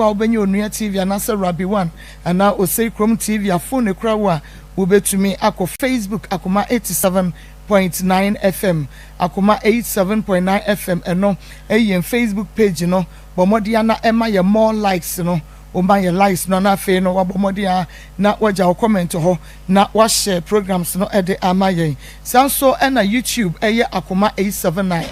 a wobɛnya Onua TV anaasɛ Rabbi One anaa Osei Krom TV a phone ekura wo a wobɛtumi akɔ Facebook Akoma 87.9 FM, Akoma 87.9 FM, ɛno ɛyɛ yɛn Facebook page no. Bɔ mmɔden a na ɛma yɛ more likes no, woma yɛ likes no na afei no wabɔ mmɔden a na wagya wo comment hɔ na wahyɛ programs no ɛde ama yɛn. Saa nso ɛna YouTube ɛyɛ Akoma 879,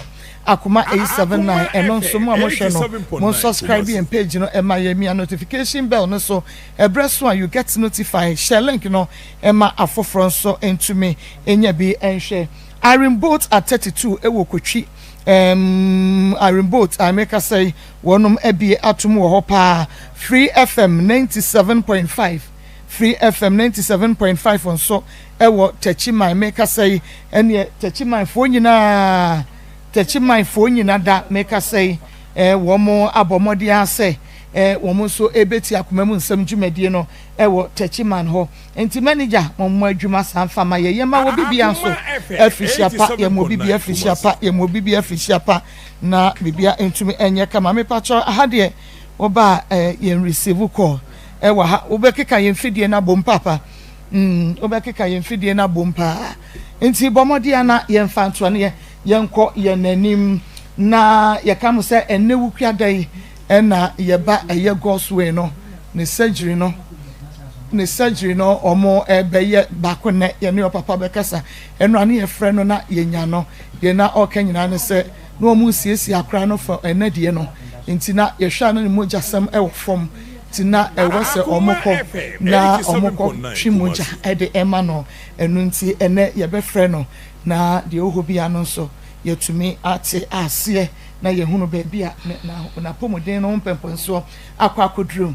Akoma 879. Ɛno nso mo a mohwɛ no, mo subscribe yɛn page no, ɛma yɛn mia notification bell no so, ɛbrɛ so a you get notified. Share link no ɛma afoforɔ nso ntumi enya bi ɛnhwɛ. Irene Boat at 32 ɛwɔ Kotwi, Irene Boat a meka sɛ wɔnom abie atom wɔ hɔ paa. Free FM 97.5, Free FM 97.5 nso ɛwɔ Tɛkyiman. Meka sɛ ɛneɛ Tɛkyimanfoɔ nyinaa, Tɛkyimanfoɔ nyinaa da meka sɛ wɔn abɔ mmɔden asɛ wɔn nso ebeti akoma mu nsɛm dwumadie no ɛwɔ Tɛkyiman hɔ. Nti manager, wɔn mo adwuma saa nfa ma yɛ, yɛn ma wɔ bibia nso afirihyia pa, yɛn mo bibia afirihyia pa, yɛn mo bibia afirihyia pa na bibia ntumi ɛnyɛ kama. Mepakyɛw, aha deɛ wɔba yɛn receive call ɛwɔ ha. Wobɛkeka yɛn fidie no abom papa, wobɛkeka yɛn fidie no abom paa. Nti bɔ mmɔden ana yɛmfa ntoa no yɛ yɛnkɔ yɛn anim na yɛka mo sɛ ɛnɛ wukua da yi ɛna yɛba ɛyɛ Godsway no ne surgery no, ne surgery no ɔmo ɛbɛyɛ baako nɛ. Yɛne ɔpapa bɛkasa. Ɛno ano yɛfrɛ no na yɛnya no deɛ na ɔka nyinaa ne sɛ na ɔmo siesie akora no fa ɛnɛ deɛ no. Nti na yɛhwɛ ano ne mogya sɛm ɛwɔ fam, nti na ɛwɔ sɛ ɔmo kɔ na ɔmo kɔ twi mogya ɛde ɛma no. Ɛno nti ɛnɛ yɛbɛfrɛ no na deɛ ɔwɔ hɔ bia no nso yɛtumi ate aseɛ na yɛhunu baabi a n'apɔmuden no ho mpɛmpɛnsoɔ akɔ akɔduru.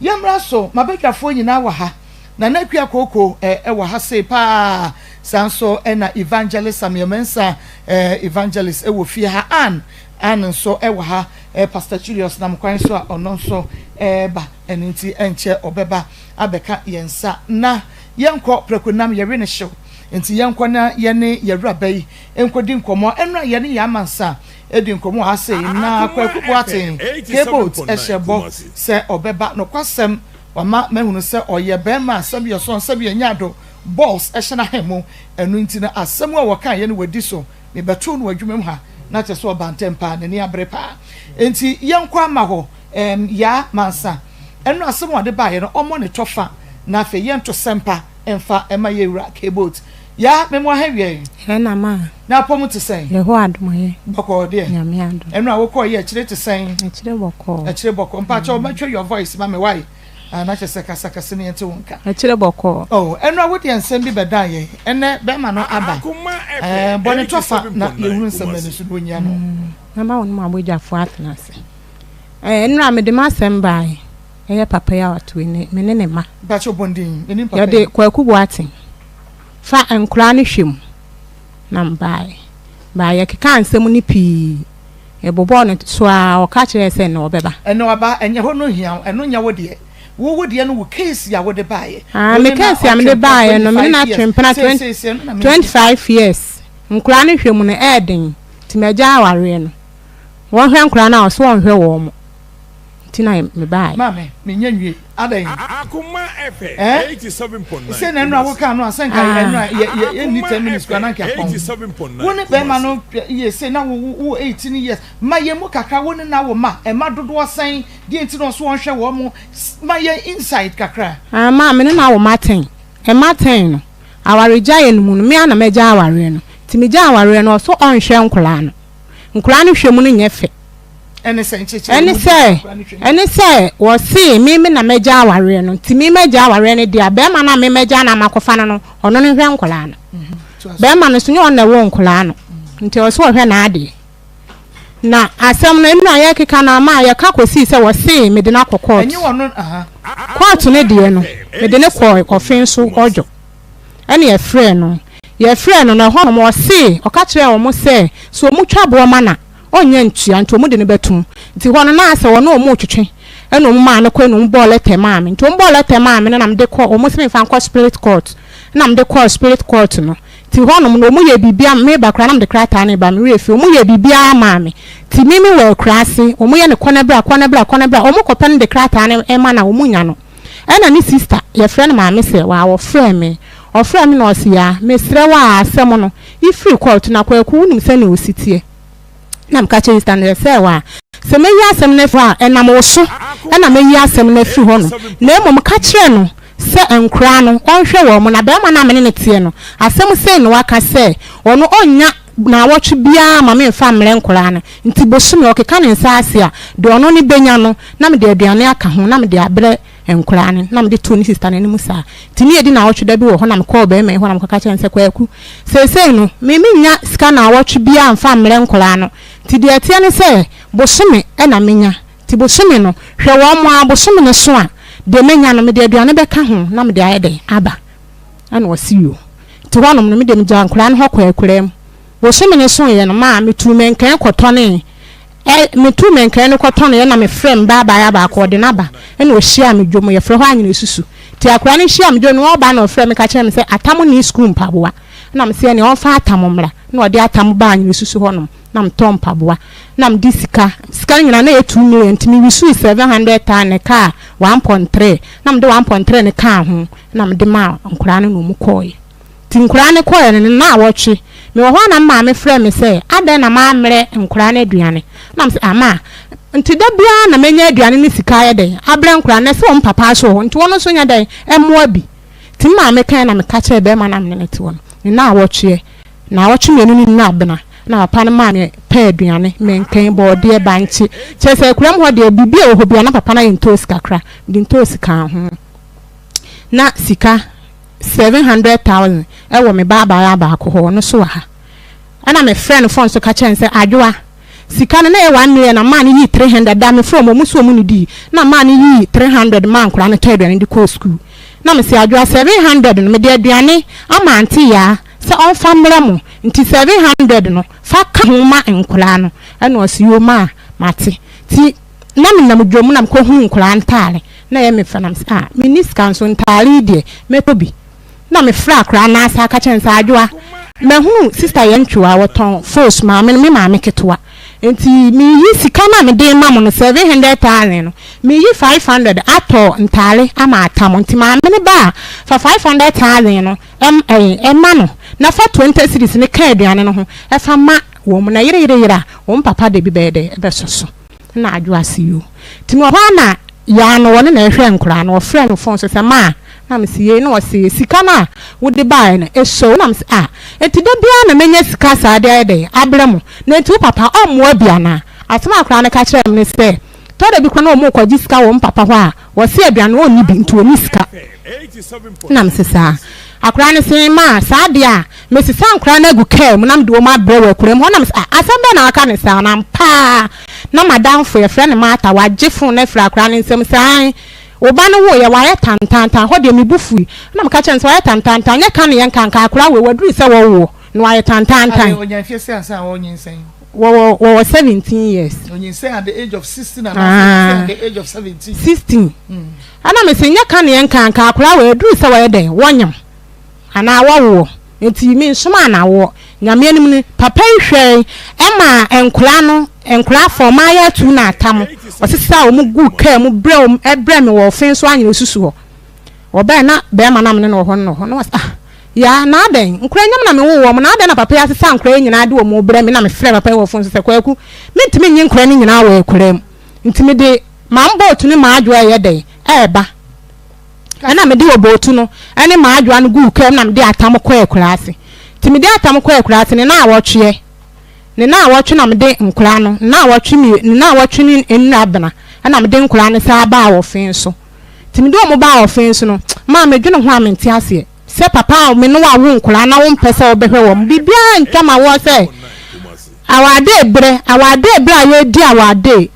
Yɛmmra so, mabadwafoɔ nyinaa wɔ ha. Nana Akua Kooko ɛwɔ ha sei paa. Saa nso ɛna Evangelist Samuel Mensa, evangelist ɛwɔ fie ha. Ann nso ɛwɔ ha. Pastor Julius nam kwan so a ɔno nso ɛɛba, ɛno nti ɛnkyɛ ɔbɛba abɛka yɛn nsa. Na yɛnkɔ prɛko nam yɛwe ne hyew, nti yɛnkɔ na yɛne yɛwuraba yi nkɔdi nkɔmmɔ. Ɛno a yɛne yɛn amansa edi nkɔmmɔ ha sei na Kwaku Boaten Kboat ɛhyɛ bɔ sɛ ɔbɛba. Nokwasɛm wama mahunu sɛ ɔyɛ bɛrima a sɛbi ɔsɔn sɛbi ɛnya do balls ɛhyɛ n'ahan mu. Ɛno nti na asɛm a wɔka yɛ no wadi so. Mebɛto no adwuma mu ha na kyerɛ sɛ ɔba ntɛm paa, n'ani abere paa. Nti yɛnkɔ ama hɔ. Yaa Mansa, ɛno asɛm a ɔde baeɛ no, ɔmmɔ ne tɔfa na afei yɛnto sɛmpa ɛmfa ɛma yɛwura Kboat. Yaa, memo aha wie. Ɛna ma. Na apɔm te sɛn? Yɛhɔ adom yɛ. Bɔkɔɔ deɛ? Nyame adom. Ɛno a wokɔɔ yɛ akyire te sɛn? Akyire bɔkɔɔ. Akyire bɔkɔɔ. Mpakyɛ, wɔbɛtwa your voice ma me wae na kyerɛ sɛ kasakasa ne yɛnte wo nka. Akyire bɔkɔɔ. Oh, ɛno a wodeɛ nsɛm bi bɛdan yɛn. Ɛnɛ bɛrima no aba, bɔne tɔfa na yɛhunu nsɛm ani so na onyia no. Na ma wɔn mu abodwafoɔ atena ase. Nnura mede m'asɛm baeɛ. Ɛyɛ papa yi a wato yi ne me ne ne ma. Mpakyɛ, bɔnden menim papa yi. Yɛde Kwaku Boaten fa nkoraa no hwɛ mu na mbaeɛ. Baeɛ yɛkeka nsɛm no pii. Yɛbobɔɔ no so a ɔka kyerɛɛ sɛ na ɔbɛba. Ɛnɛ waba. Ɛnyɛ hɔ no hia wo, ɛno nyɛ wo deɛ. Wo deɛ no, wo case a wode baeɛ. Ah, me case a mede baeɛ no, me ne no atwe mpena 25 years. Nkoraa no hwɛ mu no ɛɛden nti magya awareɛ no. Wɔhwɛ nkoraa no a ɔso wɔnhwɛ wɔn mo nti na mebaeɛ. Maame, menyɛ nwie adan. Akoma FM Eh? 87.9. Sɛ na ɛnura woka no a sɛ nka ɛnura yɛ yɛ yɛ 10 minutes kora na nka pɔn. Wo ne bɛrima no yɛ sɛ na wo 18 years ma yɛn mu kakra. Wo ne na wo ma ɛma dodoɔ sɛn deɛ nti na ɔso wɔnhwɛ wɔn mo? Ma yɛn insight kakra. Ah, maa me ne na wo ma 10, ɛma 10 no awaregyaeɛ no mu no, me ana mɛgya awareɛ no. Nti megya awareɛ no, ɔso ɔnhwɛ nkoraa no. Nkoraa no hwɛ mu no nyɛ fɛ. Ɛne sɛ nkyekyere. Ɛne sɛ wɔse me na mɛgya awareɛ no, nti me mɛgya awareɛ no deɛ a, bɛrima no a me mɛgya no amakɔfa no, ɔno no hwɛ nkoraa no. Bɛrima no so nyɛ ɔno na ɛwɔ nkoraa no, nti ɔso ɔhwɛ n'adeɛ. Na asɛm no ɛnu a yɛkeka no ama a yɛka kɔsii sɛ wɔse mede no akɔ court. Ɛnyɛ wɔn aha. Court no deɛ no, mede ne kɔɔ kɔfe nso ɔdwo ɛne yɛfrɛ no na ɛhɔ nom ɔse ɔka kyerɛɛ wɔn sɛ wɔn twa boɔ ma na ɔnyɛ ntua, nti wɔn de no bɛtum. Nti hɔ no na asɛ wɔn a wɔn retwetwe ɛna wɔn maa no kɔ, ɛna wɔn bɔɔ letter maa me. Nti wɔn bɔɔ letter maa me no na mede kɔ. Wɔn sɛ mefa nkɔ spirit court, na mede kɔɔ spirit court no. Nti Nti hɔnom no wɔyɛɛ biribiara, meba koraa na mede krataa no reba, me werɛ fi, wɔyɛɛ biribiara maa me. Nti me mewɔ akuraase, wɔyɛ no kɔ na bra, kɔ na bra, kɔ na bra, wɔkɔpɛ no de krataa no ma no a, wɔnnya no. Ɛna ne sista, yɛfrɛ no Maame Sɛwaa, ɔfrɛɛ me. Ɔfrɛɛ me na ɔse, Yaa, mesrɛ wo a, asɛm no, ifiri kɔɔto na Kwaku, wonim sɛnea ɔsi teɛ. Na meka kyerɛɛ sista no sɛ, Sɛwaa, sɛ mɛyi asɛm no afiri hɔ a, ɛnam wo so na mɛyi asɛm no afiri hɔ nom. Na mmom ka kyerɛ no sɛ nkoraa no, ɔnhwɛ wɔn, na barima no a me ne no teɛ no, asɛm sei na waka sɛ, ɔno ɔnnya naawɔtwe biara mma memfa mmrɛ nkoraa no, nti bosome ɔkeka ne nsa ase a, deɛ ɔno ne bɛnya no, na mede aduane aka ho, na mede abrɛ nkoraa no, na mede too ne sista no anim saa. Nti ne yɛdi naawɔtwe da bi wɔ hɔ na mekɔɔ barima yi hɔ na mekɔka kyerɛɛ no sɛ, Kwaku, seesei no, me mennya sika naawɔtwe biara mfa mmrɛ nkoraa no, nti deɛ ɛteɛ ne sɛ, bosome na menya, nti bosome no, hwɛ wɔn ara, bosome no so a, deɛ mɛnya no, mede aduane bɛka ho na mede ayɛ dɛn, aba. Ɛna ɔse yoo. Nti hɔnom no, me deɛ megyaa nkwadaa no hɔ kɔɔ akuraa mu. Bosome no soeɛ no, maa metuu mankɛn kɔtɔnee. Ɛ, metuu mankɛn no kɔtɔneeɛ na mefrɛɛ me ba abaayewa baako, ɔde no aba. Ɛna ɔhyiaa me dwom, yɛfrɛ hɔ Anyenesusu. Nti akwadaa no hyiaa me dwom no, ɔreba na ɔfrɛɛ me ka kyerɛɛ me sɛ Atam nni sukuu mpaboa. Ɛna mese ɛneɛ ɔmfa Atam mmra. Ɛna ɔde Atam baa Anyenesusu hɔnom, na metɔɔ mpaboa. Na mede sika, sika no nyinaa na ɛyɛ 2 million, nti mewisuu 700,000 na ɛkaa 1.3. Na mede 1.3 no kaa ho. na mede maa nkwadaa no na wɔn kɔeɛ. Nti nkwadaa no kɔeɛ no, ne nnawɔtwe, mewɔ hɔ a na me maame frɛ me sɛ, adɛn na mammrɛ nkwadaa no aduane? Na mese, ah ma, nti da biara na mɛnya aduane ne sika ayɛ dɛn abrɛ nkwadaa no, na ɛsɛ wɔn papa nso wɔ hɔ, nti wɔn nso nyɛ dɛn mmoa bi. Nti me maame kaeɛ na meka kyerɛɛ barima no a me ne no te hɔ no, ne nnawɔtweɛ, nnawɔtwe mmienu ne nnabena na papa no maa me pɛɛ aduane, mankani, bɔɔdeɛ, bankye, kyerɛ sɛ akuram hɔ deɛ biribi a ɛwɔ hɔ biara na papa no ayɛ ntoosi kakra, mede ntoosi kaa ho. na sika 700,000 wɔ me ba abaayewa baako hɔ, ɔno nso wɔ ha. Ɛna me frɛ no phone so ka kyerɛ no sɛ, Adwoa, sika no na ɛyɛ 1 million na maa no yii 300 da me frɛ wɔn, wɔn nso wɔn nnidii, na maa no yii 300 maa nkwadaa no tɔ aduane de kɔɔ sukuu. Na me se, Adwoa, 700 no mede aduane ama Auntie Yaa sɛ ɔmfa mmrɛ mo, nti 700 no fa ka ho ma nkwadaa no. Ɛna ɔse, Yoo maa, mate. Nti na menam dwam na mekɔhuu nkwadaa ntaare. Na ɛyɛ me fɛ na mese ah menni sika nso ntaare yi deɛ mɛtɔ bi. Na mefrɛ akwadaa no asa ka kyerɛ no sɛ Adwoa mahunu sista Yɛntwoa wɔtɔn fos maame no me maame ketewa nti meyi sika no a mede rema mo no 700,000 no meyi 500 atɔ ntaare ama atam nti maame no ba a fa 500,000 no ɛma no na fa 20 cedis no ka aduane no ho ɛfa ma wɔn na yere yere yere a wɔn papa de bi bɛyɛ dɛ ɛbɛsɔ so. Nna adwo ase yi o. Ntsi mowɔ hɔ a na Yaa no wɔne na ɛhwɛ nkoraa no, ɔfrɛɛ me fon so sɛ maa, na mese yei, na ɔse sika no a wode baeɛ no esua o, na mese ah, enti da biara na mɛnya sika saa de ayɛ dɛn abrɛ mo, na enti wo papa ɔmmoa bi anaa? Asɛm a akoraa no ka kyerɛɛ me ne sɛ, tɔ da bi koraa na wɔrekɔgye sika wɔ me papa hɔ a, wɔse aduane no ɔnni bi nti ɔnni sika. Nna mese saa. Akwadaa no se, Ma, saa deɛ a, mesesa nkwadaa no agu kaa mu na mede wɔn abrɛ wɔ akuraa mu hɔ. Nna mese, Ah, asɛm bɛn na waka no saa? Na ampa ara, na m'adamfo, yɛfrɛ no Martha, wagye fon no afiri akwadaa no nsam sɛ, Ae, wo ba no woeɛ, wayɛ tantaantan. Hɔ deɛ, me bo fui. Nna meka kyerɛɛ no sɛ, Wayɛ tantaantan? Nyɛ ka ne yɛnka, anka akwadaa wei, waduru sɛ wɔwoɔ na wayɛ tantaantan. Adɛn, ɔnya mfeɛ sɛn ansa na ɔrenyinsɛn? Wɔwɔ, wɔwɔ 17 years. Ɔnyinsɛn at the age of 16 anaasɛ ɔnyinsɛn at the age of 17? 16. Ɛna mese nyɛ ka neɛ nka anka akwadaa wei aduru sɛ wɔyɛ dɛn wɔnyem anaa wɔwoɔ nti me nsomaa no awoɔ Nyame anim no papa yi hwɛe ɛmaa nkwadaa no nkwadaa fɔɔ maayɛ atuu no atam ɔsesaa wɔn guu kaa mu brɛ wɔn ɛbrɛ me wɔ ɔfen so anyina osusu hɔ wɔbɛɛ na bɛɛma na mene no wɔ hɔ no wɔ hɔ na wɔse ah yaa na adɛn nkwadaa nyam na me woo wɔn na adɛn na papa yi asesa nkwadaa yi nyinaa de wɔn brɛ me na mefrɛ papa yi wɔ fon so sɛ Kwaku mentumi nye nkwadaa no nyinaa wɔ akuraa mu nti mede M'abootu ne m'adwoa reyɛ dɛn reba? Ɛnna mede obootu no ne m'adwoa no guu kaa mu na mede atam kɔɔ akuraase. Nti mede atam kɔɔ akuraase ne naawɔtweɛ, ne naawɔtwe na mede nkoraa no, naawɔtwe mmienu, ne naawɔtwe ne nnura bena, ɛnna mede nkoraa no saa baa ɔfe so. Nti mede wɔn baa ɔfe so no, maa medwene ho a mente aseɛ. Sɛ papa a me ne wo awo nkwadaa na wompɛ sɛ wobɛhwɛ wɔn, biribiara ntwa ma woɔ sɛ awaadee berɛ, awaadee berɛ a yɛredi awaadee.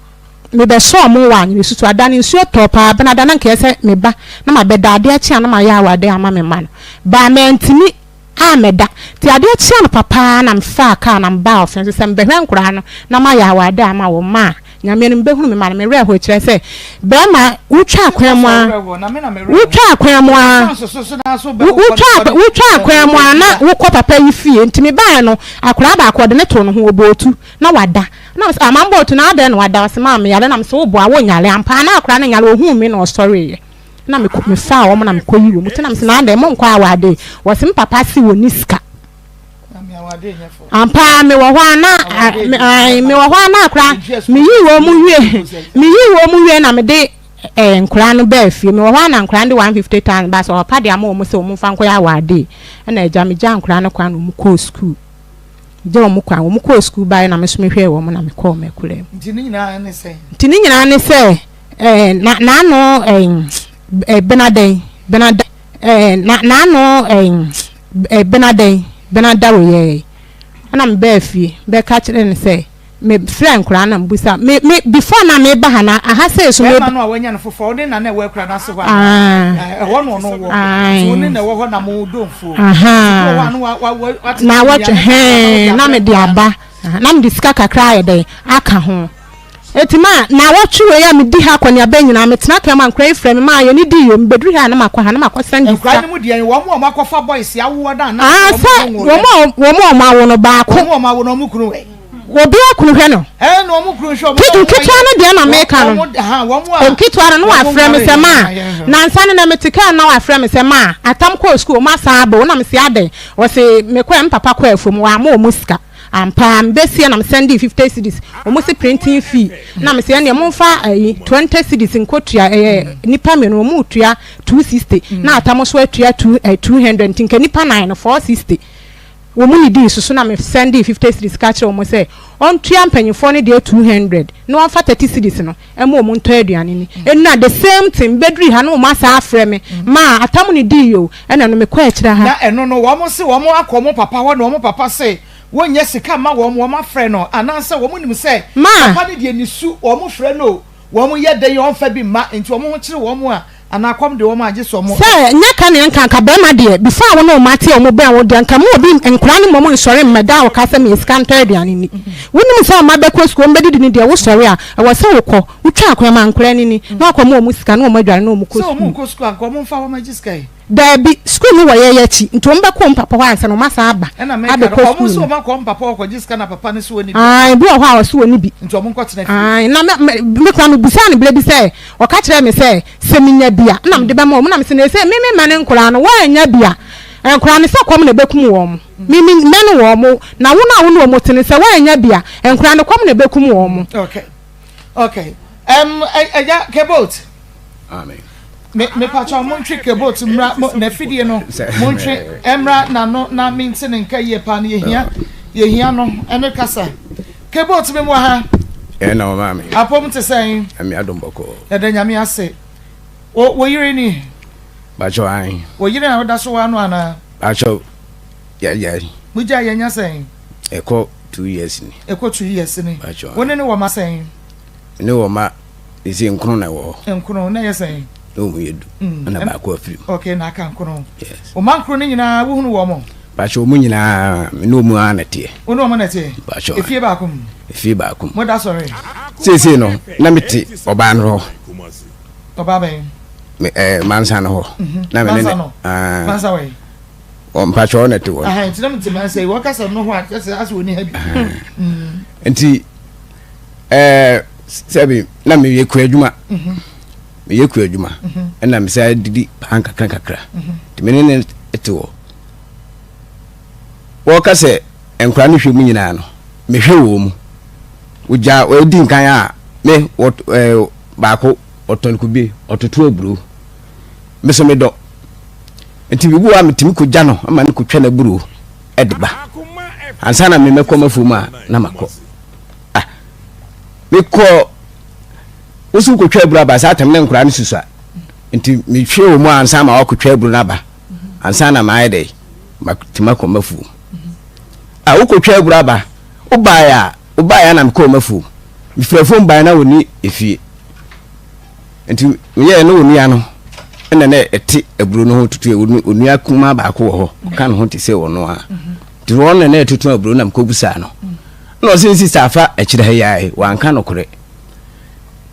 Mebɛsɔɔ mo wɔ anwene-susu ada no, nsuo tɔɔ paa, benada na anka ɛyɛ sɛ meba na mabɛda, adeɛ kye a na mayɛ awadeɛ ama me mma no, baa mantumi ammɛda, nti adeɛ kyee anɔpa paa na mefaa kaa na mebaa ɔfe so sɛ mebɛhwɛ nkwadaa no na mayɛ awadeɛ ama wɔn, maa. Nyame no mebɛhunu me ma no me werɛ ho kyerɛ sɛ bɛrima wotwa akwan mu a wotwa akwan mu a wotwa wotwa akwan mu a na wokɔ papa yi fie nti mebaeɛ no akwadaa baako ɔde ne too ne ho ɔbɔ otu na wada na mesɛ ah mambɔ otu na adɛn na wada ɔse maame yare na mesɛ woboa wonyare ampa na akwadaa no nyare ohuu me na ɔsɔreeɛ na mekɔ mefaa wɔn na mekɔyi wɔn ti na mesɛ na adɛn monkɔ awade wɔse me papa se wɔnni sika. Ampa ara mewɔ hɔ a na mewɔ hɔ a na akora meyii wɔn mu wie meyii wɔn mu wie na mede ɛɛ nkora no baa fie mewɔ hɔ a na nkora no de 150,000 ba sɛ ɔpa de ama wɔn sɛ wɔn mfa nkɔyɛ awade ɛna agya megya nkora no kwan na wɔn kɔɔ sukuu gya wɔn kwan wɔn kɔɔ sukuu baeɛ na me nso mehwɛɛ wɔn na mekɔɔ m'akura mu. Nti ne nyinaa ne sɛ. Nti ne nyinaa ne sɛ ɛɛ na n'ano ɛɛ benadɛn benadɛn ɛɛ na n'ano ɛɛ. Bena dɛn? Bena da wei ɛɛ. Ɛna me baa fie bɛ ka kyerɛ no sɛ me frɛ nkoraa na me busa me me before na me ba ha na aha sei so me. Bɛɛma no a wanya no foforɔ wo ne na na ɛwɔ akura no ase hɔ anaa? Ɛhɔ na ɔno wɔ nti wo ne na ɛwɔ hɔ na mo dɔ mfuo nti bi wɔ hɔ a na wa wa wa watete na wɔtwe hɛn na me de aba na me de sika kakra ayɛ dɛn aka ho. Enti ma naawɔtwe wei a medi ha akɔneaba nyinaa, metena kaa mu a nkwadaa yi frɛ me ma yɛne di yom. Mebɛduru ha a na makɔ ha na makɔ sɛnde sika. Nkwadaa no mu deɛn? Wɔn a wɔakɔfa boys awoɔ no anaa Ah, sɛ sɛ wɔn wɔn a wɔn a wɔawo no baako. Wɔn a wɔawo no wɔn kunu wɛ? Obiara kunu hwɛ no. Ɛɛ na wɔn kunu hwɛ wɔn. Ke nketewa no deɛ na meka no. Wɔn ha wɔn a. Nketewa no na wafrɛ me sɛ ma nansa no na mete kaa na wafrɛ me sɛ ma atam kɔɔ sukuu wɔn asan aba o na mese adɛn wɔse mekɔɛ me papa kɔɔ afuom wɔamma wɔn sika. Ampa ara, mebɛsiɛ na mesɛndee 50 cedis, wɔn se printing fee, na mese ɛnneɛ momfa ayi 20 cedis nkɔtua, ɛyɛ nnipa mmienu, wɔn retua 260, na atam nso atua 2 eh, 200, nti nka nnipa nan no 460. Wɔn didii so so na mesɛndee 50 cedis ka kyerɛɛ wɔn sɛ ɔntua mpanyinfoɔ no deɛ 200 na wɔmfa 30 cedis no ɛma wɔn ntɔ aduane ni. Nnura the same thing, mebɛduri ha na wɔn asan afrɛ me, maa atam no dii o, ɛna no mekɔ akyire ha. Na ɛno no wɔn se wɔn akɔ wɔn papa hɔ na wɔn papa se wɔnnya sika mma wɔn, wɔn afrɛ no anaasɛ wɔn nim sɛ Maa. papa no deɛ ne su, wɔn frɛ no o, wɔn yɛ dɛn ɔmfa bi mma, nti wɔn ho kyere wɔn a anaa kɔm de wɔn a gye sɛ wɔn. Sɛ nyɛ ka neɛ nka anka bɛrima deɛ before a wo ne wo mma te a wɔn bɛn wo deɛ anka mu obi nkwadaa no mmom nsɔre mmɛda wo ka sɛ meyɛ sika ntɔ aduane nni. Wonim sɛ wo mma bɛkɔ sukuu wɔn bɛdidi no deɛ wo sɔre a ɛwɔ sɛ wo kɔ wo twa akwan ma nkwadaa no ni na wakɔ ma wɔn sika na wɔn adware na wɔn kɔ Sɛ wɔn sukuu. nkɔ sukuu anka wɔn mfa wɔn agye sika yi. Daabi, sukuu no wɔ yɛn akyi, nti wɔn bɛkɔ wɔn papa hɔ ansa na wɔn asan aba Ɛna meka no, abɛkɔ wɔn sukuu nso no. wɔn akɔ wɔn papa hɔ kɔgye sika na papa no se wɔnni bi. Ae, bi wɔ hɔ a ɔse wɔnni bi. Nti wɔn nkɔtena fie. Ae, na me, me, me koraa mebisaa no berɛ bi sɛ, ɔka kyerɛɛ me sɛ, sɛ menya bi a, ɛna mede bɛma wɔn. Ɛna mese, na ɛsei me memmɛne nkwadaa no, woannya bi a, nkwadaa no sɛ kɔm na ɛbɛkum wɔn. Me memmɛne wɔn, na wo no a wo ne wɔn te no, sɛ woannya bi a, nkwadaa no kɔm na ɛbɛkum wɔn. Okay, okay. Um, ɛgya, Kebot. Amen. Me me pacha mo ntwe kebot mmra mo na fidie no mo ntwe mmra na no na mente ne nka yie paa no yɛhia yɛhia no ɛne kasa kebot me mu ha. Ɛna wɔ maame. Apom te sɛn. Nyame adom bɔkɔɔ. Yɛda Nyame ase. Wo wo yere ni. Pacho an. Wo yere na woda so wa no anaa. Pacho yɛgyae. Mo gyae yɛnya sɛn. Ɛkɔ 2 years ni. Ɛkɔ 2 years ni. Pacho an. Wo ne ne wɔ ma sɛn. Ne wɔ ma sese nkono na ɛwɔ hɔ. Nkono na ɛyɛ sɛn? Na wɔn yɛ du. Mm. Ɛna baako afiri mu. Okay, na aka nkono. Yes. Wɔn nkono no nyinaa wohunu wɔn mo? Bakyɛ wɔn nyinaa me ne wɔn ara na ɛteɛ. Wo ne wɔn na ɛteɛ? Bakyɛ. Efie baako mu. Efie baako mu. Mo da sɔre. Seesei no na me te ɔbaa no hɔ. Ɔbaa bɛn? Me ɛɛ eh, mansa no hɔ. Mhm. Na me ne ne. Mansa no. Ah. Mansa wɔ yi. Mpakyɛ ɔna te hɔ. Nti na me te mansa yi wɔkasa no ho a kyerɛ sɛ asɛ wɔn ni ha bi. Mm. Nti. ɛɛ sɛbi na meyɛ kua adwuma mhm. meyɛ kua adwuma mhm. ɛna mesa didi paa nkakra nkakra mhm. nti me ne ne te hɔ wɔka sɛ nkora no hwɛ mu nyinaa no mehwɛ wɔ mu wogya wɔdi nkan a me wɔ ɛɛ baako ɔtɔn kube ɔtoto aburo me so medɔ nti biribi wɔ a metumi kɔgya no ama no kɔtwa n'aburo ɛde ba ansa na memɛkɔ m'afuom a na makɔ Ah, mekɔ wosi wokɔtwa aburo aba saa tam ne nkoraa no susua nti mehwɛ wɔ mu ansa ma wakɔtwa aburo no aba ansa na maayɛ dɛ matumi akɔ m'afuom ah wokɔtwa aburo aba wobaeɛ a wobaeɛ a na mekɔɔ m'afuom mefiri afuom baeɛ na wɔni efie nti meyɛɛ ne onua no ɛna na ɛte aburo no ho tutu onua kumaa baako wɔ hɔ ɔka ne ho te sɛ ɔno a nti wɔn na na ɛtutu aburo na mekɔbusaa no Na ɔse ne sista afa akyire ha yi ae, wanka nokorɛ.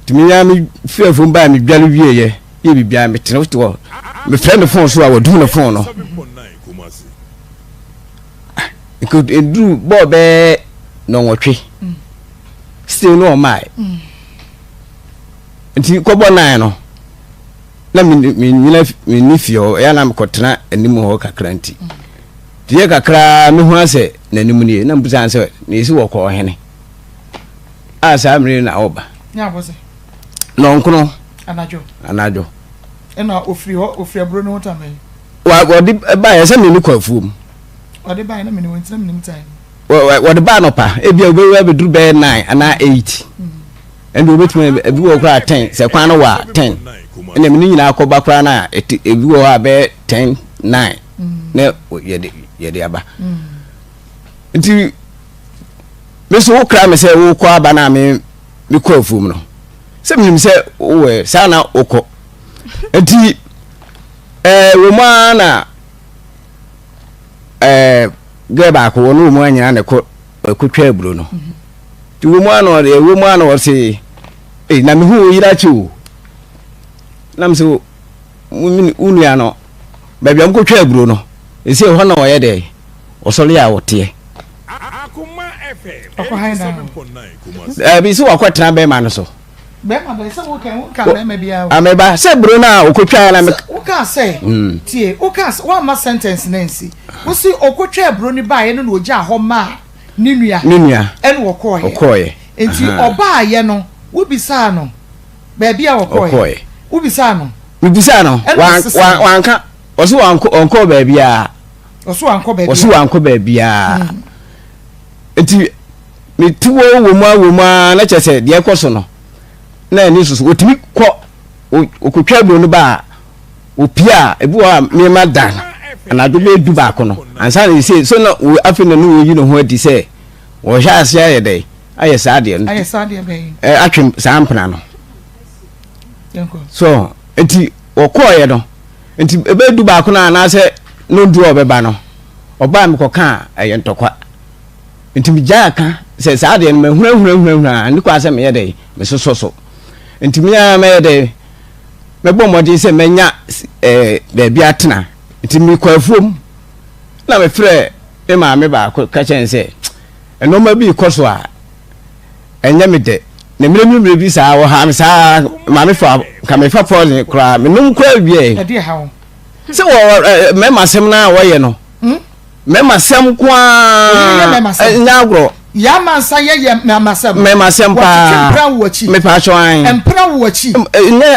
Nti me ara me firi afuom baeɛ medware wieeɛ yɛ biribiara metena te hɔ mefrɛ ne fon so a wɔdum ne fon no. Nka ɛduru bɔɔ bɛɛ nɔnwɔtwe still no ɔmaae. Nti kɔbɔ nan no na menyina menni fie hɔ ɛyɛ na mekɔtena anim hɔ kakra nti. Nti yɛ kakra mehu asɛ n'anim nie na mbusa sɛ na ɛsi wɔkɔ ɔhene. A saa mmere na ɔba. Ne abɔse. Nɔnkono. Anadwo. Anadwo. Ɛna ofiri hɔ ofiri aburo no ho tam yi. Wa wɔde baeɛ sɛ mene kɔ afuom. Wɔde baeɛ na mene wɔn ntina menim time. Wɔde baa nɔpa ebi a wobɛwura bɛduru bɛyɛ nine anaa eight. Ɛnna wobɛtumi ebi wɔ koraa ten sɛ kwan no wɔ a ten. Ɛnna mene nyinaa kɔba koraa na ebi wɔ hɔ a bɛyɛ ten nine na yɛde yɛde aba. Nti. Me nso wokra me sɛ wokɔ aba no a me mekɔ afuom no sɛ menim sɛ wowɔ saa na wokɔ nti ɛɛ wɔ mu ara na ɛɛ gɛɛ baako wɔn wɔ mu anyina na ɛkɔ ɛkɔtwa aburo no nti wɔ mu ara na ɔde wɔ mu ara na ɔse ee na mehu wo yere akyi o nam sɛ wo nua no baabi a wɔkɔtwa aburo no ɛsɛ ɛhɔ na ɔyɛ dɛ ɔsɔre a ɔteɛ Ɛbi sɛ wakɔtena bɛrima no so. Bɛrima bɛn sɛ woka woka bɛrima biara. Ameba sɛ buro no a ɔkɔtwa na. Woka sɛ hmm. tie woka sɛ woamma sentence na nsi wosi ɔkɔtwa aburo no baeɛ no na ɔgyaa hɔ maa ne nua. Ne nua. Ɛna ɔkɔɔyɛ. Ɔkɔɔyɛ. Nti ɔbaayɛ no wobisaa no baabi a ɔkɔɔyɛ. Wobisaa no. Mebisaa no wanka ɔsi wankɔ baabiara. Ɔso wankɔ baabiara. Ɔso wankɔ baabiara. Mm. Nti mete wɔ wɔ mu a wɔ mu a na kyerɛ sɛ deɛ ɛkɔ so no na ɛne soso wɔtumi kɔ wɔkɔtwa aburo no ba a wɔpie a ebi wɔ a mmarima da anadwo bɛyɛ du baako no ansa na ɛsɛ so na afei na ne wɔyi ne ho adi sɛ wɔhyɛ ase ayɛ dɛ ayɛ saa adeɛ no ayɛ saa adeɛ bɛn atwe saa mpena no so nti wɔkɔɔyɛ no Nti ɛbɛyɛ du baako no anaasɛ nondu a ɔbɛba no, ɔbaa mekɔka a ɛyɛ ntɔkwa. Nti megyaa ka sɛ saa deɛ no mahunahunahunahuna a ɛne kwan sɛ meyɛ dɛ mesosɔ so. Nti me ara mɛyɛ dɛ mɛbɔ mmɔden sɛ mɛnya ɛɛ baabi atena. Nti mekɔ afuom na mefrɛ me maame baako ka kyerɛ no sɛ nneɛma bi rekɔ so a ɛnyɛ me dɛ na mmerɛ bi saa wɔha me saa maame fa nka mefa poison koraa menom koraa wie sɛ wɔ mmarima asɛm no a wɔyɛ no hmm? mmarima asɛm ko ara nyɛ agorɔ yàmà nsa yɛ yɛ mmarima asɛm mmarima asɛm paa mpira wɔ akyi mepa atwa an mpira wɔ akyi nyɛ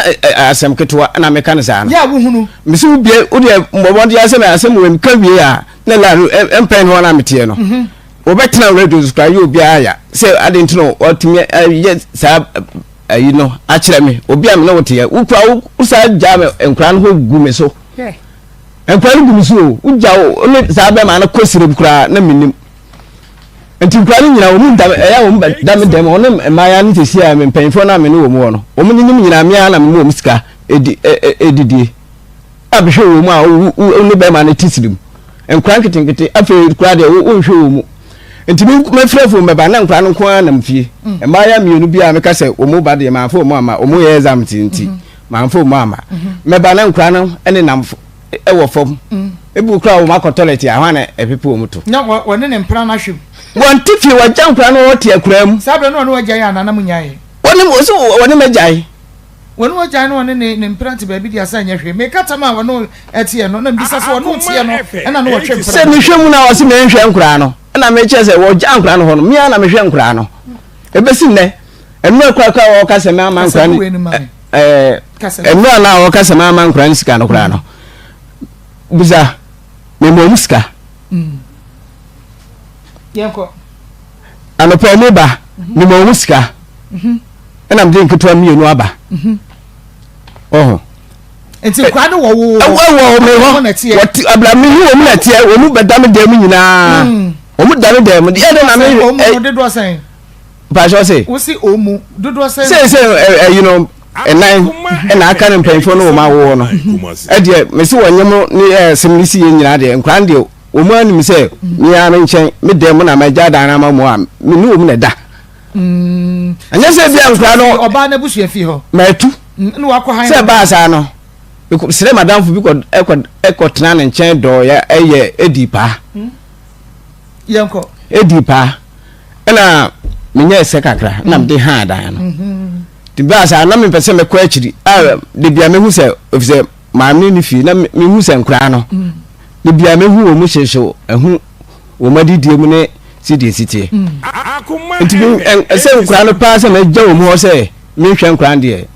asɛm ketewa na meka no saa no yɛ a wohunu mesi wo bie wo deɛ mbɔbɔden asɛm asɛm wɔ mu ka wie a na la mpɛn hɔ na meteɛ no mhm. Wɔbɛtena radio so koraa yɛ obiara ya sɛ ade nti na watumi ayɛ saa ayi no akyerɛ me obi a me ne wo teɛ wo kura wo saa gyaa me nkora no hɔ gu me so nkora no gu me so o wogya wo ne saa bɛrima no kɔ sirem koraa na menim nti nkora no nyinaa wɔn da ɛyɛ wɔn da me dɛm wɔn ne mmaaya no sisi a mpanyinfoɔ no a me ne wɔn wɔ no wɔn nyinyim nyinaa mmea na me mu wɔn sika edi edidie. Abɛhwɛ wɔn mu a wo ne bɛrima no te siri mu. Nkora nketenkete afei koraa deɛ wonhwɛ wɔn mu. Nti mɛfrɛ fon bɛba na nkora no nko ara nam fie. Mm. Mmaayɛ mmienu bi a meka sɛ wɔn ba deɛ mamfa wɔn ama wɔn yɛ exam ti nti mm-hmm. mamfa wɔn ama. Mm-hmm. Mɛba na nkora no ne nam wɔ fam. Mm. Ebi koraa wɔn akɔ toilet a hwan na ɛpepe wɔn to. Na wɔne ne mpena no ahwɛ mu. Wɔn te fie wɔgya nkora no wɔte akura mu. Saa berɛ no wɔne wɔgyae anaa na mo nyae? Wɔne wɔne mɛgyae. Wɔne ogyae no ɔne ne ne mpena te baabi de asa nyɛ hwee. Meka tam a wɔne ɛteɛ no na mebisa sɛ ɔne teɛ no ɛna ne wɔtwe mpena. Sɛ mehwɛ mu na ɔse menhwɛ nkoraa no ɛna mekyerɛ sɛ wɔgya nkoraa no hɔ no mea na mehwɛ nkoraa no ɛbɛsi nnɛ ɛnura korakora a wɔka sɛ mama nkoraa no ɛɛ ɛnura na wɔka sɛ mama nkoraa no sika no koraa no bisa mema ɔmu sika. Mm. Yɛnkɔ. Anɔpa mi ba mema ɔmu sika. Mhm. Ɛna mede nketewa mmienu aba. Mhm. Ɔho. Nti nkwa no wɔ wo. Ɛwɔ wɔ me hɔ. Wɔte abira mi hu wɔn na teɛ wɔn bɛ da mi dan mu nyinaa. Mm. Wɔn da mi dan mu. Yɛ de na mi. Wɔn mu dodoɔ sɛn. Mpatsɔ se. Wosi wɔn mu dodoɔ sɛn. Sɛ sɛ ɛyi no ɛnan ɛna aka no mpanyinfoɔ no wɔn awoɔ no ɛdeɛ mesi wɔn nyɛ mo ne ɛsɛm ne si yɛ nyinaa deɛ nkwa no deɛ wɔn anim sɛ mi ara me nkyɛn me dan mu na ma gya dan ama mu a me ne wɔn na ɛda. Ɛnyɛ sɛ bi a nkura no. Ɔbaa n'abusua fi hɔ. Mɛtu. Na wakɔ han. Sɛ ɛbaa saa no, srɛ madamfo bi kɔ ɛkɔ ɛkɔ tena ne nkyɛn dɔɔ yɛ ɛyɛ edi paa. Yɛnkɔ. Edi paa. Ɛna menyɛ ɛsɛ kakra na mede haa dan no. Nti baa saa na mepɛ sɛ mɛkɔ akyiri a de bia mehu sɛ efisɛ maame ne fie na mehu sɛ nkoraa no de bia mehu wɔn mu hyehyew ɛho wɔn adidie mu ne sɛdeɛ ɛsi teɛ. Nti sɛ nkoraa no paa sɛ mɛgya wɔn hɔ sɛ menhwɛ nkoraa no deɛ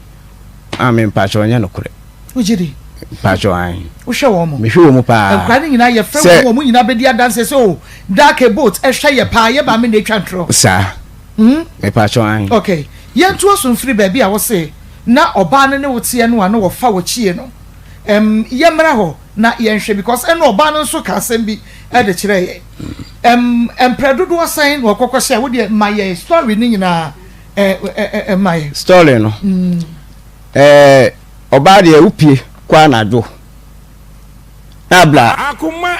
a me mpakyɛ ɔnyɛ nokorɛ. Wogye di? Mpakyɛ an. Wohwɛ wɔn mo? Mehwɛ wɔn mu paa. Nkoraa no nyinaa yɛfrɛ wɔn wɔn nyinaa bɛdi adanseɛ sɛ o dark boat ɛhwɛ yɛ paa yɛ maame na ɛtwa ntorɔ. Saa. Hmm? Mepakyɛ an. Okay. Yɛntoa so mfiri baabi a wose na ɔbaa no ne wo teɛ no a na wɔfa w'akyie no. Ɛm, yɛmmra hɔ na yɛnhwɛ because ɛna ɔbaa no nso ka asɛm bi de kyerɛɛ yɛn. Ɛm, mprɛ dodoɔ sɛn na ɔkɔkɔ hyɛ? Wo deɛ ma yɛn story no nyinaa ɛ, ɛ, ɛ, ma yɛn. Story no, ɛɛ, ɔbaa deɛ wopie kɔ anadwo na abla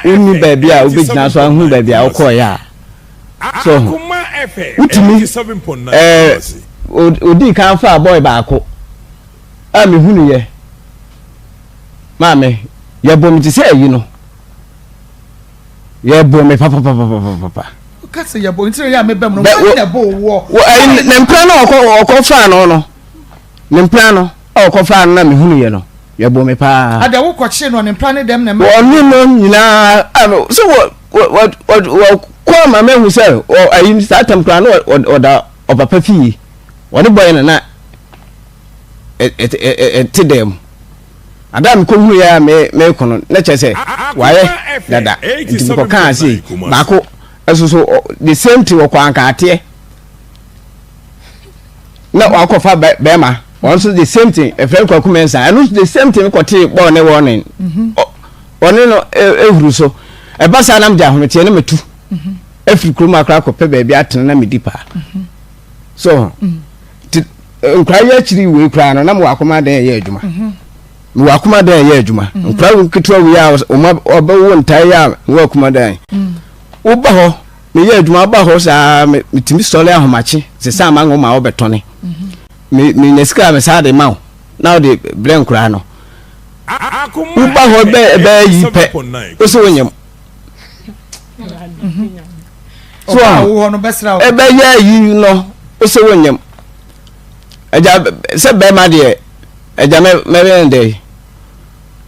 wonni baabi a wobɛgyina so ahu baabi a wokɔeɛ a, so ho wotumi ɛɛ odii kan faa bɔɔl baako a mehunu yɛ maame yɛbɔ me te sɛ ayi no yɛbɔ me papapapapapa. Kasi yɛbɔ nti yɛ a mebɛm no wɔn na ɛbɔ wɔ. Ne mpena no ɔkɔ ɔkɔ faa no no ne mpena no a ɔkɔ faa no na mehunu yɛ no yɛbɔ me paa. Ada wo kɔkye no ne mpena ne dɛm na ɛma. Wɔne no nyinaa sɛ wɔ wɔkɔ ama mahu sɛ ayi saa tam koraa na ɔda ɔpapa fie wɔne bɔyɛ na na ɛte dɛm mu ada a mekɔhunu yɛ a mekɔ no na kyerɛ sɛ wayɛ dada nti mekɔkaa sei baako ɛso so the same thing wɔkɔ ankaateɛ na wakɔfa bɛrima wɔn nso the same thing ɛfrɛ kwaku mɛnsa ɛno nso the same thing kɔtee bɔɔ ne wɔne Ɔne no huru so. Ɛba saa na mede ahometeɛ na matu afiri kurom akora akɔpɛ baabi atena na medi paa. So nti nkora yi akyiri wei koraa no na mewɔ akoma dɛn ɛyɛ adwuma. Mewɔ akoma dɛn ɛyɛ adwuma. Nkora wo nketewa wei a wɔbɛwo ntae yi a mewɔ akoma dɛn. Woba hɔ meyɛ adwuma woba hɔ saa metumi sɔre ahomakye sɛ ama nwoma a wobɛtɔne. Menya sika a mesaa de ma wo na wode brɛ nkoraa no. Woba hɔ bɛ bɛyɛ yi pɛ, wose wonyem. So ɛbɛyɛ yi no, wose wonyem. Agya sɛ bɛrima deɛ, agya mɛ mɛyɛ no dɛ,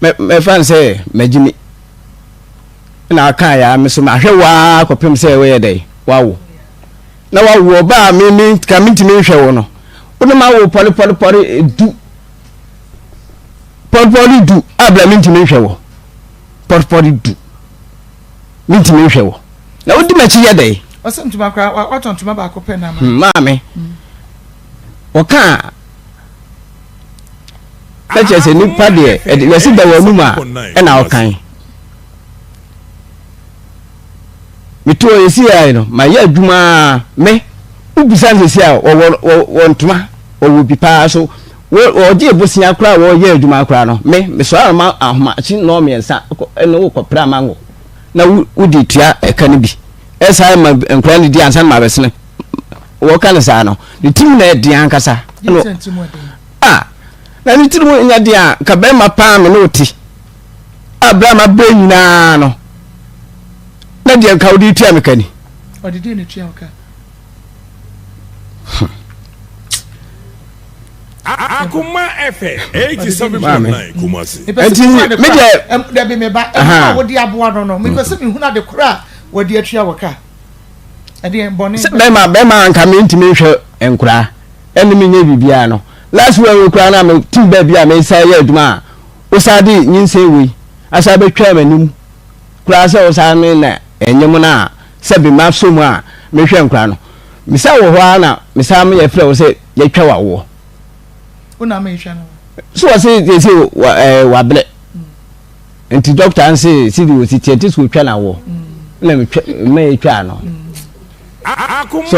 mɛ mɛfa no sɛ magyimi. Na aka ya me so mahwɛ waa kɔpem sɛ woyɛ dɛ, wawo. Na wawo ɔbaa me me ka mentumi nhwɛ wo no. Wo ne ma wo pɔre pɔre pɔre du. Pɔrepɔre du a bla mentumi nhwɛ wɔ. Pɔrepɔre du mentumi nhwɛ wɔ. Na wodi m'akyi yɛ dɛn? Ɔsɛ ntoma koraa watɔ ntoma baako pɛ na ama. Hmm, maame. Wɔka a na kyerɛ sɛ nipa deɛ ɛde yɛsi da wɔn anum a ɛna ɔkan. Meto hɔ yɛsi yɛ no ma yɛ adwuma me wobisa no sɛsi a wɔwɔ wɔ ntoma wɔwɔ bi paa so Wɔgyee bosea koraa a wɔyɛɛ adwuma koraa no, me, mesɔre anoma ahomakye nnɔnmiɛnsa ne wo kɔpra mango na wode tua ɛka no bi. Ɛsan ma nkwadaa no di ansa na mabɛsene. Wɔka no saa no, ne tirim na ɛden ankasa. A, na ne tirim nya den a, nka bɛrima paa me ne wo te. A berɛ a mabrɛ nyinaa no, na deɛ nka wode tua me ka ni. Ɔde deɛ na tua wo ka? Akoma FM 87.9 Kumasi. Nti me deɛ. Dabi me ba ɛmu a wode aboa no no mepɛ sɛ mehunu ade korɔ a wɔde atua wɔ ka. Ɛdeɛ bɔne. Sɛ bɛrima bɛrima anka mentumi nhwɛ nkoraa ɛne menyɛ biribiara no last one wei koraa no a metim baabi a mesan yɛ adwuma a wosan de nyinsɛn wei asan bɛtwaa m'anim koraa sɛ wosan me na ɛnyɛ mu no a sɛ bi masɔ mu a mehwɛ nkoraa no mesan wɔ hɔ ara na mesan meyɛ frɛ wo sɛ yɛtwa w'awoɔ. Wo na mehwɛ no. So wɔ se sɛ wa ɛɛ wabrɛ. Nti dɔkta nse si de osi teɛ nti so otwa n'awoɔ. Na metwa mma yɛtwa no. So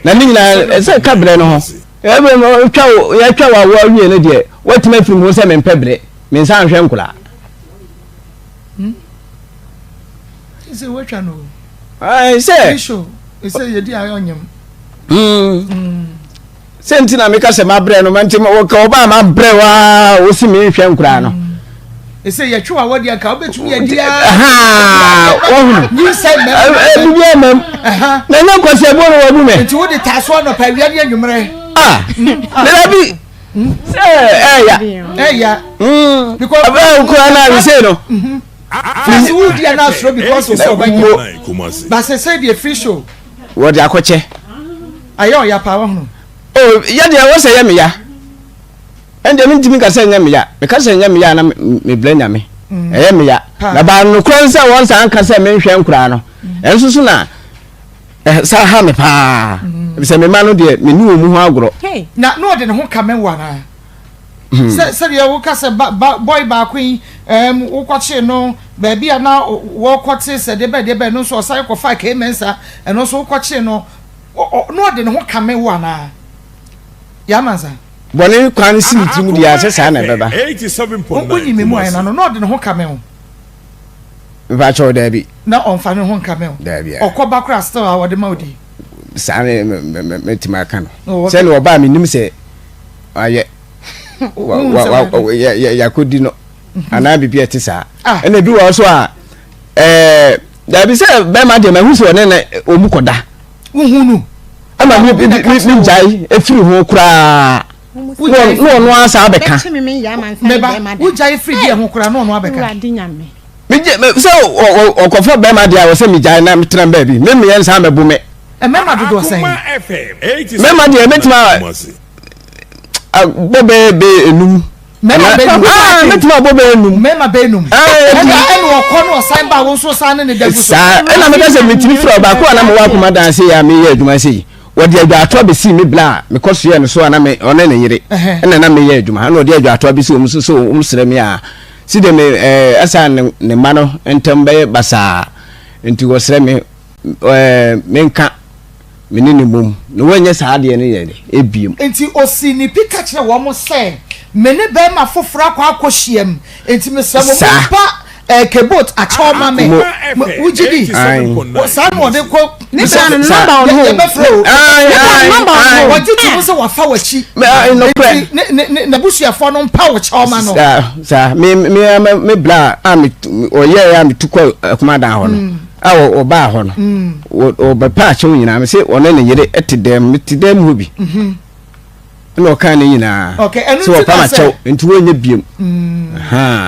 na ne nyinaa ɛsɛ ka brɛ no ho. Ɛbɛ ma otwa wo yɛtwa w'awoɔ awie no deɛ watumi afiri mu sɛ mempɛ brɛ me nsa nhwɛ nkoraa. Sɛ watwa no. Ɛɛ sɛ. Sɛ yɛdi ayɛ ɔnyam. Hmm. Sɛ nti na meka sɛ mabrɛ no nti wɔka ɔba a mabrɛ waa wosi me nhwɛ nkoraa no. Ɛsɛ yɛtwe wa wɔde anka wobɛtumi adi wɔhunu bibi amam na ɛnyɛ nkwasi ɛboɔ no wabu me. Nti wode taa so anɔpa awia ne anwummerɛ. Ah, nana bi sɛ ɛya. Ɛya. Because ɛbɛn koraa na awise no. Fisi wudi ana asoro because of ɔbɛnyɛ. Basɛ sɛ deɛ free show. Wɔde akɔkyɛ. Ayɛ ɔya paa wahunu. Oh, yɛ deɛ ɛwɔ sɛ yɛ me ya. Ɛndeɛ mentumi nka sɛ ɛnyɛ me ya. Meka sɛ ɛnyɛ me ya na mebrɛ nyame. Mm. Ɛyɛ me ya. Na baa nokorɛ no sɛ wɔn saa nka sɛ menhwɛ nkoraa no. Mm. Ɛnso so na saa ha me paa. Mm. Sɛ me ma no deɛ me ne wɔn mu ho agorɔ. Na na ɔde ne ho ka me wɔ anaa? Hmm. Sɛ sɛdeɛ woka sɛ ba ba bɔy baako yi ɛɛm wokɔkyee no baabi a na wɔkɔte sɛ deɛ bɛn deɛ bɛn no nso ɔsan kɔfa kee mɛnsa ɛno nso wokɔkyee no ɔ na ɔde ne ho kame wo anaa yamansa. Bɔne kwan si ne tirim deɛ sɛ saa na ɛbɛba. Wonyi me mu ayɛ no na ɔde ne ho kame wo. Mpakyɛw daabi. Na ɔnfa ne ho nkame wo. Daabi. Ɔkɔ ba koraa still a ɔde ma wo di. Saa ne mɛtumi aka no. Sɛnea ɔbaa menim sɛ ayɛ yɛakɔdi no anaa biribi a ɛte saa ah. ɛna ebi wɔ so a ɛɛ dabi sɛ bɛrima deɛ mahu sɛ ɔne ne ɔmu kɔda wohu no ɛma mi mi gyae efiri ho koraa ne ɔno asa abɛka mɛba wogyae firi deɛ ho koraa ne ɔno abɛka megye sɛ ɔkɔfa bɛrima deɛ a wɔ sɛ megyae na metena baabi me meyɛ nsa mɛbo me mmarima dodoɔ sɛn mmarima deɛ mɛtumi abɔ bɛyɛ bɛyɛ enum mmarima bɛyɛ enum ah, mɛtumi abɔ bɛyɛ enum mmarima bɛyɛ enum ɛna ɛna ɔkɔ no ɔsan ba wɔn nso san ne ne da gu so saa ɛna mɛka sɛ mɛtumi fira ɔbaako a na mewɔ akoma dan se yɛ a meyɛ adwuma se yi wɔde adwaatoa bɛsii me bla a mekɔ soɛ no so a na me ɔne ne yere ɛna na meyɛ adwuma ɛna ɔde adwaatoa bɛsi wɔn so so wɔn srɛ me a si de me ɛɛ ɛsa ne ne mma no ntam bɛyɛ basaa nti wɔsrɛ me ɛɛ menka me ne no mmom, na wanyɛ saa adeɛ no yɛ dɛ ebiem. Enti osii ne pi ka kyerɛɛ wɔn sɛ, Me ne barima foforo akɔ akɔhyiam, enti mesrɛ mo, mompa eh, Kebot akyɛw ma me. Wogye di? Saa na ɔde kɔ. Ne bra no namba wɔ ho. Yɛbɛfrɛ o. Ne bra no namba wɔ ho. Wɔgye to mu sɛ wafa w'akyi. Enti n'abusuafoɔ no mpa wo kyɛw ma no. Saa me me me bra a me ɔyɛɛ a metu kɔ akumadan hɔ no. Mm. a wɔbaa hɔ no mm. wɔbɛpa akyɛw nyinaa me se ɔne ne yere te dɛm mete dɛm hɔ bi mhm. ɛna ɔkaa ne nyinaa sɛ wɔpa ma kyɛw nti wɔnyɛ biam mm.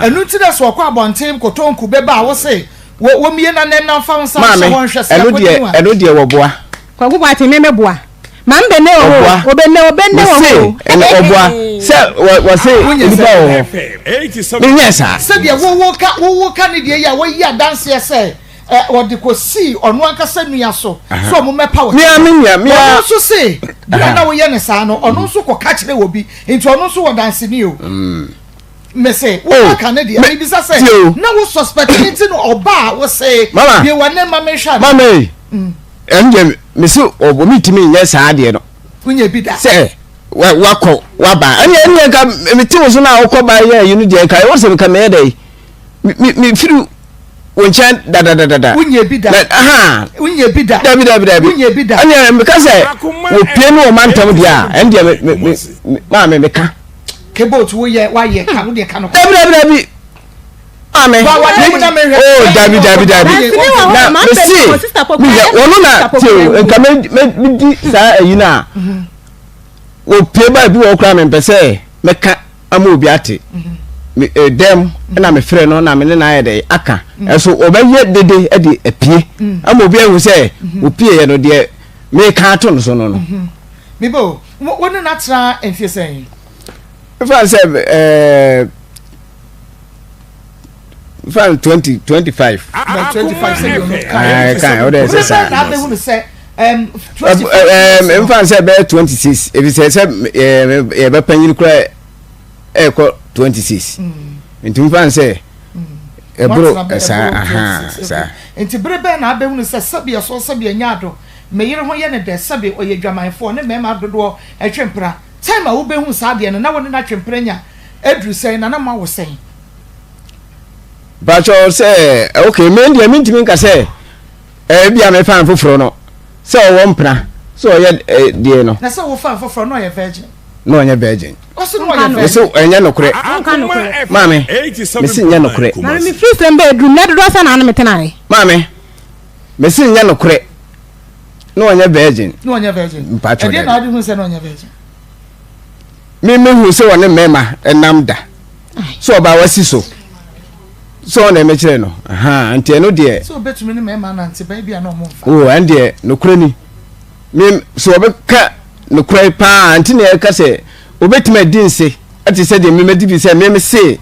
ɛno nti dɛ sɛ ɔkɔ abɔnten kɔtɔ bɛba a wo se wɔmmie na nɛm na mfa wo nsa hyɛ wɔn hwɛ sɛ akɔdi mu a ɛno deɛ wɔboa kwaku boate me meboa ma mbɛ ne wɔ hɔ obɛ ne obɛ ne wɔ hɔ ɛna ɔboa sɛ wɔse nipa wɔ hɔ menyɛ saa sɛdeɛ wowo ka wowo ka ne deɛ yi a wɔyi adanseɛ sɛ wɔde kɔsii ɔno ankasa nua so sɛ ɔmo mɛpa wɔ mea me nua mea ɔno nso se bere a na woyɛ ne saa no ɔno nso kɔka kyerɛ wɔ bi nti ɔno nso wɔ danseni o mm. mese wo oh, ka ne deɛ mebisa sɛ na wo suspect ne nti no ɔba a wo se bie wɔ ne ma mehwɛ mama mm. Ɛno deɛ mese ɔbɔ mentumi nyɛ saa adeɛ no. Wonyɛ bi da. Sɛ wakɔ waba ɛne ɛne nka mete wo so no a wokɔ ba yɛ ayi no deɛ nka ɛwɔ sɛ nka meyɛ dɛ mefiri wo nkyɛn dadadadada. Wonyɛ bi da. Aha. Wonyɛ bi da. Dabi dabi dabi. Wonyɛ bi da. Ɛne meka sɛ wɔpie ne wɔn mantam deɛ a ɛne deɛ me me me maame meka. Kebot woyɛ wayɛ ka wo deɛ ka no. Dabi dabi dabi. Maame, oh dabi dabi dabi. Na mesi meyɛ wɔn na te o nka me me di saa ayi na wɔpie ba bi wɔ koraa mempɛ sɛ mɛka ama obi ate. Me dɛm na mefrɛ no na me ne no ayɛ dɛ aka. Ɛso wɔbɛyɛ dede de apue ama obi ahu sɛ opie yɛ no deɛ meka ato no so no no. Mebo, wo ne no atena mfie sɛn? Mefa sɛ ɛɛ. fan 20 25 25 sɛ deɛ ɔno kan ɔdɛ sɛ saa na abɛhu sɛ 25 mfa sɛ bɛyɛ 26 efisɛ sɛ yɛbɛpanyin kora ɛkɔ 26 nti mfa sɛ ɛboro saa aha saa nti bere bɛn na abɛhu sɛ sɛbi ɛso sɛbi ɛnya ado me yere ho yɛ ne dɛ sɛbi ɔyɛ dwamanfoɔ ne mmarima dodoɔ ɛtwe mpena time a wobɛhu saa adeɛ no na wo ne no atwe mpena nya aduru sɛn na na moawo sɛn. Pakyɛ sɛ ok me deɛ mentumi nka sɛ ebi a mefa foforɔ no sɛ ɔwɔ mpena. Sɛ ɔyɛ eh, deɛ no. Na sɛ wofa foforɔ na ɔyɛ virgin. Na ɔnyɛ virgin. Ɔso na ɔyɛ virgin. Mese ɛnyɛ nokorɛ. Maame, mese nyɛ nokorɛ. Maame, mefiri sɛm bɛɛ duru mmerɛ dodoɔ sɛ na ano metenaeɛ. Maame, mese nyɛ nokorɛ. Na ɔnyɛ virgin. Na ɔnyɛ virgin. Mpakyɛw dɛ. Ɛdeɛ na ade hu sɛ na ɔnyɛ virgin. Me me hu sɛ ɔne mmarima ɛnam da. Sɛ ɔbaa wasi so. Sɛ ɔna ɛmɛkyerɛ no. Ahaa nti ɛno deɛ. Sɛ obetumi ne mmarima anante baabi a na ɔmo nfa. Oo ɛn deɛ nokorɛ ni. Me sɛ ɔbɛka nokorɛ paa nti na ɛka sɛ obetumi adi nse ɛte sɛ deɛ mmɛdi bi sɛ mmɛmɛ se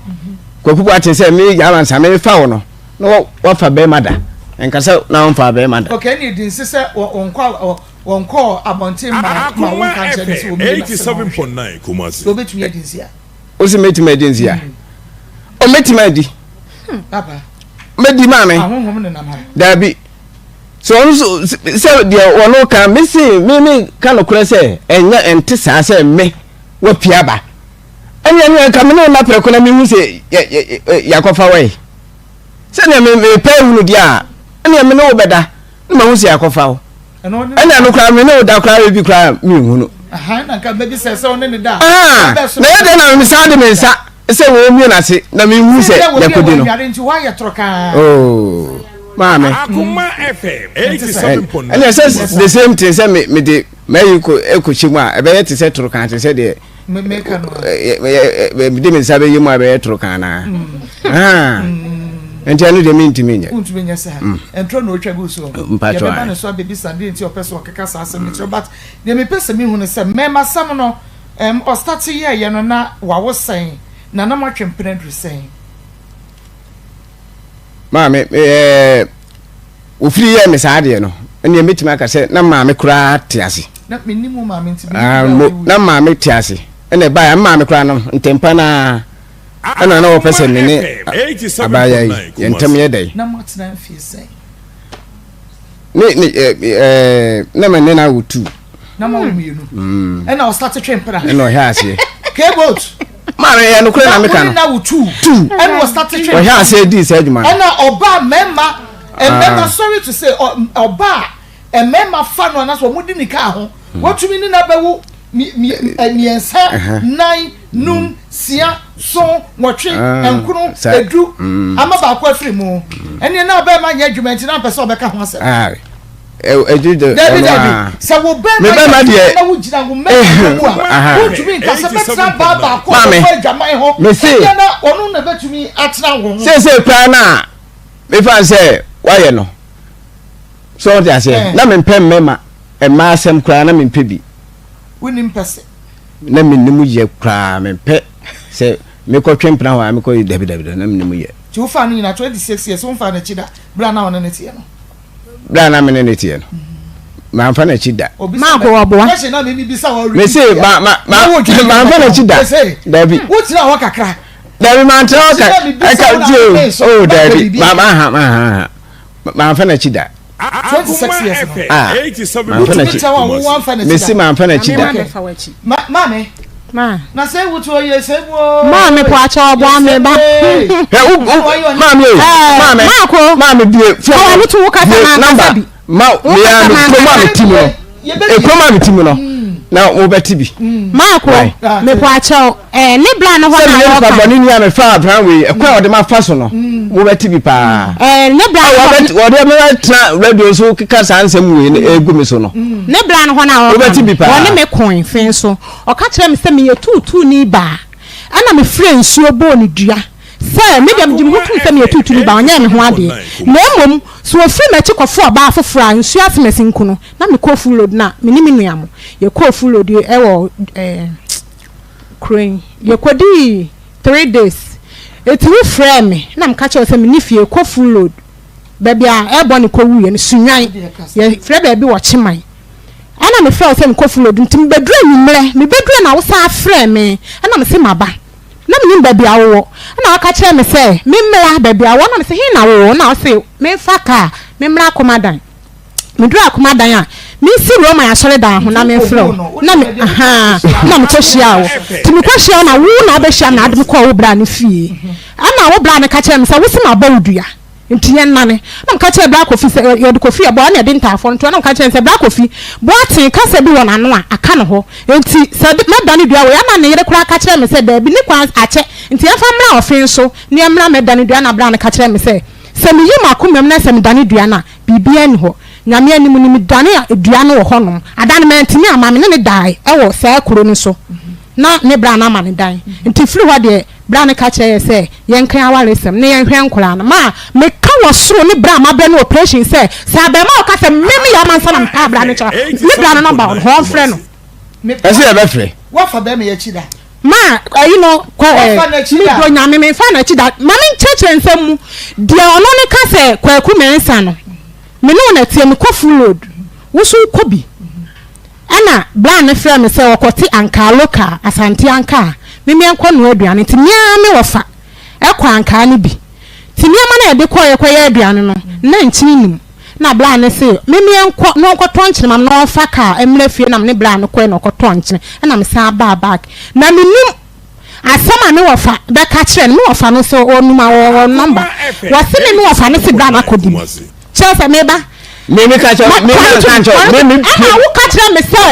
kwaku boakye sɛ me yawansa me fa wo no na wafa bɛrima da nkasa na wɔmfa bɛrima da. Okay ɛna edi nse sɛ wɔnkɔ wɔnkɔ abɔnten ma ma wɔn nka nkyɛn ne sɛ wɔn mmienu asɛm na wɔhwɛ sɛ obetumi adi nse a. O sɛ mɛtumi adi nse a o mɛtumi adi mɛdi maame daabi sɛ ɔno so sɛ deɛ ɔno ka me se me me ka nokorɛ sɛ ɛnyɛ ɛnte saa sɛ me wapia ba ɛne ɛne nka me ne wo na prɛko na mehu sɛ yɛakɔfa wai sɛdeɛ mepɛ hunu deɛ a ɛneɛ me ne wo bɛda na mahu sɛ yɛakɔfa wo ɛne ɛno koraa me ne wo da koraa bi koraa menhunu na yɛ dɛn na mesan de me nsa sɛ wɔn mie n'ase na mehu sɛ yɛkɔdi no oh, maame ɛne sɛ the same thing sɛ mede mayi kɔhyɛ mu a ɛbɛyɛ te sɛ toro kan te sɛ deɛ mede me nsa bɛyɛ mu a ɛbɛyɛ toro kan naa nti ɛno deɛ mentumi nyɛ wontumi nyɛ saa ɛntorɔ na ɔtwa gu so yɛbɛba ne so abɛbisa deɛ nti ɔpɛ sɛ ɔkeka saa asɛm no kyerɛ but deɛ mepɛ sɛ mehu no sɛ mmɛmasɛm no ɔstate yɛɛyɛ no na wawo sɛn na na moatwe mpena duru sɛn? Maame, ɛɛ ofiri yɛɛ me saa adeɛ no, ɛnneɛ mɛtumi aka sɛ na maame koraa te ase. Na mennim wo maame nti ah, na maame te ase. Ɛna ɛbaeɛ, maame koraa no ntɛmpa no ara ɛna na wɔpɛ sɛ me ne abaayewa yi yɛn ntam yɛ dɛn. Na moatena mfie sɛn? Ne ne ɛɛ ɛɛ na me ne no awo tu. Na mo awo mmienu. Mm. Ɛna ɔsate twe mpena. Ɛna ɔhwɛ aseɛ. K-boat. Maame yɛ nokorɛ na meka no. Na wo ne no awo tu. Tu. Ɛna ɔsate twe mpena. Ɔhwɛ aseɛ dii saa adwuma no. Ɛna ɔbaa mmarima mmarima sorry to say ɔbaa mmarima fa no anaasɛ wɔn di ne kaa ho wɔtumi ne no abɛwo mmiɛnsa nan num sia son nwɔtwe nkono edu ama baako afiri mu ɛnneɛ na ɔbɛrima nyɛ adwuma nti na mpɛ sɛ ɔbɛka ho asɛm. Dabi dabi sɛ wo bɛrima yɛ adwuma na wogyina wo mmarima mu a wontumi nka sɛ bɛtena baa baako a wɔbɔ adwaman ho ɛnneɛ na ɔno na bɛtumi atena wo ho. Seesei koraa no a mefa sɛ woayɛ no so wote aseɛ na mempɛ mmarima mmaa asɛm koraa na mempɛ bi. Wonim pɛ se. Na mennim yɛ koraa mempɛ sɛ mekɔtwe mpena hɔ a mekɔ dabi dabi na mennim yɛ. Nti wofaa no nyina 26 years womfaa n'akyi da berɛ a na ɔne no teɛ no? Berɛ a na mene no teɛ no mamfa n'akyi da. Maako ɔboa. Mese ma ma ma mamfa n'akyi da dabi. Wotena hɔ kakra. Dabi mantena hɔ kakra ɛka tie o oh dabi ma ma ha ma ha ha mamfa n'akyi da. 26 years no. Ah, mamfa n'akyi. Mesi mamfa n'akyi da. Maame. Ma. Na sɛ wutu oyɛ sɛ mu o. Maame po akyɛ ɔbɔ ame ba. Hɛ wo maame o. Maame. Maako. Maame bie fún. Ɔwɔ no to wo kasa na ankasa bi. Ma mea me kurom a me ti mu no. Ekurom a me ti mu no. Na wo bɛ ti bi. Maako me po akyɛ ɛɛ ne bla no hɔ na wɔka. Sɛ mi yɛ nipa bɔ ne nua mi fa abran wei ɛkwan a ɔde ma fa so no wo bɛ ti bi paa. Ɛɛ ne bla no hɔ. Ɔde ma tena radio so keka saa nsɛm wei egu mi so no. Ne bla no hɔ na wɔka. Wo bɛ ti bi paa. Wɔne me koe fɛn so. Ɔka kyerɛɛ me sɛ meyɛ tuutuuni baa. Ɛnna mefrɛɛ nsuo bɔɔ no dua sɛ, Me deɛ, megye me ho tom sɛ meyɛ tuutuuni baa, ɔnyɛɛ me ho adeɛ. Na mmom, sɛ ɔfiri m'akyi kɔfo ɔbaa foforɔ a, nsuo asemasi nku no. Na mekɔɔ full load na me ne me nua mo, yɛkɔɔ full load wɔ eh, kuro yi. Yɛkɔdii 3 days. Enti wofrɛɛ me na meka kyerɛɛ wo sɛ menni fie, kɔ full load. Baabi a ɛrebɔ no kɔwuiɛ no, Sunnwan. Yɛfrɛ baabi wɔ Kyeman. Ɛna mefrɛɛ wo sɛ mekɔ full load nti mebɛduru anwummerɛ, mebɛdurui na wosan frɛɛ me ɛna mese maba. Na mennim baabi a wowɔ. Ɛna woka kyerɛɛ me sɛ memmra baabi a wowɔ na mese he na wowɔ? Na wose memfa kaa memmra Akomadan. Meduru Akomadan a, mensi Roman asɔredan ho na memfrɛ wo. Na me ahaa na mekɔhyiaa wo. Nti mekɔhyiaa wo na wo na wobɛhyia me na wode me kɔɔ wo bra no fie. Ɛna wo bra no ka kyerɛɛ me sɛ wose mabɔ wo dua. Nti yɛnnane. Na meka kyerɛɛ Bra Kofi sɛ, yɛde Kofi yɛbɔɔ ɛna yɛde ntaafoɔ no toɔ. Na meka kyerɛɛ no sɛ, Bra Kofi, Boateng kasa bi wɔ n'ano a, aka ne hɔ. Enti sɛ mɛdane dua wei a, na ne yere koraa ka kyerɛɛ me sɛ, daabi, ne kwan akyɛ, nti yɛmfa mmra ɔfe so na yɛmmra mmɛdane dua. Na bra no ka kyerɛɛ me sɛ, sɛ meyi m'akoma mu na sɛ medane dua no a, biribiara nni hɔ. Nyame anim no, medane dua no wɔ hɔnom. Ada no, mantumi amma, me ne no dae wɔ saa kuro no so. Na ne bra no ama no dan. Nti firi hɔ deɛ, bra no ka kyerɛɛ yɛ sɛ yɛnka yɛn awaresɛm na yɛnhwɛ nkwadaa no. Ma meka wɔ soro ne bra a mabrɛ no operation sɛ, sɛ abarimaa a ɔka sɛ me meyɛ amansa na mepɛ abra no kyɛ a, ne bra no nɔmba wɔ no hɔ, ɔmfrɛ no. Ɛsɛ yɛbɛfrɛ. Woafa bɛrima yi akyi da? Ma ayi no kɔ ɛ Woafa n'akyi da? medɔ Nyame memfa n'akyi da. Ma menkyerɛkyerɛ nsɛm mu. Deɛ ɔno no ka sɛ Kwaku Mensah no, me ne wo na ɛteɛ, mekɔ full load, wo nso wokɔ bi. Ɛna bra no frɛɛ me sɛ ɔkɔte ankaa local, Asante ankaa, me meɛnkɔ noa aduane nti me ara me wɔfa kɔ ankaa no bi. Nti nneɛma no a yɛde kɔeɛ kɔyɛ aduane no na nkyene nnim. Na bra no se me meɛnkɔ na ɔnkɔtɔ nkyene ma me na ɔmfa car mmra fie na me ne bra no kɔe na ɔkɔtɔɔ nkyene ɛna me san baa back. Na mennim asɛm a me wɔfa bɛka kyerɛɛ no, me wɔfa no sɛ ɔnim a ɔwɔ number. Wɔse me me wɔfa no se bra no akɔdi me. Kyerɛ sɛ meba. Me me ka kyerɛ me me ka kyerɛ me me pie. Ɛna wo ka kyerɛ me sɛ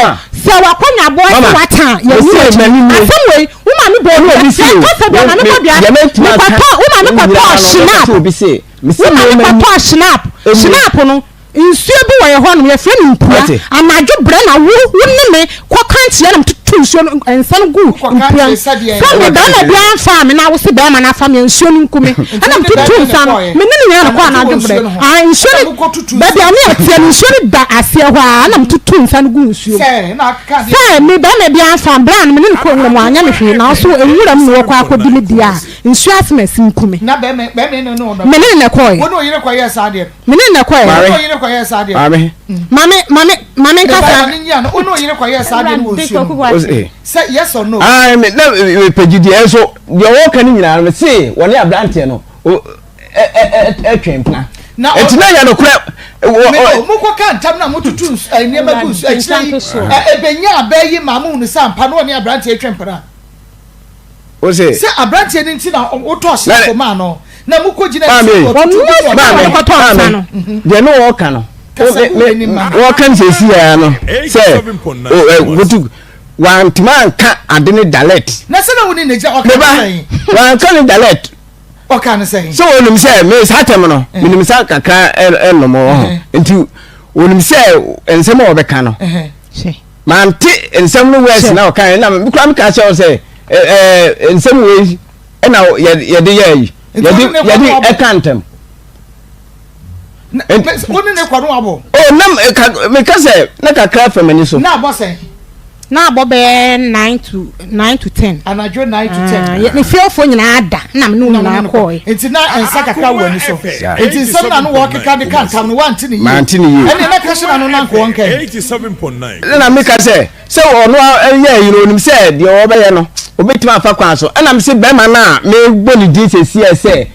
sɛ wakɔnya aboa sɛ wata a yɛ ni akyi. Asɛm wei wo maame bɔ obi sɛ kasa bi maame kɔ dua mekɔtɔ wo maame kɔtɔ shinap wo maame kɔtɔ shinap shinap no. Nsuo bi wɔ yɛ hɔ nom yɛfrɛ no mpua anadwo brɛ na wo wo ne me kɔ kankyea na metutu nsuo no nsa no gu mpua sɛ me bɛrima biara mfaa me na wo se bɛrima no afa me a nsuo no nku me ɛna metutu nsa no me ne ne nyinaa na kɔ anadwo brɛ ah nsuo no baabi a ne yɛteɛ no nsuo no da aseɛ hɔ a ɛna metutu nsa no gu nsuo mu sɛ me bɛrima biara mfaa me berɛ a no me ne no kɔ nwura mu anyɛ me hwee na ɔso nwura mu na wɔkɔ akɔdi me deɛ a nsuo ase ma asi nku me me ne ne na ɛkɔɛ. Me ne na kɔɛ. Maame. Wo yere kɔyɛ saa deɛ. Maame. Maame maame maame nkasa. Maame nyi ano. Wo ne wo yere kɔyɛ saa deɛ no wɔ nsuo mu. Sɛ yes or no. Ah me na me pɛ gyidi ɛnso deɛ wɔka no nyinaa no me se wɔne aberanteɛ no ɛtwe mpena. Eti na yɛ nokorɛ. Mo kɔ ka ntam na mo tutu nneɛma gu nsu akyire yi ebenya abɛ yi maa mo hunu sɛ ampa na wɔne aberanteɛ twe mpena. Ose. Sɛ aberanteɛ no nti na wotɔɔ hyɛnfo maa no na mokɔ gyina nsuo kɔ tutu bi wɔ maame maame deɛ ne wɔka no wɔka no sɛsi ya no sɛ wotu wantumi anka ade ne dalet. Na sɛ na wo ne n'agya ɔka ne sɛn. Wanka ne dalet. Ɔka ne sɛn. Sɛ wɔnim sɛ me saa tɛm no menim sa kakra ɛnom wɔ ho nti wɔnim sɛ nsɛm a wɔbɛka no. Mante nsɛm no words na ɔkaeɛ na me koraa meka kyerɛ wo sɛ ɛɛ nsɛm wei ɛna yɛde yɛ yi yɛde yɛde ɛka ntɛm. Wo ne ne kɔ no abɔ. O na meka sɛ na kakra fam ani so. Na abɔ sɛn. Na abɔ bɛyɛ 9 to 9 to 10. Anadwo 9 to 10. Ah, ne fiefoɔ nyinaa da na me ne wo nyinaa kɔɔe. Nti na nsa kakra wɔ ani so. Nti nsɛm na no wɔkeka de ka ntam no wante ne yie. Mante ne yie. Ɛne na ka hyɛ n'ano na nka wɔnka yi. Ɛna meka sɛ sɛ ɔno yɛ yi no onim sɛ deɛ ɔbɛyɛ no obɛtumi afa kwan so ɛna mese bɛrima no a mebɔ ne din sɛsiɛ sɛ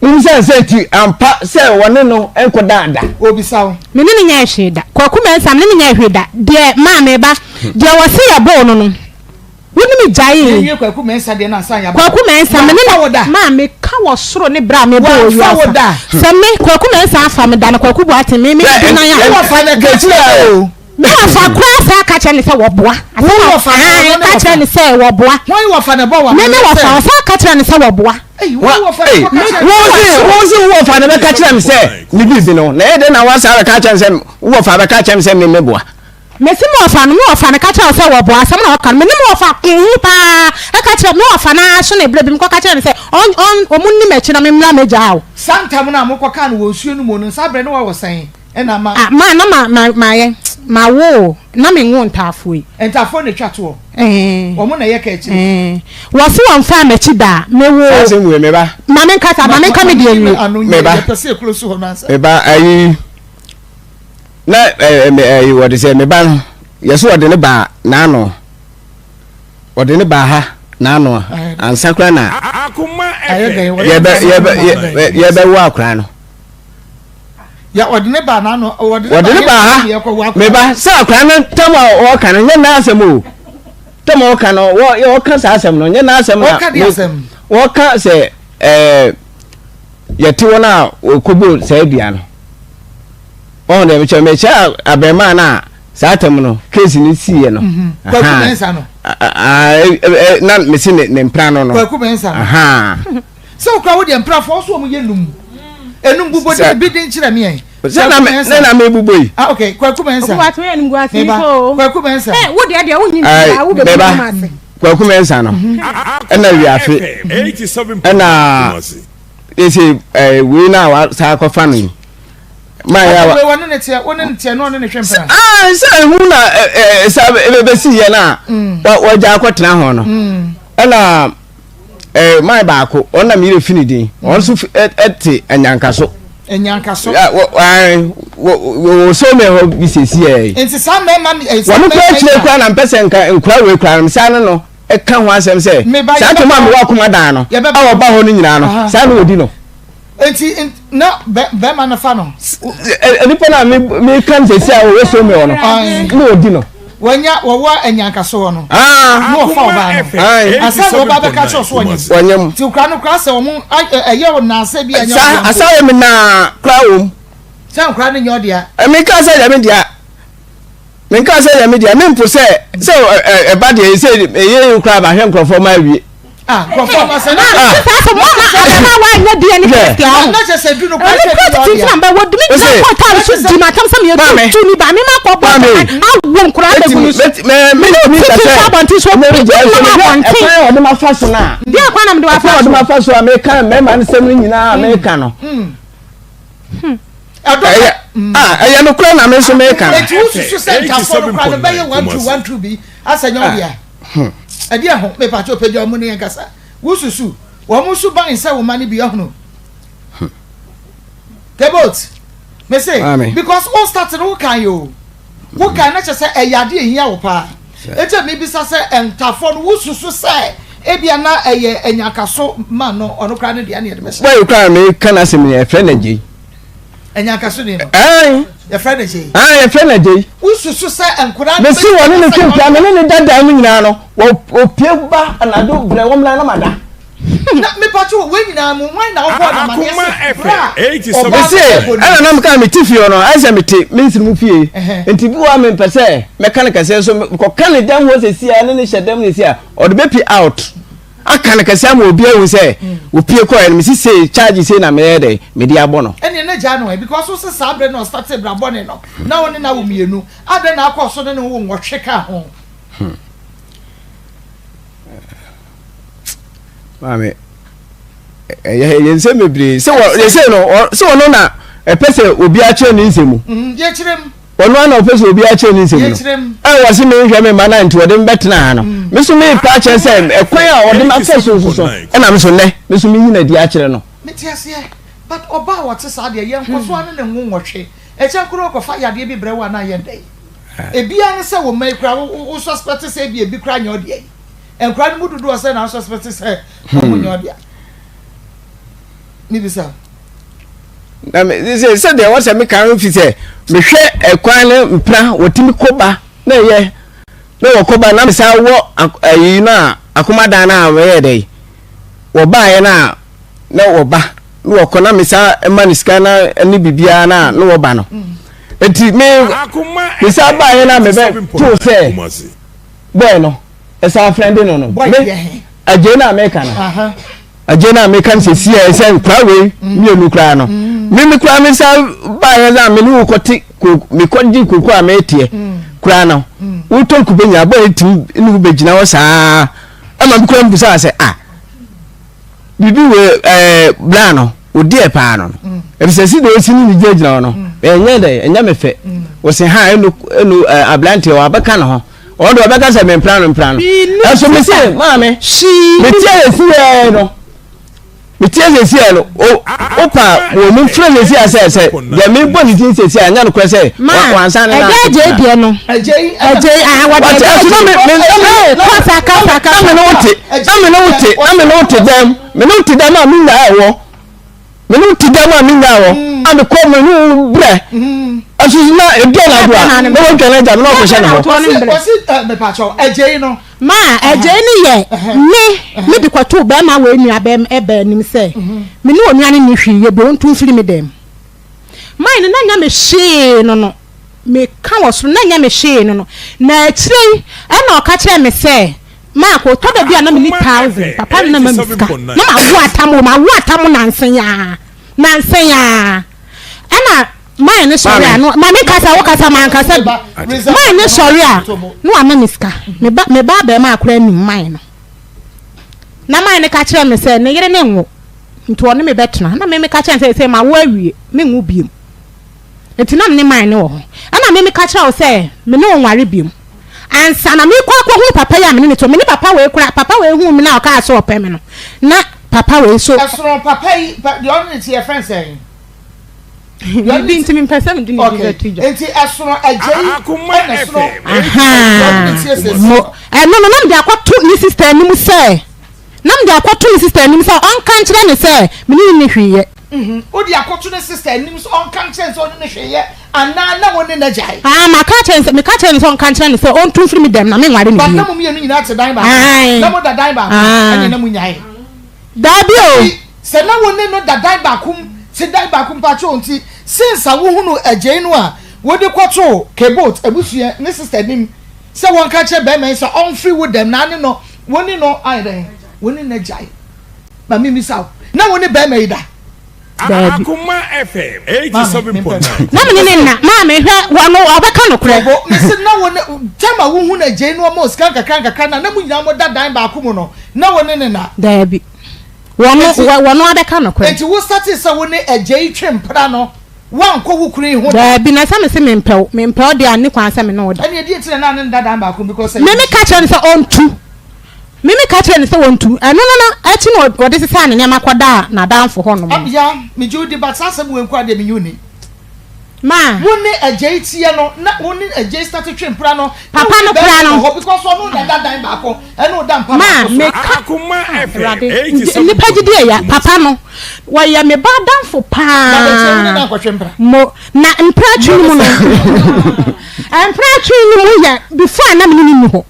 wohu sɛ sɛ nti ampa sɛ wɔne no nkɔdaa da. Obisa wo. Me ne no nyɛɛ hwee da. Kwaku Mensah, me ne no nyɛɛ hwee da. Deɛ maa me ba, deɛ wɔse yɛboo no no, wo ne me gyaee. Yɛnwie Kwaku Mensah deɛ no ansa yɛaba. Kwaku Mensah, me ne Wamfa wo da. no, maa meka wɔ soro ne berɛ a mebɔ wɔ Wamfa wo wiase. da. Sɛ me, Kwaku Mensah afa me da no, Kwaku Boateng, me, me de nan a. Wo wɔfa na ɛka kyerɛ o. Me wɔfa koraa saa ka kyerɛ ne sɛ wɔboa. Wo wɔfa na ɔno ne Ka kyerɛ ne sɛ wɔboa. Hwan wɔfa na ɛbɔ wɔ Me me wɔfa, ɔsan ka kyerɛ ne sɛ wɔboa. Ei, wo wɔfa na ɛbɔ ka kyerɛ wo se wo se wo wɔfa na bɛka kyerɛ me sɛ ne biribi no na ɛyɛ dɛn na woasa bɛka kyerɛ me sɛ wo wɔfa bɛka kyerɛ me sɛ me meboa. Mese me wɔfa no, me wɔfa no ka kyerɛ wo sɛ wɔboa, asɛm na ɔka no, me ne me wɔfa koo ho paa, ɛka kyerɛ me wɔfa no ara so na ɛberɛ bi mekɔka kyerɛ no sɛ ɔn ɔn ɔmo nni m'akyi na memmra mmɛgyaa wo. Saa ntam no a mokɔkaa no wɔ nsuo no mu no, saa berɛ no woawɔ sɛn? Ɛna ma. Ah, ma na ma ma mayɛ ma wo o, na me nwo ntaafoɔ yi. Ntaafoɔ na etwa toɔ. Ɛɛ. Wɔn na ɛyɛ ka akyire. Ɛɛ. Wɔsi wɔn faa m'akyi da a, me wo. Saa asɛm wei me ba. Ma me nkasa, ma me nka me deɛ nwie. Me ba. Yɛpɛ sɛ ekuro so hɔ no ansa. Me ba ayi na ɛɛ ɛɛ wɔde sɛ me ba no yɛsɛ wɔde ne ba n'ano wɔde ne ba ha n'ano ansa koraa na yɛbɛ yɛbɛ yɛbɛwo akora no. Ya ɔde ne ba n'ano ɔde ne ba ha me ba sɛ akora no tam a ɔka no nyɛ n'asɛm o tam a ɔka no wɔ ɔka saa asɛm no nyɛ n'asɛm na ɔka de asɛm ɔka sɛ ɛɛ. yɛte hɔ no a wɔkɔbɔ saa dua no. Ɔho deɛ mekyɛ mekyɛ abɛɛmaa no a saa tam no case no siiɛ no. Mhm. Kwaku Mensah no. Na mese ne ne mpra no no. Kwaku Mensah no. Sɛ okura wo deɛ mprafoɔ nso wɔn yɛ num. Enum bubɔ di bi din kyerɛ me yɛn. Sɛ na me ne na me bubɔ yi. Ah okay Kwaku Mensah. Okuwa to yɛ num gu ase yi ko. Kwaku Mensah. Eh wo deɛ deɛ wo nyi nti wo bɛ bu mu ase. Kwaku Mensah no. Mhm. Ɛna wiafe. Ɛna ese ɛɛ wei na wa saa akɔfa no yi. Maa yɛ awa. Wɔne ne teɛ wɔne ne teɛ na ɔne ne hwɛ mpena. Aa sɛ ehu na ɛɛ sa ebesi yɛ na mm. wɔgya akɔtena ho no. Mm. Ɛna ɛɛ maa baako ɔno na mi yɛrɛ fi ne din mm. ɔno nso ɛte anyankaso. Anyankaso. Wɔ wɔ wɔ so mi hɔ bi sisi yɛ yi. Nti saa mmarima mi. Wɔn kura akyire kura na mpɛ sɛ nka nkura wei kura no saa no no ɛka ho asɛm sɛ saa toma a mewɔ akoma dan no a wɔba hɔ no nyinaa no saa na wɔdi no. Eti na bɛrima no fa no. Nipa na mi mi kan sɛ si a wɔwɔ so mi wɔ no na odi no. Wɔnya wɔwɔ anyankaso hɔ no. Na wɔfa ɔbaa no. Asa na ɔbaa bɛka kyerɛ so wɔnyam. Wɔnyam. Ti okura no kura sɛ wɔn ɛyɛ wɔn naasɛ bi ɛnyɛ wɔn. Asa yɛ mi naa kura wɔm. Sɛ nkura no nyɛ ɔdea. Ɛmi ka sɛ yɛ mi dea. Mi nka sɛ yɛ mi dea mi mpo sɛ sɛ ɛba deɛ sɛ ɛyɛ yi kura ba hwɛ nkurɔfoɔ ma awie. Ah, nkurɔfoɔ ma sɛ na. Ah, sisa sɛ mo ama abɛma wa nyɛ deɛ ne kɛse aho. Na kyɛ sɛ du no kura Ɛne sɛ kura bi titi ɔdea. na mbɛ wɔ dumi gyina kɔ taare so di ma tam sɛ meyɛ tu tu ni ba me ma kɔ bɔ awo nkura abɛgu ne so. Me ne titi nso abɔnten so bi nam abɔnten. Ɛkwan a ɔde ma fa so na. Deɛ kwan na mede wa fa so. Ɛkwan a ɔde ma fa so a meka mmarima no sɛm no nyinaa meka no. Ɛyɛ ah ɛyɛ no kura na me nso meka no. Eti wosusu sɛ ntafoɔ no kura no bɛyɛ 1 2 1 2 bi asɛ nyɛ ɔdea. Hmm. Ɛdeɛ ho mepakyɛ ɔpagya wɔn ne yɛn kasa. Wosusu wɔn nso ban sɛ wɔn ma no bi ahunu. Hmm. Kebot, me se because o start no wo kan yi o. Wo kan na kyɛ sɛ ɛyɛ adeɛ ehia wo paa. Eti mi bisa sɛ ntafoɔ no wosusu sɛ ebia na ɛyɛ ɛnyakaso ma no ɔno koraa ne deɛ ne yɛde bɛhyɛ. Bɔyɛ koraa mi ka n'asɛm yɛ fɛ na gye. Ɛnyankaso ni no. Ɛn. Yɛfrɛ no gyei. Ɛn yɛfrɛ no gyei. Wosusu sɛ nkwadaa no. Mesi wɔne ne twe mpira me ne ne dada mu nyinaa no wɔpie ba anadwo brɛ wɔn na ma da. Na mepatwo wɔ wɔn nyinaa mu hwan na ɔbɔ na amaneɛ sɛ berɛ a ɔbaa no Mese bɛbɔ ne. ɛna nam kaa mete fie hɔ no ayɛ sɛ mete me nsiri mu fie nti bi wɔ a mempɛ sɛ mɛka no kɛseɛ nso mekɔka ne dɛm hɔ sɛsi a ne ne hyɛ dɛm sɛsi a ɔde bɛpi out. Aka no kɛse ama obi ahu sɛ opie kɔɛ no mesi sei charge sei na meyɛ dɛ mede abɔ no. Ɛneɛ na gyaa no ɛ because wo se saa berɛ no ɔstartee bra bɔne no na wo ne no awo mienu adɛn na akɔɔ so ne no wo nwɔtwe ka ho. Hmm. Maame ɛyɛ ɛyɛ nsɛm bebree sɛ wɔ yɛsɛ no sɛ ɔno na ɛpɛ sɛ obi akyerɛ ne nsɛm mu. Yɛkyerɛ mu. Ɔno ara na ɔpɛ sɛ obiara kyerɛ ne nsɛm no. A wɔse menhwɛ me mma no a nti wɔde me bɛtena ha no. Mm. Me nso merepa akyerɛ sɛ ɛkwan a ɔde me afa so nso so ɛna me nso nnɛ me nso meyi no adi akyerɛ no. Mete aseɛ but ɔbaa a ɔte saa deɛ yɛn nkɔso ano ne nwo nwɔtwe ɛkyɛ koro ɔkɔfa yadeɛ bi brɛ wo anaa yɛn dɛn ebiara ne sɛ wo mma yi koraa wo wo suspect sɛ ebi ebi koraa nyɛ ɔdeɛ yi nkora no mu dodoɔ sɛ na suspect sɛ wɔn nyɛ ɔdeɛ mebisa. Na me sɛ sɛdeɛ ɛwɔ sɛ meka no fi sɛ mehwɛ ɛkwan no mpena wɔtumi kɔba na ɛyɛ na wɔkɔba na mesan wɔ ayi no a akomadan no a wɔyɛ dɛ wɔbaeɛ no a na wɔba na wɔkɔ na mesan ma no sika na ne biribiara no a na wɔba no nti me mesan baeɛ no a mebɛtoo sɛ bɔɛ no ɛsan frɛnde no no me agye no a meka no Agye no a meka no sɛsi a sɛ nkora wei mm. mmienu koraa no mm. me me koraa me sa baeɛ sɛ me ne wo kɔte mekɔgye koko a meteɛ mm. koraa no wotɔ kube nyina bɔ ɛtumi ne wo bɛgyina hɔ saa ama me koraa mbusaa sɛ ah biribi wei ɛɛ bla no odi ɛ paa no no efisɛ si de osi ne ne gyinagyina hɔ no ɛnyɛ dɛ ɛnyɛ me fɛ wɔsi ha ɛnu ɛnu ɛɛ aberanteɛ wɔ abɛka ne ho. Ɔno deɛ ɔbɛka sɛ mempra no mpra no. Ɛso me se maame metie sɛsi yɛ no metie sɛsi yɛ no o pa wɔ mu fira sɛsi yɛ sɛ sɛ deɛ mebɔ ne din sɛsi yɛ anya no korɛ sɛ wansa ne na ɛgya agye deɛ no agye aha wɔde agye ɛso na me me me kasa kasa kasa na me ne wo te na me ne wo te na me ne wo te dɛm me ne wo te dɛm a me nya ɛwɔ me ne wo te dɛm a me nya ɛwɔ a me kɔ me ne wo brɛ. Ɛso na edu anadwo a na wɔatwa no agya no na ɔkɔhyɛ ne hɔ. Wɔsi mepakyɛw agyei no. Ma agyei no yɛ me me de kɔtoo bɛrima wei nua bɛrima ɛbɛ anim sɛ me ne onua no nni hwee yɛ bi ɔntu mfiri me dɛm. Mine no na nyɛ me hwee no no meka wɔ soro na nyɛ me hwee no no na akyire yi ɛna ɔka kyerɛ me sɛ Mark ɔtɔ da bi a na menni thousand papa no na ma me sika na mawo atam o mawo atam nansa yi ara nansa yi ara ɛna Mine no sɔre a no ma me kasa wo kasa ma nkasa bi mine no sɔre a no ama me sika me ba me ba abɛɛma akora anim mine no na mine no ka kyerɛ me sɛ ne yere ne nwo nti ɔne me bɛtena na me me ka kyerɛ sɛ sɛ ma wo awie me nwo biem nti na me ne mine no wɔ hɔ ɛna me me ka kyerɛ wo sɛ me ne wo nware biem ansa na mekɔ akɔhu papa yi a me ne ne to me ne papa wei kora papa wei hu me na ɔkaa sɛ ɔpɛ me no na papa wei so ɛsono papa yi deɛ ɔne ne ti yɛ fɛn sɛn. Bibi nti mempɛ sɛ mede ne din bɛto dwa. Nti ɛsono agya yi ɛna ɛsono mo ɛno no na mede akɔto ne sista anim sɛ na mede akɔto ne sista anim sɛ ɔnka nkyerɛ ne sɛ me ne ne hwee yɛ. Mhm. Wode akɔto ne sista anim sɛ ɔnka nkyerɛ ne sɛ ɔne ne hwee yɛ anaa na wo ne no agyae? Ah, maka kyerɛ ne sɛ meka kyerɛ ne sɛ ɔnka nkyerɛ ne sɛ ɔntu mfiri me dɛm na menware ne bio. But na mo mmienu nyinaa te dan baako. Na mo da dan baako ɛne na mo nyae. Daabi o. Nti sɛ na wo ne no da dan baako mu, te dan baako mu mpakyɛw nti since a wohunu agyei no a wode kɔtoo Kebot abusua ne sister anim sɛ wɔnka nkyerɛ barima yi sɛ ɔmfiri wo dɛm na ne no wo ne no ayɛ dɛn? Wo ne no agyae. Ma memmisa wo, na wo ne barima yi da? Daabi. Akoma FM 87.9. Na me ne ne nna. Maame, hwɛ, wɔno, ɔbɛka nokorɛ. Bobo, mese na wo ne, time a wohunu agyei no ɔma wo sika nkakra nkakra na na mo nyinaa moda dan baako mu no, Na wo ne no na. Daabi. Wɔno, wɔno abɛka nokorɛ. Enti wo startee sɛ wo ne Agyei twe mpena no, woankɔ wo kunu yi ho da? Daabi, na sɛ mese mempɛ wo, mempɛ wo deɛ a, nni kwan sɛ me ne wo da. Ɛnneɛ deɛ nti na na ne no da dan baako mu because Me meka kyerɛɛ no sɛ ɔntu. Me meka kyerɛɛ no sɛ ɔntu. Ɛno no no akyi na ɔde sesaa ne nneɛma kɔdaa n'adamfo hɔnom no. Abia, megye wo di but saa asɛm wei nko ara deɛ menye wo nni. Ma. Wo ne agyei teɛ no na wo ne agyei start twe mpena no na Papa wo no ne koraa bɛɛma no. wɔ hɔ because ɔno na ɛda dan baako ɛne wo da mpa Ma baako so. meka Akoma ah FM Awurade nnipa gyidi ɛya papa no wɔyɛ me ba adamfo Na bɛkyɛ wo ne paa no ankɔtwe mpena. mo na mpena twe no mu no mpena twe no mu yɛ before a na me ne no nni hɔ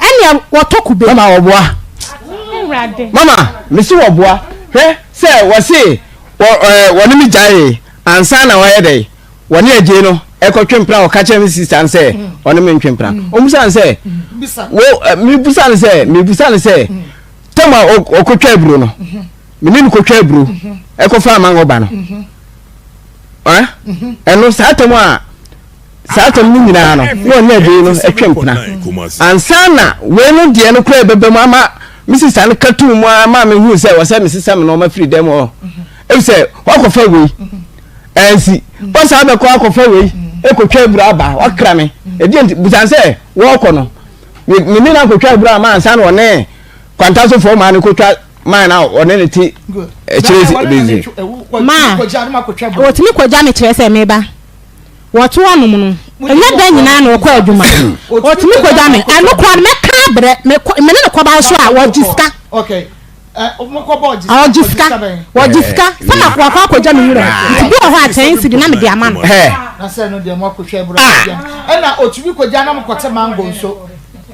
ɛnea wɔtɔ kube. Mama wɔboa. Awurade. Mama mesi wɔboa hwɛ sɛ wɔse wɔ ɛɛ wɔne me gyaee ansa na wɔayɛ dɛ wɔne agyei no ɛkɔtwe mpena ɔka kyerɛ me sista no sɛ ɔne me ntwe mpena ɔmusa no sɛ wo mebusa no sɛ mebusa no sɛ tam a ɔkɔtwa aburo no me ne no kɔtwa aburo ɛkɔfa amango ba no ɛno saa tam a Saa asɛm no nyinaa no, na ɔne agyei no twe mpena. Ansa na wei no deɛ no koraa ɛbɛba mu ama me sista no ka tuu mu ara maa mehuu sɛ wɔ sɛ mesesa me nneɛma firi dɛm hɔ. Efisɛ wakɔfa wei, ansi. Wasan bɛkɔ akɔfa wei, ɛkɔtwa abura aba, wakra me. Ɛdeɛ nti, busan sɛ wɔrekɔ no, me ne no akɔtwa abura ama ansa na ɔne kwantasofoɔ maa no kɔtwa maa na ɔne ne te akyire bɛzi. Ma, wɔtumi kɔgya me kyerɛ sɛ meba. Wɔto anom no, ɛnyɛ da nyinaa na ɔkɔ adwuma. Ɔtumi kɔgya me. Ɛno koraa no, mɛka abrɛ. Mekɔ, me ne no kɔba nso a, wɔgye sika. Ɔgye sika. Wɔgye sika. Sɛ ma wakɔ akɔgya me nwura. Nti bi wɔ hɔ a ten cedi na mede ama no.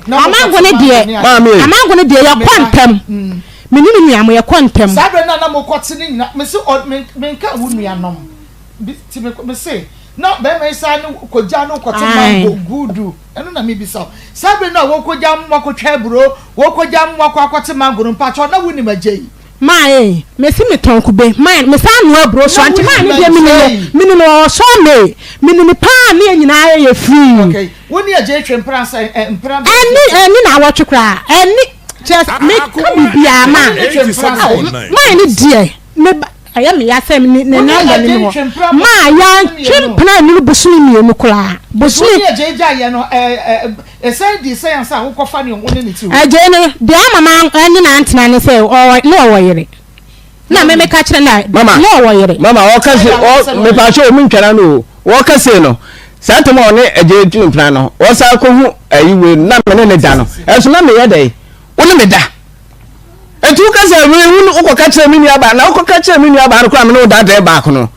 Amango no deɛ, amango no deɛ yɛkɔ ntɛm. Me ne me nua mo yɛkɔ ntɛm. Saa berɛ no a na mokɔte no nyina, mese menka wo nuanom. Bi ti me me se na bɛrima yi saa ne kogya no kɔte mango guudu ɛno na mebisa wo saa bere no a wɔkɔgya mmoa kɔtwa aburo wɔkɔgya mmoa kɔ akɔte mango no mpakyɛw na wonim agya yi. Maa ee mesi me tɔn kube maa me saa noa aburo so anti maa ne deɛ mini no mini no ɔwɔ sɔɔ mee mini no paa ne yɛ nyinaa yɛ free. Okay wo ne agya yi twe mpena sɛn ɛ mpena bɛn. Ɛni ɛni na awɔtwe koraa ɛni kyerɛ sɛ me ka bibiaa maa maa ne deɛ me ba. Ɛyɛ me ya sɛ ne ne namba ni hɔ. Maa yɛantwe mpena nnuru bosome mmienu koraa. Bosome. Nti wo ne Agyei gyaeɛ no ɛsan dii sɛn ansa wokɔfa ne wo ne ne ti hɔ? Agyei no, deɛ ama ma ne no antena ne sɛ ɔwɔ na ɔwɔ yere. Na me meka kyerɛ na na ɔwɔ yere. Mama ɔka se ɔ mepaakyɛ o mentwa n'ano o wɔka sei no saa ntɛm a ɔne Agyei tu mpena no ɔsan kɔhu ayi wei no na me ne ne da no ɛnso na meyɛ dɛn wo ne me da. Enti woka sɛ, Mehu no, wokɔka kyerɛ me nuabaa, na wokɔka kyerɛ me nuabaa no koraa me ne wo da dɛn baako no.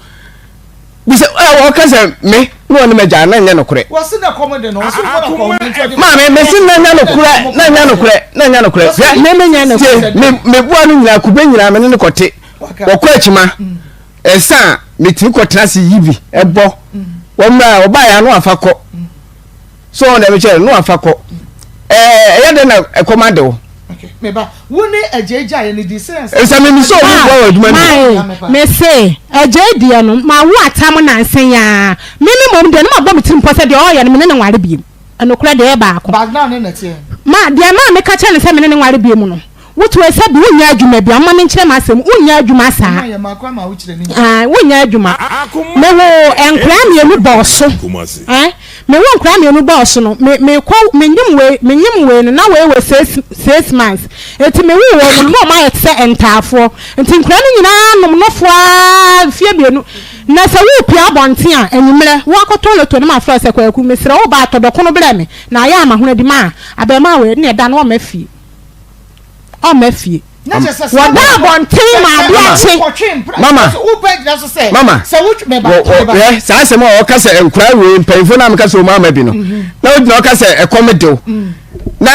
Bisa ɛ wɔka sɛ me ne ɔne m'agya na nyɛ nokorɛ. Wɔsi na kɔm de no wɔsi nkɔ na kɔm nti ɔde. Maame mesi na nyɛ nokorɛ na nyɛ nokorɛ na nyɛ nokorɛ. Hwɛ me me nyɛ nokorɛ. Me me bua no nyinaa kube nyinaa me ne no kɔte. Wɔkɔ akyima ɛsa a metumi kɔtena ase yi bi ɛbɔ. Wɔn mmerɛ a ɔbaa yɛ ano afa kɔ. So wɔn dɛm kyerɛ no afa kɔ. Ɛɛ ɛyɛ dɛ na ɛkɔm ade wo. Meba wo ne agya gya yɛ ne di sɛ. Ɛsɛ mi mi sɛ ɔmo bɔ wɔ adwuma no. Maa me se agya deɛ no ma wo atam nansa yi ara me me mom deɛ no ma bɔ me tirim pɔ sɛ deɛ ɔyɛ no me ne no nware biem ɛnokorɛ deɛ ɛyɛ baako. Bagna ne nɛteɛ. Ma deɛ maa me ka kyerɛ no sɛ me ne no nware biem no. Woto ɛsɛ bi wonyɛ adwuma bi ama menkyerɛ m'asɛm wonyɛ adwuma saa aah wonyɛ adwuma mewoo nkoraa mienu bɔɔ so eh mewoo nkoraa mienu bɔɔ so no me mekɔ menyim wei menyim wei no na wei wɔ six months nti mewoo wɔn no na wɔn ayɛ te sɛ ntaafoɔ nti nkoraa no nyinaa nom nofoɔ aa mfie mienu na sɛ wopia abɔnten a anwummerɛ woakɔtɔ loto no mafrɛ sɛ kwaku mesrɛ wo ba atɔ dɔkono brɛ me na ayɛ ama ho adi ma abɛɛmaa wei ne ɛda no ɔmma fie. ɔmma fie. Wɔda abɔnten ma ade akye. Mama, mama, hwɛ saa asɛm a ɔka sɛ nkura wei mpanyinfoɔ na meka sɛ wɔn ama bi no mhm. na wogyina ɔka sɛ ɛkɔm dew mm. na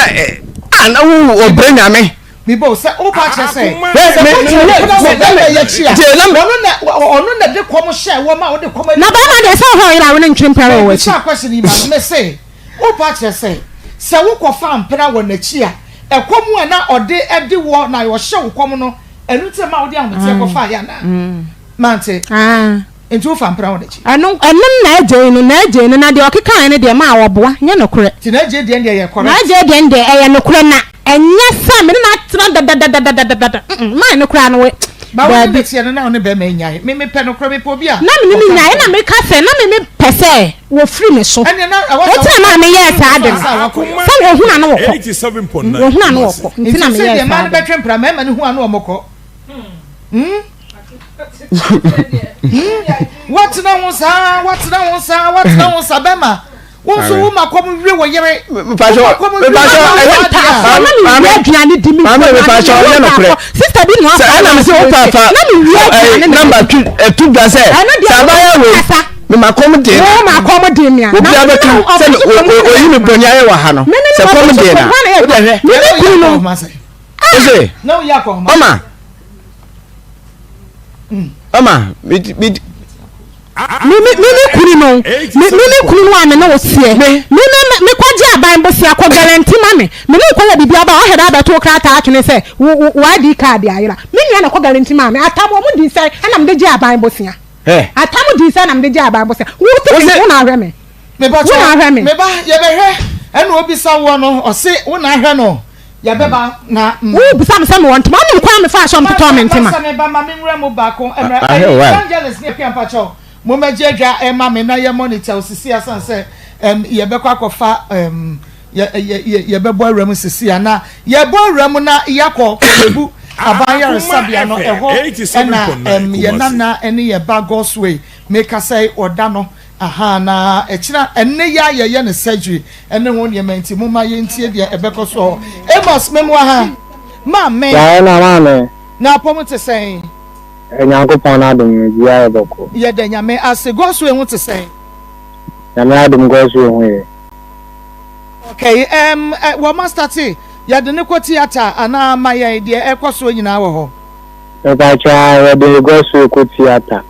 a na wo ɔbrɛ nyame. Bibo sɛ o ba kyerɛ sɛ sɛ o kyerɛ o na sɛ bɛrɛ yɛ kyi a ɔno na ɔno na de kɔm hyɛ wɔn a ɔde kɔm. Na bɛrima deɛ sɛ ɔhɔ ɔyere a wɔne ntwe mpɛrɛ wɔ akyi. Bisa akɔsi ni ma mɛ sɛ. Wopa kyerɛ sɛ, sɛ wokɔfa mpena wɔ n'akyi a, ɛkɔm a na ɔde de woɔ na ɔhyɛ wo kɔm no, ɛno nti na ɛma wode ahometeɛ kɔfaeɛ anaa? Mante. Nti wofa mpena wɔ n'akyi? Ɛno, ɛno ne n'agyei no, n'agyei no, na deɛ ɔkekaeɛ no deɛ, maa wɔboa, nyɛ nokorɛ. Nti n'agyei deɛ no deɛ ɛyɛ correct? N'agyei deɛ no deɛ, ɛyɛ nokorɛ, na ɛnyɛ sɛ me ne no atena dadadadadadada, mm, mine no koraa no, we, Ba wo ne daabi. no teɛ no, na wo ne bɛrima nnyae. Me, mepɛ nokorɛ, mepɛ obi a Na me ne no ɔka nnyae, nokorɛ. ɛna meka sɛ, na me, mepɛ sɛ. Wɔfiri me so. Ɛnneɛ na ɛwɔ sɛ Enti na maa meyɛɛ saa ade no. Ansa wakɔ. Sɛ wɔhunu a na wɔkɔ. Wɔhunu a na wɔkɔ. Nti na Nti sɛ meyɛɛ deɛ mmaa saa no ade no. bɛtwe mpena, mmarima no hu a na wɔkɔ. Hmm? Hmm? Woatena ho saa, woatena ho saa, woatena ho saa, bɛrima. Wo nso wo ma kɔm wie wo yere. Mpatsɔ mpatsɔ ɛyɛ na mi wia aduane di mi maame mpatsɔ ɔyɛ nokorɛ. Sista bi nua sɛ ɛna mi sɛ o paafa na mi wia aduane na namba tu ɛtu dwa sɛ sɛ abaya wei mi ma kɔm de na wo ma kɔm de mi a obi abɛka sɛ oyi mi bɔnni ayɛ wɔ ha no sɛ kɔm de na o de hwɛ. Mi ne kunu no. Ose ɔma ɔma mi mi. Me me me ne kunu no me me ne kunu no a me ne wo seɛ me me me me kɔgye aban bosea kɔ guarantee ma me me ne wo kɔyɛ biribi aba ɔhɛ dɛ abɛto wo krataa atwene sɛ wo wo wo ID card ayera me nua na kɔ guarantee maa me atam wɔn di sɛ ɛna me de gye aban bosea atam di sɛ ɛna me de gye aban bosea wo te me wo na ahwɛ me wo na ahwɛ me. Meba yɛbɛhwɛ ɛna obisa woɔ no ɔse wo na ahwɛ no yɛbɛba na. Wo bisa me sɛ mewɔ ntoma wonim kwan a mefaa so a metotɔɔ me ntoma. Masa meba ma me nwura mu baako mmerɛ ɛne evangelist ne akua mpakyɛw mo mɛgye adwa ɛma me na yɛ monitor osisi asan sɛ ɛm yɛbɛkɔ akɔfa ɛm yɛ yɛ yɛbɛbɔ awura mu sisi a na yɛbɔ awura mu na yɛakɔ kɔlɛbu aban yaresabea no ɛhɔ ɛna ɛm yɛ nana ɛne yɛ ba Godsway mekasa yi ɔda no Ahaa na ɛkyena ɛnnɛ yi ara yɛyɛ no surgery ɛne ho nneɛma nti momma yɛntie deɛ ɛbɛkɔ so hɔ. Amos memoa ha. Maame. Yaɛ na maame. Na apɔm te sɛn? Nyankopɔn n'adom no biribiara yɛ bɔkɔ. Yɛda Nyame ase. Godsway ho te sɛn? Nyame adom Godsway ho yɛ. Okay, ɛɛm wɔn astate yɛde no kɔ theatre anaa ma yɛn deɛ ɛkɔ soɔ nyinaa wɔ hɔ? Mepakyɛw aah yɛde Godsway kɔ theatre.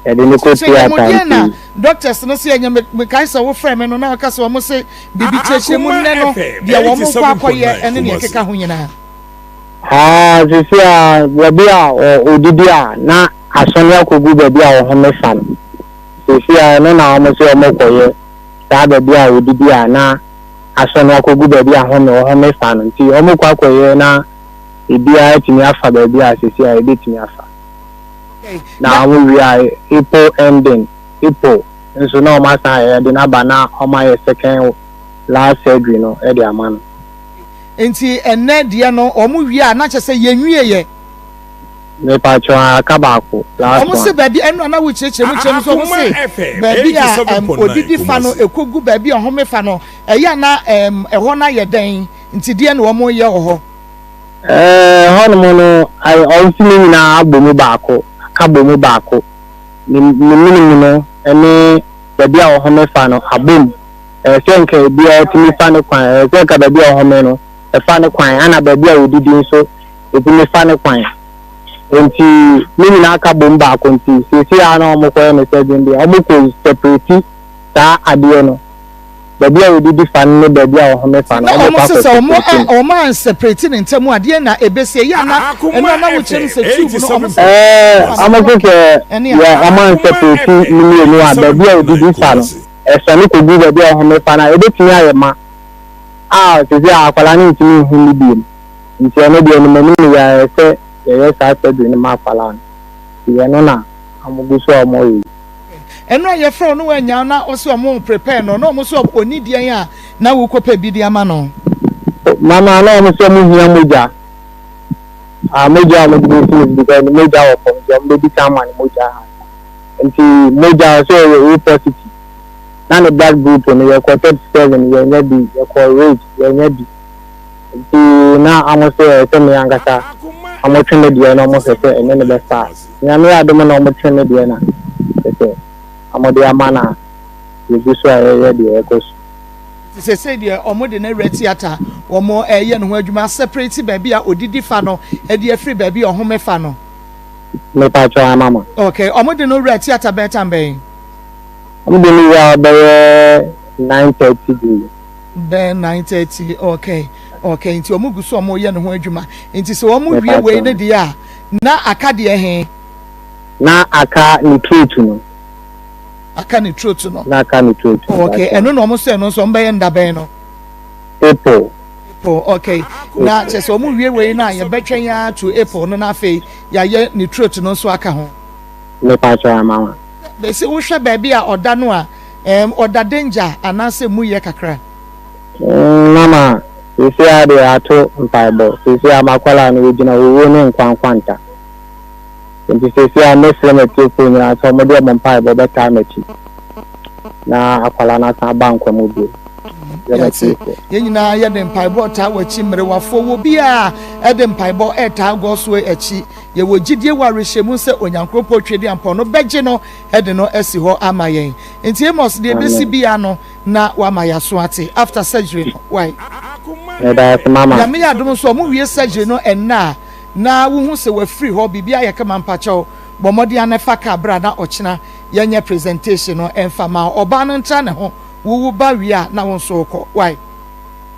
Yɛde no kɔ Kyerɛkyerɛ yɛn mu theatre deɛn na nti. doctors no se ɛnyɛ me mekae sɛ wo frɛ me no na ɔka sɛ wɔn se biribi kyerɛkyerɛ mu nnɛ no deɛ wɔn rekɔ akɔyɛ ɛne nea ɛkeka ho nyinaa. Haa sisi a baabi a ɔdidi a na asɔne akɔgu baabi a ɔhome fa no sisi a ɛno na wɔn se wɔn rekɔyɛ saa baabi a ɔdidi a na asɔne akɔgu baabi a home ɔhome fa no nti wɔn rekɔ akɔyɛ na ebiara atumi afa baabi a sisi a ebetumi afa. Na wɔn wie a April ending, April, nso na wɔn asan ayɛ de no aba na wɔn ayɛ second last surgery no de ama no. Nti ɛnɛ deɛ no wɔn wie a na kyerɛ sɛ yɛn wie yɛ. Mepakyɛw aka baako last one. Wɔn se baabi ɛno a na wo kyerɛkyerɛ mu kyerɛ mu sɛ wɔn se baabi a ɛm odidi fa no ekogu baabi a ɔhome fa no ɛyɛ a na ɛm ɛhɔ no ayɛ dɛn nti deɛ na wɔn yɛ wɔ hɔ. Ɛhɔnom no, ɔnsi ne nyinaa abɔ mu baako, aka bɔ mu baako. ne ne mene mu no ne baabi a ɔhome fa no abom. Ɛyɛ sɛ nka ebiara tumi fa ne kwan, ɛyɛ sɛ nka baabi a ɔhome no ɛfa ne kwan, ɛna baabi a odidi nso etumi fa ne kwan. Nti ne nyinaa ka bom baako nti seesei a na wɔkɔyɛ ne surgery deɛ wɔkɔ separate saa adeɛ no. Baabi a wɔdidi fa no ne baabi a wɔhome fa no, Na wɔkɔ wɔn se akɔ sɛ wɔn separate a no. wɔn an separate ne ntam a, deɛn na ɛbɛsi? Ɛyɛ a na Akoma ɛno a na wokyerɛ FM no sɛ tube no wɔn 87.9 se Ɛɛ, fa no wɔn se block sɛ ɛne yɛ adeɛ. wɔn an Akoma separate FM ne mmienu a, baabi a 87.9 wɔdidi fa no, Kumasi. ɛsɔne kɔgu baabi a wɔhome fa no a, ɛbɛtumi ayɛ ma a seesei a akwadaa no ntumi nhu no bio. Nti ɛno deɛ anim anim yɛ a ɛyɛ sɛ yɛyɛ saa surgery no ma akwadaa no. Nti ɛno na wɔgu so a wɔyɛ yi. Ɛno a yɛfrɛ wo no wannya na ɔse ɔmo prepare no na ɔmo se ɔni deɛn a na wokɔ pɛ bi de ama no. Mama na ɔmo se ɔmo hia mogya ah mogya a ɔmo de besi no because ne mogya wɔ fam nti ɔmo bedi kan ama no mogya ansa nti mogya ɔse ɔyɛ O positive na ne blood group no yɛkɔ 37 yɛnya bi yɛkɔ rage yɛnya bi nti na ɔmo se ɛsɛ me ankasa ɔmo twe me deɛ na ɔmo hwɛ sɛ ɛne no bɛfa a. Nyame adom na ɔmo twe me deɛ na kyerɛ sɛ ɔmo de ama na yɛgu so a yɛyɛ deɛ ɛkɔ so. Nti sesei deɛ ɔmo de no awura theatre ɔmo ɛyɛ ne ho adwuma aseparate baabi a odidi fa no ɛde afiri baabi a ɔhome fa no. Mepakyɛw ama ma. Ok ɔmo de no wura theatre bɛyɛ time bɛn? Ɔmo de no wura hɔ bɛyɛ 9:30 bi. Bɛyɛ 9:30 ok ok nti ɔmo gu so ɔmo yɛ ne ho adwuma nti sɛ ɔmo wie wei no Mepakyɛw. deɛ a Na aka deɛ he? Na aka ne throat no. Aka ne throat no. Na aka ne throat no. Okay, ɛno na wɔn sɛ ɛno nso wɔn bɛyɛ nda bɛn no? April. April, okay. Na kyerɛ sɛ wɔn wie wei no a yɛbɛtwɛn ara to April no na afei yɛayɛ ne throat no nso aka ho. Mepa kyɛw ama wa. Bɛsi wohwɛ baabi a ɔda no a, ɛɛm ɔda danger anaasɛ mu yɛ kakra? Mm, mama, seesei ara deɛ ato mpaebɔ. Seesei ara m'akwadaa no, ɔgyina owuo ne nkwa nkwanta. Enti seesei ara mɛsrɛ m'atiefoɔ nyinaa sɛ wɔde wɔn mpaebɔ bɛtaa m'akyi na akwadaa no asan aba nkwa mu bio. Mesrɛ Yɛate. m'atiefoɔ. Yɛn nyinaa yɛde mpaebɔ retaa w'akyi. Mmerewafoɔ, wɔ biara ɛde mpaebɔ retaa Godsway akyi. Yɛwɔ gyidie wɔ awerɛhyɛmu sɛ Onyankoropɔn Tweaduampɔn no bɛgye no de no asi hɔ ama yɛn. Enti Amos, deɛ ɛbɛsi Amen. biara no, na wama yaso ate after surgery no wai. Meda ase mama. Nyame yɛ adom nso ɔmo wie surgery no ɛnnɛ a na wohu sɛ wafiri hɔ biribi ayɛ kama mpakyɛw bɔ mmɔden ara na fa car bra na ɔkyena yɛnyɛ presentation no ɛmfa ma ɔbaa no ntra ne ho wo wo ba wie a na wo nso wokɔ wai.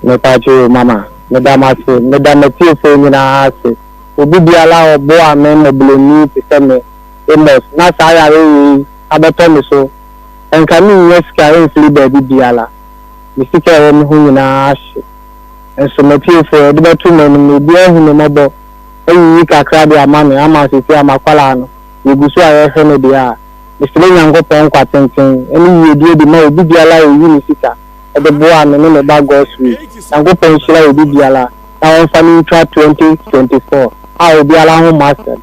Mepakyɛw o mama meda mo ase meda matiefoɔ nyinaa ase obi biara a ɔboa me mmɔborɔni te sɛ me Amos na saa yare wei abɛtɔ me so Nka minnya sika mfiri baabi biara. Me sika a ɛwɔ me ho nyinaa ahye. Nso m'atiefoɔ, wɔde bɛto mo anim no, obiara ahu me mmɔbɔ ayiyi kakra de ama me, ama seesei a m'akwadaa no, yɛgu so a yɛrehwɛ no deɛ a, mesrɛ Nyankopɔn nkwa tenten ne yiedie de ma obi biara a ɔyi ne sika de boa me ne me ba Godswill. Nyankopɔn nhyira obi biara na ɔmfa no ntwa 2024 a obiara ho mmɔ asɛm.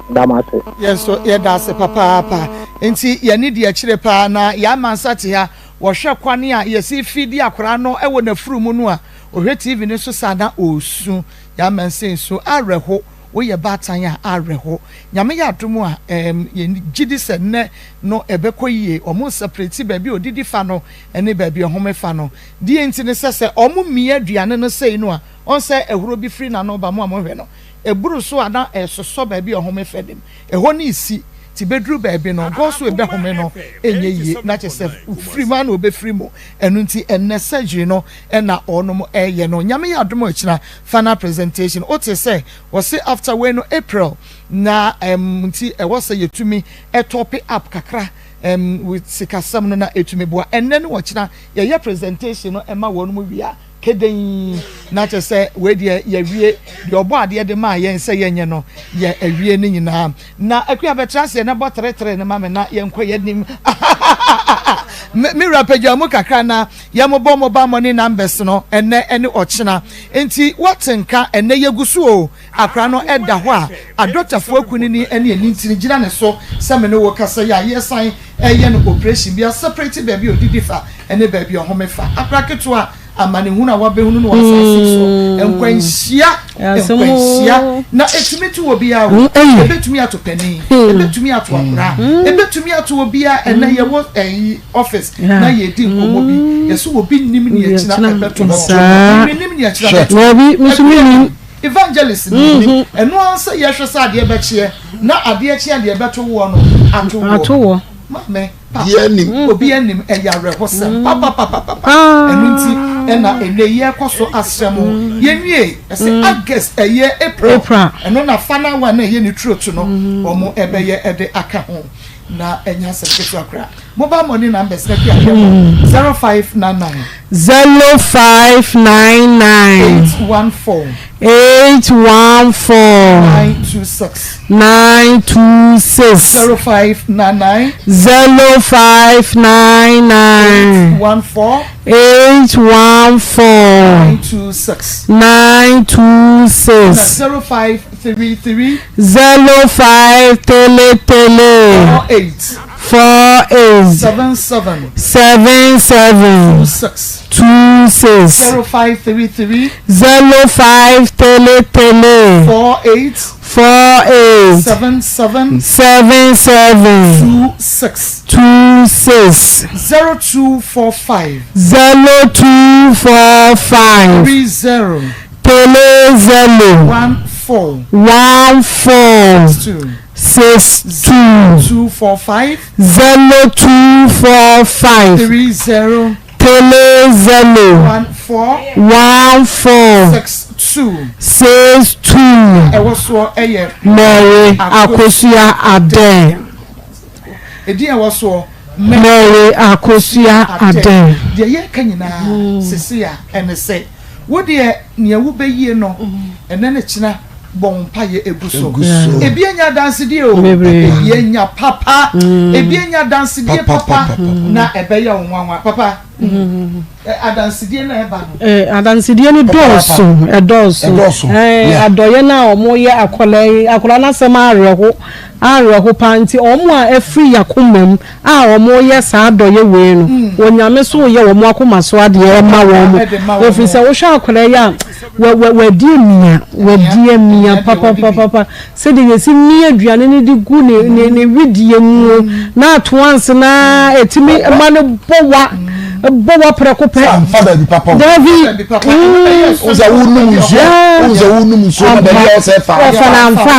Meda mo ase. Yɛn nso yɛda ase papaapa. Nti yɛn ani di akyire paa na yɛn amansa te ha. Wɔhwɛ kwane a yɛsi feedi akwadaa no wɔ n'afuru mu no a, ɔhwɛ TV no so saa na ɔresu. Yɛn amansa nsu. Awerɛho. Woyɛ baatan a, awerɛho. Nyame yɛ adom a, ɛɛm, yɛn gye di sɛ nnɛ no ɛbɛkɔ yie. Wɔn separate baabi a ɔdidi fa no ne baabi a ɔhome fa no. Deɛ nti ne sɛ, sɛ wɔn mia aduane no sei no a, ɔn sɛ ahuro bi firi n'ano ba, mo a mohwɛ no. Ɛboro so a na ɛresosɔ baabi a ɔhome fɛ dem. Ɛhɔ no resi, nti bɛduru baabi no, Godswill bɛhome no ɛnyɛ yie, na kyerɛ sɛ firi mu ara na ɔbɛfiri mu. Ɛno nti ɛnnɛ surgery no na wɔnom reyɛ no. Nyame yɛ adom a ɔkyena final presentation. Wote sɛ wɔse after wei no April na ɛm nti ɛwɔ sɛ yɛtumi tope up kakra ɛm with sikasɛm no na ɛtumi boa. Ɛnnɛ ne ɔkyena yɛyɛ presentation no ma wɔnom wie a, Kɛdɛn na kyerɛ sɛ wei deɛ yɛawie deɛ ɔbɔ adeɛ de maa yɛn sɛ yɛnyɛ no, yɛ awie ne nyinaa. Na Akua bɛtra aseɛ na bɔ tretre no ma me na yɛnkɔ yɛnim. Me wura pagya mu kakra na yɛmobɔ mobile money numbers no ɛnɛ ɛne ɔkyena. Nti woate nka ɛnɛ yɛgu so o, akora no ɛda hɔ a adɔktafoɔ akunini ɛne anintini gyina ne so sɛ me ne wo kasa yi a yɛsan ɛyɛ no operation bi a separate baabi a ɔdidi fa ɛne baabi a ɔhome fa. Akora ketewa. Amanehunu a wabɛhunu no wɔ asase so, nkwanhyia, nkwanhyia, na ɛtumi to obiara o. Ɛbɛtumi ato panin, ɛbɛtumi ato akwadaa, ɛbɛtumi ato obiara. Ɛnɛ yɛwɔ ɛyi office na yɛdi nkɔmmɔ bi, yɛsɛ obi nim nea ɛkyina ɛbɛto no. Menim nea ɛkyina bɛto. Ɛbi, Evangelist nim. Ɛno ara sɛ yɛhwɛ sɛ adeɛ bɛkyeɛ na adeɛ kye a deɛ ɛbɛto woɔ no ato woɔ. Maame. Obiara nim. Mm. Obiara nim. Ɛyɛ awerɛhosɛm mm. papapapapa. Ɛno nti ɛna ɛnɛ yi ɛkɔ so asrɛ mo. Mm. Yɛnwie ɛsɛ August ɛyɛ April. Ɛno na final one na ɛyɛ ne turotu no wɔn ɛbɛyɛ ɛde aka ho. Na ɛnyɛ asɛm ketewa koraa. Mobile money numbers na kura yɛ wɔ 0599. 0599. 814. 814. 926. 926. 0599. 0599. 814. 814. 926. 926. 0533. 0533. 48. 48. 77. 77. 26. 26. 0533. 0533. 48. 48. 77. 77. 26. 26. 0245. 0245. 30. 30. 14. 14. 2. 62. 245. 0245. 30. 30. 14. 14. 62. 62. Ɛwɔ soɔ ɛyɛ. Mary Akosua Adɛn. Edin ɛwɔ soɔ. Mary Akosua Adɛn. Deɛ yɛreka nyinaa sisi a ɛne sɛ wo deɛ nea wobɛyie no ɛnɛ ne kyena bɔ wo mpaeɛ egu so. Ebi anya adansedie o. Ebi anya papa. Ebi anya adansedie papa na ɛbɛyɛ wo nwanwa papa. Adansedie na ɛba no. Adansedie no dɔɔso ɛdɔɔso adɔyɛ no a wɔyɛ akwadaa yi akwadaa no asɛm awerɛho awerɛho paa nti wɔn a afiri yakoma mu a wɔyɛ saa adɔyɛ wei no Onyame so yɛ wɔn akoma so adeɛ ɛma wɔn ɛfiri sɛ wohwɛ akwadaa yi a wadi amia wadi amia papapapa Sɛdeɛ yɛsi mia aduane no de gu ne ne ne wedeɛ mu na ato anse na ɛtumi ma no bɔ wa bɔ wa prɛko pɛ. Anfa baabi papa o. Dabi. O sɛ wonum nsuo o sɛ wonum nsuo na baabi a ɔsɛ fa. Ɔfa na anfa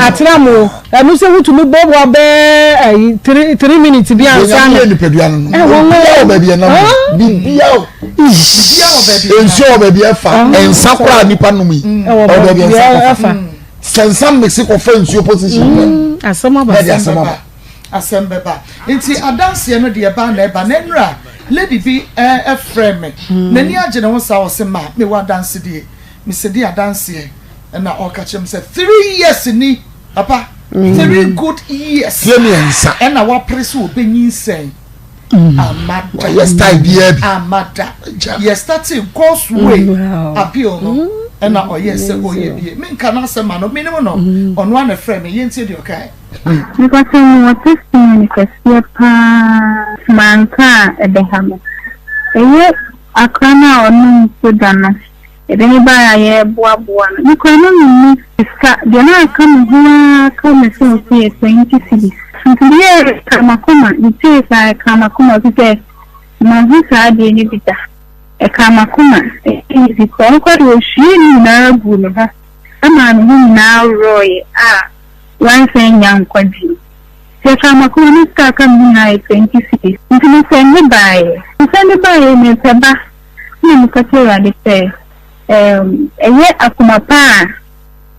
atra mu ɛno sɛ wotumi bɔ wa bɛɛ ɛyi three minutes bi ansa na. Yɛ nipadua no no. Ɛwɔ wɔ baabi ɛnam bibia o. Nsuo wɔ baabi ɛfa nsa koraa nipa nom yi ɛwɔ baabi nsa kɔfa. Sɛ nsa mese kɔfa nsuo position pɛ. Mm, asɛm aba. Ɛde asɛm aba. Asɛm bɛba. Nti adanseɛ no deɛ ɛba na ɛba. Na nnura lady bi ɛfrɛ me. Hmm. N'ani agye ne ho saa ɔse ma mewɔ adansedie. Mese di adanseɛ. Ɛna ɔka kyerɛ me sɛ 3 years ni papa. 3 good years. Fie mmiɛnsa. Ɛna wapere sɛ ɔbɛnyinsɛn. Amada. Wayɛ style biara bi. Amada. Yɛ starting God's way appeal no ɛna ɔyɛ sɛ ɔyɛ bie. Menka n'asɛm ma no menim no ɔno ara na ɛfrɛ me yɛntie deɛ ɔkae. Mepakyɛw mewɔ testimony kɛseɛ paa manka a ɛbɛha me. Ɛyɛ akora no a ɔnom soda no yɛde no baeɛ a yɛreboaboa no me koraa na menni sika deɛ na aka me ho ara ka me phone so yɛ 20 cedis nti deɛ ɛka makoma metee saa ɛka makoma ɛfiri sɛ manhu saa adeɛ no bi da ɛka makoma ɛyɛ easy koraa ɔno koraa deɛ ɔhwiee ne nyinaa guu me ho ɛmaa me ho nyinaa worɔeɛ a wansan annya nkwa bio. Nti ɛkaa m'akoma me sika a aka me ho nyinaa yɛ 20 cedis. Nti me sɛnde baeɛ. Me sɛnde baeɛ mepɛ ba. Ɛna meka kyerɛɛ Awurade sɛ, ɛɛm, ɛyɛ akoma pa a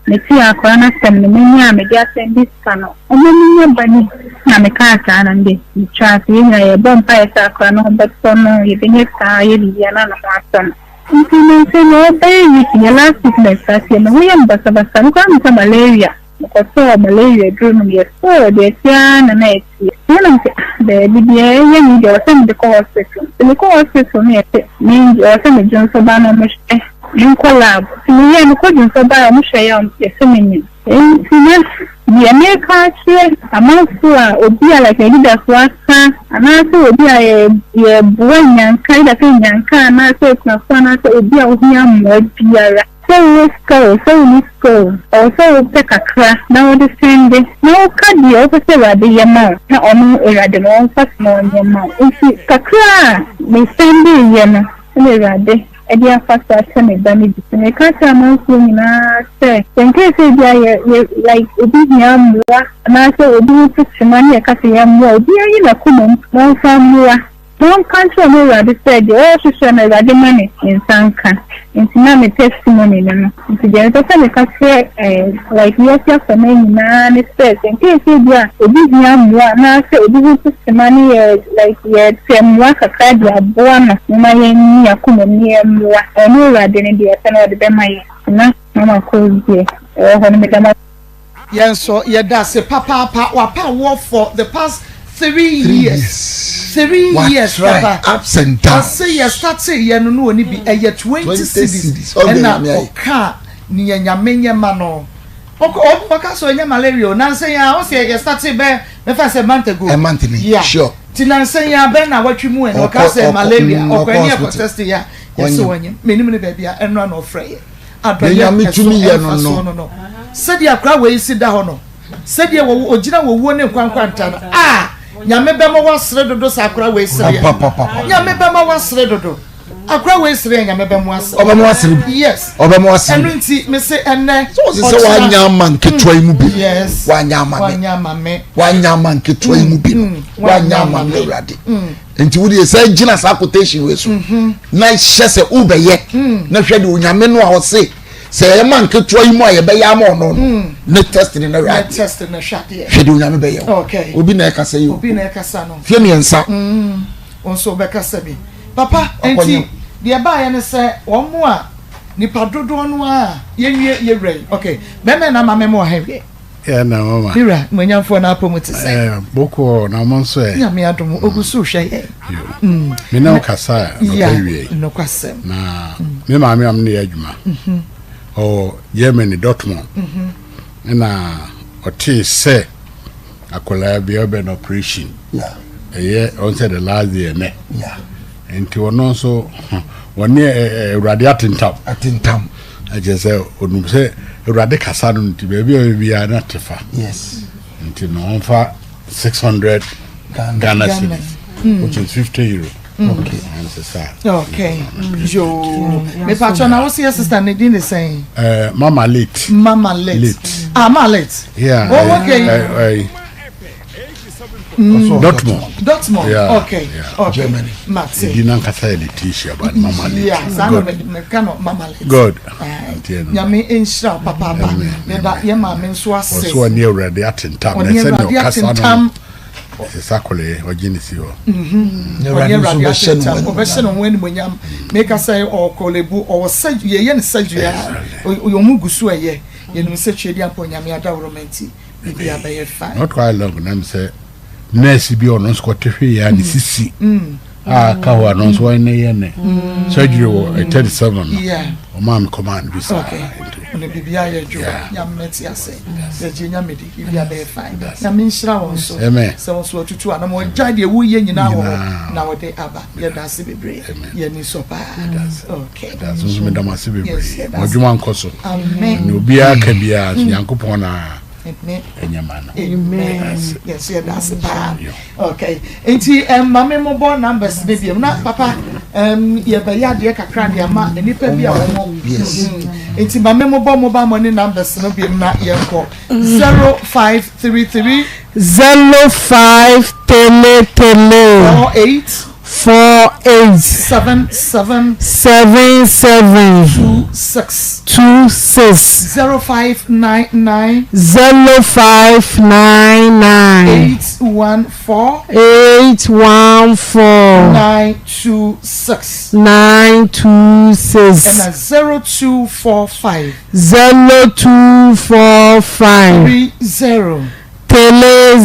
metee akwadaa no asɛm no, manya a mede asɛnde sika no, ɔma menya ba no bi. Na mekaa saa na mede metraa ase. Yɛn nyinaa yɛbɔ mpaeɛ sɛ akwadaa no ho bɛtɔ no, yɛbɛnya sika ayɛ biribi na ne ho atɔ no. Nti me nso no bɛyɛ week yɛ last week na ɛstart yɛ me ho yɛ me basabasa me koraa me sɛ malaria me kɔ tɔɔ malaria duro nom yɛ sɔɔ deɛ ɛteɛ ara na na ɛteɛ nti na me sɛ ah daabi deɛ ɛyɛ me deɛ ɔsɛ me de kɔ hospital nti me kɔ hospital no yɛ sɛ me ɔsɛ me dwonsɔ ba na ɔmo hwɛ me nkɔ lab nti me yɛ me kɔ dwonsɔ ba ɔmo hwɛ yɛ ɔmo yɛ sɛ me nyim nti na. Deɛ mereka akyerɛ amanfoɔ a obi a like n'anidasoɔ asa anaasɛ obi a yɛ yɛboa nnyanka either sɛ nnyanka anaasɛ akunafoɔ anaasɛ obi a ohia mmoa biara. Sɛ wowɔ sika o, sɛ wonni sika o, ɛwɔ sɛ wopɛ kakra na wode sɛnde na woka deɛ wopɛ sɛ Awurade yɛ ma wo na ɔno Awurade no ɔmfa so na ɔnyɛ mma wo. Nti kakra a mesɛndeeɛ no na Awurade de afa so akyɛ me ba no bi. Nti meka kyerɛ amanfoɔ nyinaa sɛ, sɛ in case ebia yɛ yɛ like obi hia mmoa anaasɛ obi ho to kyema ne yɛka sɛ yɛmmoa a, obiara nyi n'akoma mu na ɔmfa mmoa. Na ɔnka nkyerɛ ɔno Awurade sɛ deɛ ɔrehwehwɛ no Awurade ma ne nsa nka. Nti na me testimony no no. Nti deɛ mepɛ sɛ meka kyerɛ eh, like wiase afanan nyinaa ne sɛ, sɛ in case ebi a obi hia mmoa anaasɛ obi ho to kyema ne yɛ like yɛpɛ mmoa kakra de aboa no, momma yɛnyi yɛn akoma mu na yɛmmoa. Ɔno Awurade no deɛ ɛpɛ no ɔde bɛma yɛn. Nti na Mama Kos deɛ ɛwɔ hɔ no meda mo. Yɛn nso yɛda ase papaapa wapa awoɔ for the past three years three years papa ups and downs ɔse yɛ startee yɛ no no ɔni bi ɛyɛ 20 cedis ɛna ɔka nea Nyame nyɛ ma no ɔkɔ ɔka sɛ ɔnyɛ malaria o nansa yi a ɔse yɛ startee bɛ mɛfa sɛ month ago a month ni yeah sure ti nansa yi a bɛ na watwi mu ɛna ɔka sɛ malaria ɔkɔ ɛne ɛkɔ test yɛ a yɛsɛ ɔnyɛ menim ne baabi a ɛnora na ɔfrɛ yɛ. Deɛ Adɔeɛ Nyame ɛso tumi yɛ no mfasoɔ no. no no. Sɛdeɛ akora wei si da hɔ no, sɛdeɛ wɔ ɔgyina wɔ wuo ne nkwa nkwanta no, ah! Nyame bɛma woasere dodo sɛ akora wei sereɛ. Apapapapa. Nyame bɛma woasere dodo. Akora wei sereɛ Nyame bɛma woasere. Ɔbɛma woasere bi. Yes. Ɔbɛma woasere Ɛno bi. nti, mese ɛnnɛ, Sɛ wɔse sɛ ɔkyena. woanyɛ ama nketewa yi mu bi no, Yes. woanyɛ ama me. Woanyɛ ama me. Woanyɛ ama nketewa yi mu bi no, woanyɛ ama me Awurade. Nti wo deɛ sɛ gyina saa quotation wei so na hyɛ sɛ wobɛyɛ na hwɛ de onyame no a ɔse sɛ ɛyɛ ma nketewa yi mu a yɛbɛyɛ ama ɔno no mm. ne test ne na hwɛ adeɛ hwɛ de onyame bɛyɛ wo obi na ɛkasa yi o fie mmiɛnsa mm. nso bɛkasa bi papa nti deɛ baayɛ ne sɛ wɔn mu a nipa dodoɔ no a yɛnwie yɛwura yi ok bɛmɛ na ama mɛmɔ ha wie Yeah, na mama. Me wura, mmonyamfoɔ no apɔ mu te sɛ. Eh, bɔkɔɔ na mo nso ɛ. Nyame adom, ogu so hwɛ yɛn. Mm. Me na ɔkasa a nɔpɛ wie. Nokwasɛm. Na mm. me maame am ne yɛ adwuma. Mhm. Ɔwɔ Germany Dortmund. Mhm. Ɛna ɔtee sɛ akwadaa bi ɔbɛn operation. Ɛyɛ ɔn sɛ the last day ɛnɛ. Nti ɔno nso wɔne Awurade atentam. Atentam. Ɛkyerɛ sɛ ɔnum sɛ Awurade kasa no nti baabi a ɔyɛ biara na te fa. Yes. Nti no ɔmfa 600 Ghana cedis mm. which is 50 euro. Mm. Okay. Okay. Yo. Me patro na wo see sister ne din ne sɛn? Eh, mama late. Mama late. Late. Ah, mama late. Yeah. Oh, okay. Eh, eh, Mm. Dortmund. Dortmund. Yeah. Okay. Yeah. Okay. Germany. Mate. Di nankasa yɛ Letitia but mama late. Yeah, saa na me ka no mama late. Good. Nyame nhyira wo papaapa. Yɛda yɛ maame nso ase. Ɔso ɔne Awurade atentam. Ɔne Awurade atentam. Ɛsɛ sɛ akɔlɛ ɔgye ne si hɔ. Mhm. Ɔne Awurade atentam. Ɔbɛhyɛ ne ho animuonyam. Meka sɛ ɔkɔ lebu ɔwɔ surgery yɛyɛ ne surgery a ɔmo gu so ɛyɛ. Yɛnim sɛ Twɛdi Ampɔ Nyame adaworoma nti. biribi abɛyɛ fine. Not quite long na mi sɛ nurse bi ɔno nso kɔte hwee ya ne mm. sisi mm. a ka hɔ ano nso wɔn ne yɛ ne mm. surgery wɔ 37 no ɔmaa mi command bi saa. Ɔne biribi ayɛ adwuma nyame te ase yɛgye nyame di biribi abɛyɛ fine nyame nhyira wɔn so sɛ wɔn so atutu anam wɔgya deɛ woyɛ nyinaa wɔ hɔ na wɔde aba yɛda ase bebree yɛni sɔ paa okay. Yɛda nso meda mo ase bebree mo adwuma nkɔ so na obiara ka biara so Nyankopɔn na ɛnyɛ ma no. Amen. Yes, yɛda ase paa. Okay. Nti ma me mobɔ numbers ne biom na papa um, yɛbɛyɛ adeɛ kakra de ama nnipa bi a wɔn. Yes. Nti ma me mobɔ mobile money numbers no biom na yɛnkɔ. 0533 0533 48 48. 77. 77. 26. 26. 0599. 0599. 814. 814. 926. 926. And a 0245. 0245. 30. 30.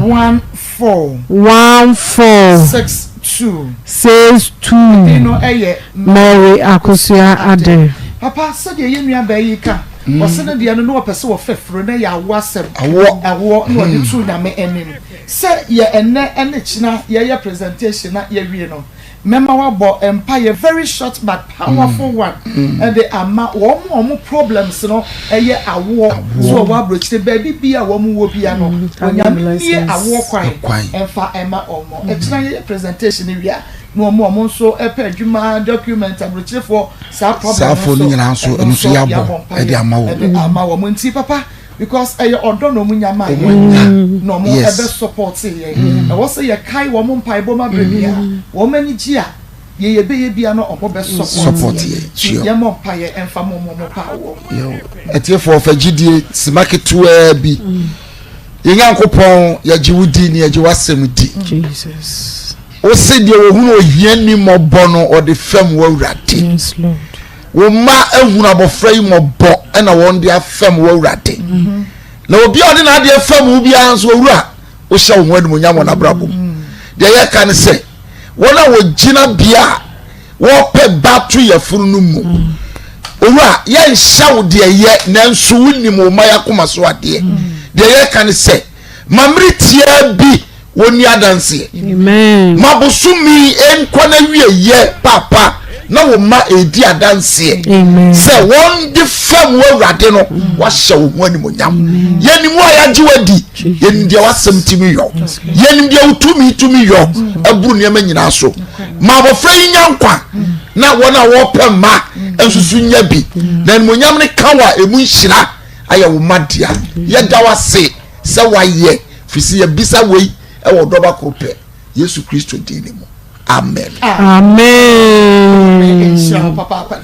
14. 14. 62. 62. Din no yɛ Mary Akosua Adeh. Papa, sɛdeɛ yɛn nua baa yi ka. Ɔse ne deɛ no na ɔpɛ sɛ ɔfa furo na ɛyɛ awoɔ asɛm. Awoɔ. Awoɔ na ɔde too Nyame anim. Sɛ yɛ ɛnnɛ ɛne kyena yɛyɛ presentation na yɛwie no, mɛma wabɔ mpaeɛ very short but powerful one ɛde ama wɔn a wɔn problems no ɛyɛ awoɔ so wɔwɔ abrokyire baabi bia wɔn wɔ bia no Onyame mmie awoɔ kwan ɛmfa ɛma wɔn. Ɛkyena yɛyɛ presentation no wie a na wɔn a wɔn nso pɛ adwuma document aburokyerefoɔ saa problem no nso nyinaa nso ɛno nso yɛabɔ ɛde ama wɔn ɛde ama wɔn nti papa because ɛyɛ ɔdɔ na wɔn nya maa yɛn na wɔn ɛbɛ support yɛn mm. ɛwɔ sɛ yɛkae wɔn mpaebɔ ma bere bia mm. wɔn ani gye a yɛyɛ bɛyɛ bia no wɔn bɛ support yɛn yɛn mɔ mpa yɛ ɛnfa mo mo mo pa wɔ. ɛtiefoɔ fɛ gyidie sima ketewaa bi. Mm. Yɛn Nyankopɔn, yɛgye wo di ne yɛgye w'asɛm di. Wose deɛ wɔhunu ohiani mmɔbɔ no, ɔde fam w'Awurade. Wo mma ahunu abɔfra yi mmɔbɔ ɛna wɔn de afam w'Awurade. Mm-hmm. Na obi a ɔde n'adeɛ fam wo biara nso owura, wohyɛ wo ho animuonyam wɔ n'abrabɔ mu. Mm. Deɛ yɛka ne sɛ, wɔn a wɔgyina bea a wɔpɛ ba to yafunu no mu. Owura, yɛnhyɛ wo deɛ yɛ, nanso wonim wo mma yɛakoma so adeɛ. Deɛ yɛka ne sɛ, ma mmere tiaa bi wɔnni adanseɛ. Ma bosome nkɔ na wie yɛ paapa na wo mma ɛredi adanseɛ sɛ wɔn de fam wɔ awurade no wahyɛ wo ho animonyam. Yɛnim wo a yɛagye wadi, yɛnim deɛ w'asɛm tumi yɔ, yɛnim deɛ wo tumi tumi yɔ aburu nneɛma nyinaa so. Ma abɔfra yi nya nkwa na wɔn a wɔpɛ mma nso so nya bi na animonyam no ka wɔ a ɛmu nhyira ayɛ wo ma dea. Yɛda wo ase sɛ wayɛ firi sɛ yɛbisa wei ɛwɔ ɔdɔba koro pɛ Yesu Kristo din ne mu. Amen. Amen. Nhyira wo papaapa.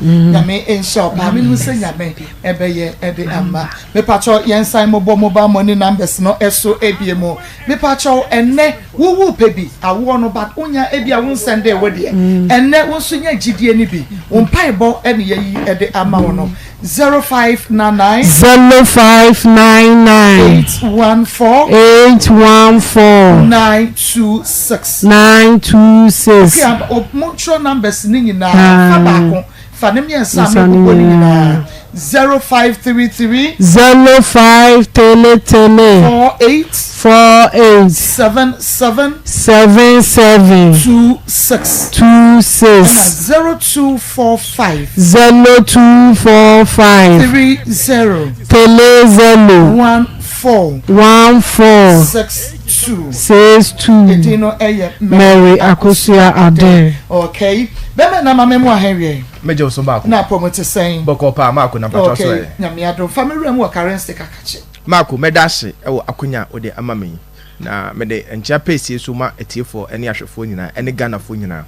Nyame nhyira wo paa. Menim sɛ Nyame ɛbɛyɛ ɛde ama. Mepakyɛw yɛnsan mobɔ mobile money numbers no ɛso ebie mu. Mepakyɛw ɛnnɛ Wo wo pɛ bi awoɔ no but wo nya ebia wo nsɛndee wo deɛ ɛnɛ wo nso nya gyidie no bi wo mpaebɔ ɛne yɛyi ɛde ama wo no 0599. 0599. 814. 814. 926. 926. Okay, mo ntwerɛ numbers ne nyinaa fa baako. Fa ne mmiɛnsa a mebobɔ no nyinaa. 0533. 0533. 48. 48. 77. 77. 26. 26. Ɛna 0245. 0245. 30. 30. 14. 14. 62. 62. Edin no ɛyɛ Mary Akosua Adair. Okay. Bɛmɛ na ma me mu ahɛn wiɛ. Megye wo so baako. Na apɔmu te sɛn? Bɔkɔɔ paa Maako na mpakyɛw so Okay, ɛ? Nyame adom. Fa me wura mu wɔ Karense kakakye. Maako, mɛda ase wɔ akonya a wode ama me yi. Na mede nkyea pɛsie so ma atiefoɔ ne ahwɛfoɔ nyinaa ɛne Ghanafoɔ nyinaa.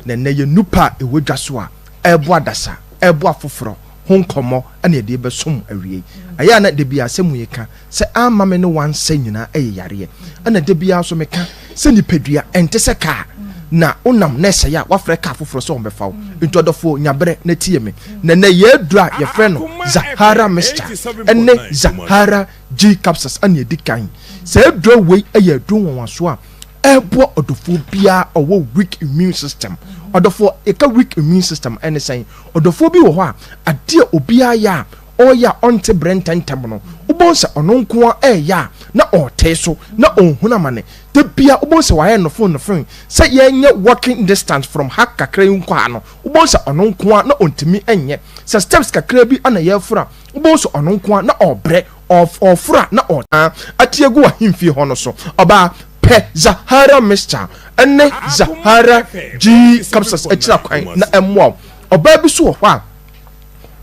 Na nnɛ yɛ nupa a ɛwɔ dwa so a ɛreboa adasa, ɛreboa afoforɔ ho nkɔmmɔ na yɛde rebɛsom awiei. Ɛyɛ a na da biara sɛ mu ka sɛ amma me ne wansɛ nyinaa yɛ yareɛ. Ɛna da biara nso meka sɛ nipadua ɛnte sɛ kaa na wonam na ɛsɛe a woafrɛ kaa foforɔ sɛ wɔmmɛfa wo. Nti ɔdɔfoɔ nya berɛ na tie me. Na ɛnnɛ yɛn aduro a yɛfrɛ no Zahara Mixture ne Zahara G Capsules ɛna ɛdi kan. Saa aduro wei yɛ aduro nwanwasoɔ a ɛboa ɔdɔfoɔ biara ɔwɔ weak immune system. Ɔdɔfoɔ yɛka weak immune system ɛne sɛn? Ɔdɔfoɔ bi wɔ hɔ a adeɛ obiara yɛ a ɔreyɛ a ɔnte brɛ ntɛmntɛm no, wobɛhu sɛ ɔno nko ara reyɛ a na ɔretee so, na ɔnhunu amane. Da biara wobɛhu sɛ wayɛ nnofonnofon. Sɛ yɛnyɛ walking distance from ha kakra yi nkɔ ha no, wobɛhu sɛ ɔno nko ara na ɔntumi nyɛ. Sɛ steps kakra bi na yɛreforo a, wobɛhu sɛ ɔno nko ara na ɔrebrɛ, ɔreforo a na ɔretaa ate agu ahemfie hɔ no so. Ɔbaa, pɛ Zahara mixture ne Zahara G capsules akyira kwan na ɛmmoa wo. Ɔbaa bi nso wɔ hɔ a,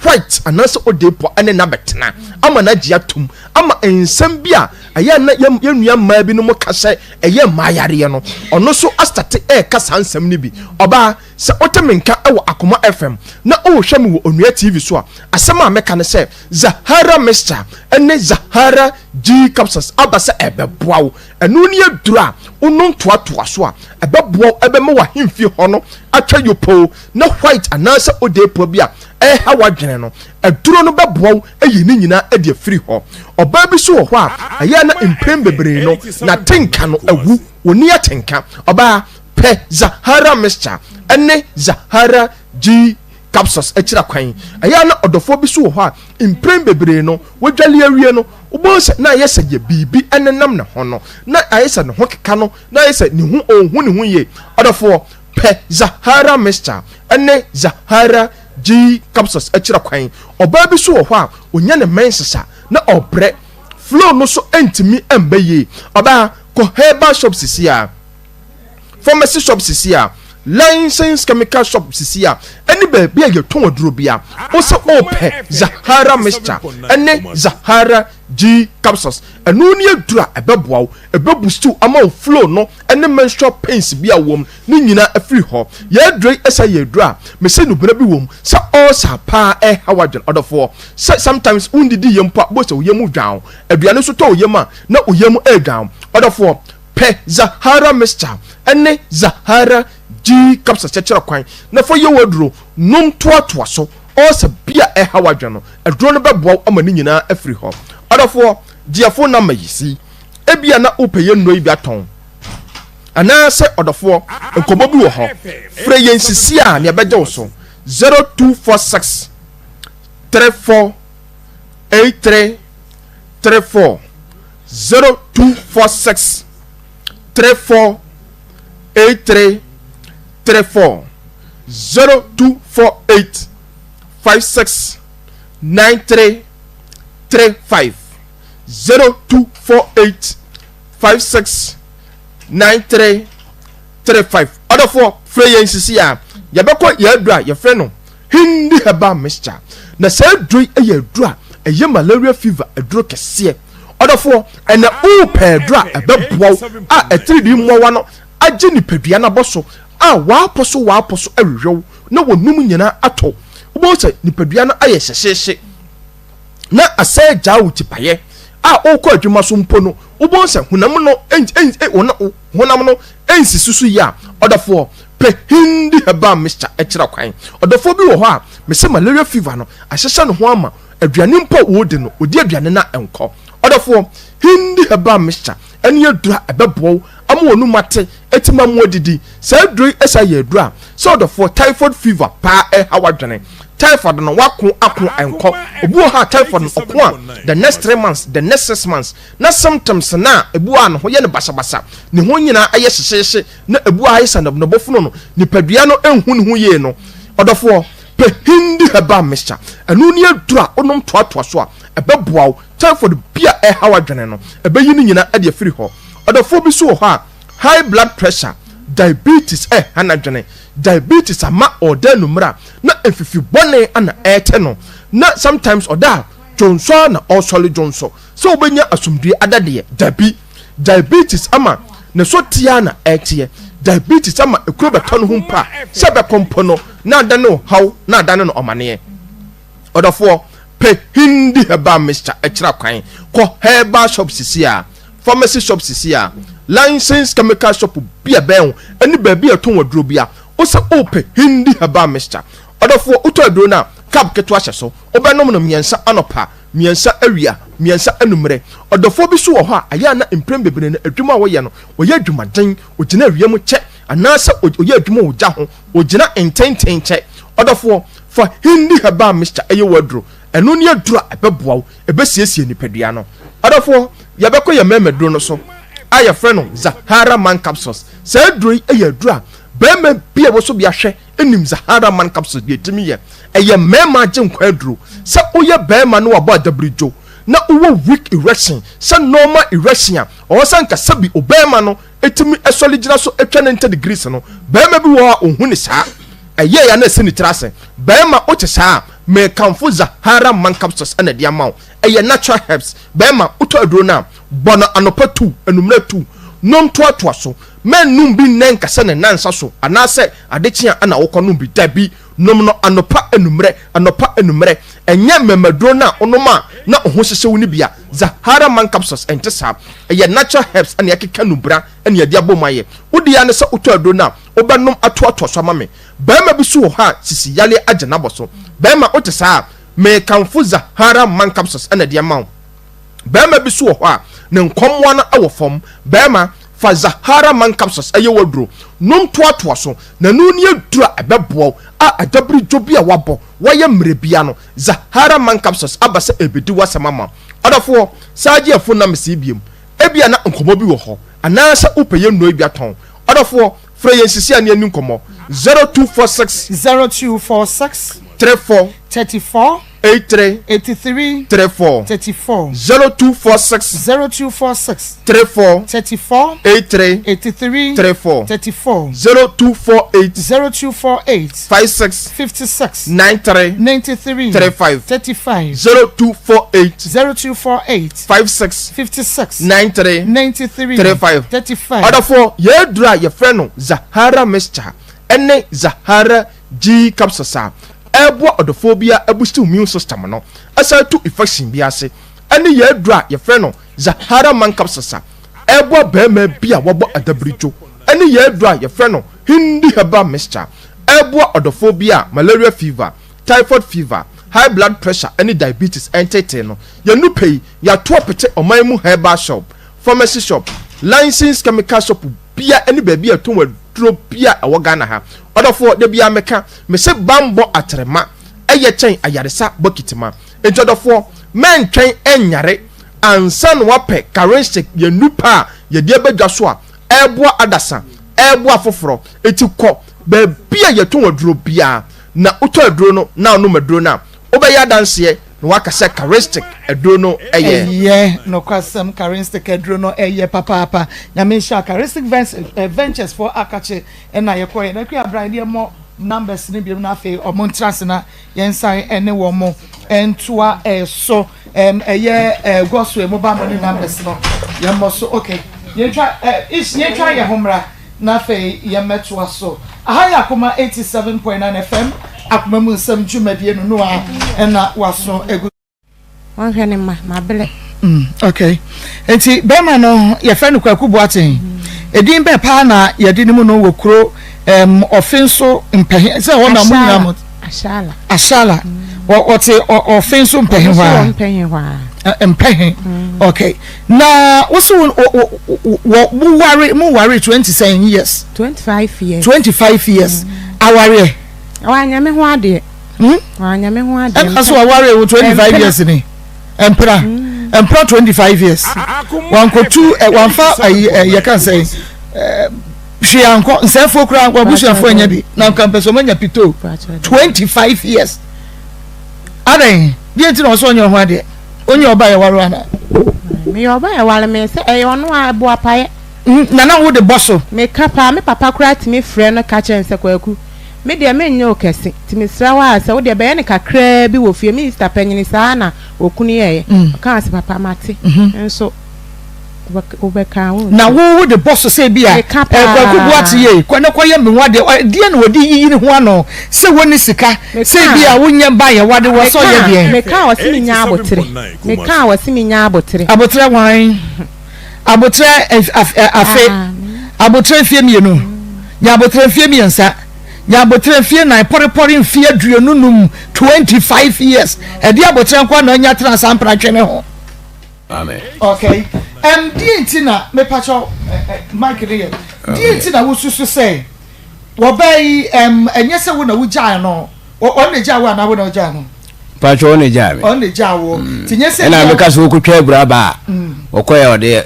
White anaasɛ Odepo ne no abɛtena ama no agye atom ama nsɛm bi a ɛyɛ na yɛn nua mmaa binom ka sɛ ɛyɛ mmaa yareɛ no, ɔno nso astate ɛreka saa nsɛm no bi. Ɔbaa, sɛ wote me nka wɔ Akoma FM na wohwɛ me wɔ Onua TV so a, asɛm a mɛka ne sɛ Zahara Mixture ne Zahara G Capsules aba sɛ ɛbɛboa wo. Ɛno ne aduro a wonom toatoa so a ɛbɛboa wo, ɛbɛma w'ahemfie hɔ no atwa yopoo na white anaasɛ odeepoa bi a ɛreha w'adwene no, aduro no bɛboa wo ayi ne nyinaa de afiri hɔ. Ɔbaa bi nso wɔ hɔ a, ɛyɛ a na mpɛn bebree no, n'atenka no awu, ɔnni atenka. Ɔbaa, pɛ Zahara mixture ne Zahara G. Capsules akyira kwan. Ɛyɛ a na ɔdɔfoɔ bi so wɔ hɔ a mprɛn bebree no wadwale awie no, wobɛhu sɛ na ayɛ sɛ deɛ biribi nenam ne ho no, na ayɛ sɛ ne ho keka no, na ayɛ sɛ ne ho ɔnhu ne ho yie. Ɔdɔfoɔ, pɛ Zahara Mixture ne Zahara G Capsules akyira kwan. Ɔbaa bi so wɔ hɔ a ɔnya ne menses a na ɔbrɛ, flow no so ntumi mba yie. Ɔbaa, kɔ herbal shop sisi ara. pharmacy shop sisi a, licensed chemical shop sisi a, ɛne baabi a yɛtɔn aduro bia. Wosɛ ɔpɛ Zahara mixture ɛne Zahara G capsules. Ɛno ne aduro a ɛbɛboa wo, ɛbɛbustu ama wo flow no ɛne menstrual pains bi a wɔm ne nyinaa afiri hɔ. Yɛ aduro yi ɛsɛ yɛ aduro a mese nubena bi wɔm sɛ ulcer paa ɛha w'adwene ɔdɔfoɔ. Sɛ sometimes wondidi yie mpo a wobɛhu sɛ wo yam dwan wo. Aduane nso tɔ wo yam a na wo yam ɛredwan wo. Ɔdɔfoɔ, Pɛ Zahara Mixture ne Zahara G Capsules kyerɛkyerɛ kwan na fa yɛ w'aduro. Nom toatoa so. Ulcer bi a ɛha w'adwene no, aduro no bɛboa wo ama ne nyinaa afiri hɔ. Ɔdɔfoɔ, gye yɛn phone number yi si. Ebia na wopɛ yɛn nnuro yi bi atɔn. Anaasɛ ɔdɔfoɔ, nkɔmmɔ bi wɔ hɔ. Frɛ yɛn sisi a nea ɛbɛgye wo so. 0246 34 83 34. 0246 34 83 34 0248 56 93 35 0248 56 93 35. Ɔdɔfoɔ, frɛ yɛn sisi a yɛbɛkɔ yɛn aduro a yɛfrɛ no Hindi herbal mixture. Na saa aduro yi yɛ aduro a ɛyɛ malaria fever aduro kɛseɛ. Ɔdɔfoɔ, ɛnɛ wopɛ aduro a ɛbɛboa wo a atiridii mmoawa no agye nipadua no abɔ so a w'apɔ so w'apɔ so awewɛ wo na w'anum nyinaa atɔ. Wobɛhu sɛ nipadua no ayɛ hyehyeehye na asɛ agyaa wo tipaeɛ a wokɔ adwuma so mpo no, wobɛhu sɛ honam no honam no nsisi so yie a, ɔdɔfoɔ, pɛ Hindi herbal mixture kyerɛ kwan. Ɔdɔfoɔ bi wɔ hɔ a, mese malaria fever no ahyehyɛ ne ho ama aduane mpo a ɔredi no, ɔdi aduane no a ɛnkɔ. Ɔdɔfoɔ, Hindi herbal mixture ne aduro a ɛbɛboa wo ama w'anum ate, atumi ama woadidi. Saa aduro yi san yɛ aduro a, sɛ ɔdɔfoɔ, typhoid fever paa ɛreha w'adwene. Typhoid no, wako ako ɛnkɔ. Obi wɔ hɔ a, typhoid no, ɔko a, the next 3 months, the next 6 months, na symptoms no a ebi wɔ a ne ho yɛ no basabasa, ne ho nyinaa ayɛ hyehyeehye, na ebi wɔ a ayɛ sɛ ne bo fono no, nipadua no nhu ne ho yie no, ɔdɔfoɔ, pɛ Hindi herbal mixture. Ɛno ne aduro a wonom toatoa so a, ɛbɛboa wo. Typhoid bi a ɛrehaw adwene no, ɛbɛyi ne nyinaa de afiri hɔ. Ɔdɔfoɔ bi nso wɔ hɔ a, high blood pressure, diabetes ɛreha n'adwene. Diabetes ama ɔreda anwummerɛ a, na mfifi bɔne na ɛrete no, na sometimes ɔda a, dwonsɔ ara na ɔresɔre dwonsɔ. Sɛ wobɛnya asomdwoeɛ ada deɛ, dabi. Diabetes ama ne so teɛ ara na ɛreteɛ. Diabetes ama ekuro bɛtɔ ne ho mpo a, sɛ ɛbɛkɔ mpo no, na adane ɔhaw, na adane no ɔmaneɛ. Ɔdɔfoɔ, pɛ Hindi herbal mixture kyerɛ kwan. Kɔ herbal shop sisi a, pharmacy shop sisi a, licensed chemical shop bi a ɛbɛn wo, ne baabi a yɛtɔn aduro bi a, wo sɛ wopɛ Hindi herbal mixture. Ɔdɔfoɔ, wotɔ aduro no a, cup ketewa hyɛ so. Wobɛnom no mmiɛnsa anɔpa, mmiɛnsa awia, mmiɛnsa anummerɛ. Ɔdɔfoɔ bi nso wɔ hɔ a, ɛyɛ a na mprɛn bebree no adwuma a ɔyɛ no, ɔyɛ adwumaden, ɔgyina awia mu kyɛ, anaasɛ ɔyɛ adwuma wɔ ogya ho, ɔgyina ntenten kyɛ. Ɔdɔfoɔ, fa Hindi herbal mixture yɛ w'aduro. Ɛno ne aduro a ɛbɛboa wo, ɛbɛsiesie nipadua no. Ɔdɔfoɔ, yɛbɛkɔ yɛn mmarima aduro no so a yɛfrɛ no Zahara Man Capsules. Saa aduro yi yɛ aduro a barima bi a ɛwɔ so bi ahwɛ nim Zahara Man Capsules deɛ ɛtumi yɛ. Ɛyɛ mmarima agyenkwa aduro. Sɛ woyɛ barima na wabɔ adabirigyo na wowɔ weak erection, sɛ normal erection a ɔwɔ sɛ anka sɛbi obarima no tumi sɔre gyina so twa 90 degrees no, barima bi wɔ hɔ a ɔnhu ne saa. Ɛyɛɛ ya na ɛsi ne tiri ase. Barima wote saa a, mekamfo Zahara Man Capsules na ɛde ama wo. Ɛyɛ natural herbs. Barima wotɔ aduro no a, bɔ no anɔpa tu, anwummerɛ tu. Nom toatoa so. Mɛnnom bi nnɛ nka sɛ ne nnansa so anaasɛ ade kye a na wokɔnom bi. Dabi, nom no anɔpa, anwummerɛ, anɔpa, anwummerɛ. Ɛnyɛ mmɛmaduro no a wonom a na wo ho hyehye wo no bi a. Zahara Man Capsules ɛnte saa. Ɛyɛ natural herbs na yɛakeka nnubra na yɛde abom ayɛ. Wo deɛ ara ne sɛ wotɔ aduro no a, wobɛnom atoatoa so ama me. Barima bi nso wɔ hɔ a sisi yareɛ agye n'abɔso. Barima, wote saa a, merekamfo Zahara Man Capsules na ɛde ama wo. Barima bi nso wɔ hɔ a, ne nkɔmmoa no wɔ fam. Barima, fa. Fa Zahara Man Capsules yɛ w'aduro. Nom toatoa so, na ɛno ne aduro a ɛbɛboa wo a adabiridwo bi a woabɔ, woayɛ mmerɛ biara no, Zahara Man Capsules aba sɛ ɛrebɛdi w'asɛm ama wo. Ɔdɔfoɔ, saa gye yɛn fon numbers yi biom. Ebia na nkɔmmɔ bi wɔ hɔ, anaasɛ wopɛ yɛn nnuro yi bi atɔn. Ɔdɔfoɔ, frɛ yɛn sisi a ne yɛnni nkɔmmɔ. 0246. 0246. 34. 34. 83. 83. 34. 34. 0246. 0246. 34. 34. 83. 83. 34. 34. 0248. 0248. 56. 56. 93. 93. 35. 35. 0248. 0248. 56. 56. 93. 93. 35. 35. Ɔdɔfoɔ, yɛn aduro a yɛfrɛ no Zahara mixture ne Zahara G capsules a ɛreboa ɔdɔfoɔ biara abusti immune system no, asan atu infection bi ase, ne yɛn aduro a yɛfrɛ no Zahara man capsules a ɛreboa barima bi a wabɔ adabiridwo, ne yɛn aduro a yɛfrɛ no Hindi herbal mixture ɛreboa ɔdɔfoɔ bi a malaria fever, typhoid fever, high blood pressure ne diabetes ntetee no. Yɛn nnupɛ yi, yɛato apete ɔman mu herbal shop, pharmacy shop, licensed chemical shop bia ne baabi a ɛtɔn aduro bia ɛwɔ Ghana ha. Ɔdɔfoɔ, da biara meka, mese banbɔ atrema ɛyɛ kyɛn ayaresa bokiti ma. Enti ɔdɔfoɔ, mɛntwɛn ɛnyare ansa na wapɛ Karenshik, yɛn nnupɛ a yɛde aba dwa so a ɛreboa adasa, ɛreboa afoforɔ. Enti kɔ baabi a yɛtɔn aduro biara na wotɔ aduro no na wonom aduro no a, wobɛyɛ adanseɛ na woaka sɛ Karistic aduro no yɛ. Ɛyɛ nokwasɛm Karistic aduro no yɛ papaapa. Nyame nhyira Karistic Ventures foɔ akakye na yɛkɔeɛ. Na Akua bra yɛde mmɔ numbers no biom na afei ɔmo ntra ase na yɛnsan ne wɔn ntoa so. Ɛyɛ Gospel mo ba mo ne numbers no yɛmmɔ so. Okay, yɛntwa ish yɛntwa yɛn ho mmra. Na afei yɛmmɛtoa so. Aha yɛ Akoma 87.9 FM, Akoma mu nsɛm dwumadie no no a ɛna waso agu. Wɔnhwɛ ne mma, mabrɛ. Mm, okay. Nti bɛrima no yɛfrɛ no Kwaku Boateng. Edin bɛɛ paa na yɛde ne mu no wɔ kuro um, ɔfe nso mpɛhe sɛ hɔ na mo nyinaa mo. Ashala. Ashala. Ɔte ɔfe nso mpɛhe hɔ a. Mpɛhe hɔ a. Mpɛhe. Okay. Na wosi wo wɔ mo ware mo ware 27 years. 25 years. 25 years. Awareɛ. Wanyɛ me ho adeɛ. Hmm? Wanyɛ me ho adeɛ. Ɛna so waware wo 25 years ni. Mpena. Mpena 25 years. Wankotu wanfa ayi yɛka sɛ hwee ankɔ nsɛfoɔ koraa wabusuafoɔ anya bi na nka mpɛ sɛ ɔmanya pito 25 years adɛn deɛ nti na ɔsɛ ɔnyɛ ho adeɛ ɔnyɛ ɔba yɛ ware ana meyɛ ɔba yɛ ware me sɛ ɛyɛ ɔno a ɛboa paeɛ mm, na na wode bɔ so meka paa me papa koraa tumi frɛ no ka kyerɛ no sɛ kwaku me deɛ menyɛ wo kɛse nti mesrɛ wo a sɛ wo deɛ bɛyɛ no kakraa bi wɔ fie me sister panyini saa na okunu yɛeɛ mm. ɔkaa sɛ papa mate mm-hmm. nso wobɛka wo na wo wo de bɔ so sɛ bi a kwaku boate yie kɔ ne kɔyɛ me ho adeɛ deɛ na wɔde yiyi ne ho ano sɛ wɔni sika sɛ bi a wonyɛ ba yɛ wade wɔ sɛ ɔyɛ deɛ meka a wɔse menya abotere meka a wɔse menya abotere abotere wan abotere afe ah. abotere mfie mmienu nya abotere mfie mmiɛnsa nya abotere mfie nan pɔrepɔre mfie 25 25 years ɛde abotere nkɔ na anya tena saa mpratwe ne ho Amen. Okay. Um, deɛ nti na mepakyɛw mic no yɛ deɛ nti na wosusu sɛ wɔbaa yi um, ɛnyɛ sɛ wo na wogyaa no ɔno na gyaa wo anaa wo na wogyaa no? Pakyɛ ɔno na gyaa me. Ɔno na gyaa wo. Mm. Ti nyɛ sɛ ɛna meka sɛ wokɔtwa abura ba a mm. ɔkɔyɛ ɔde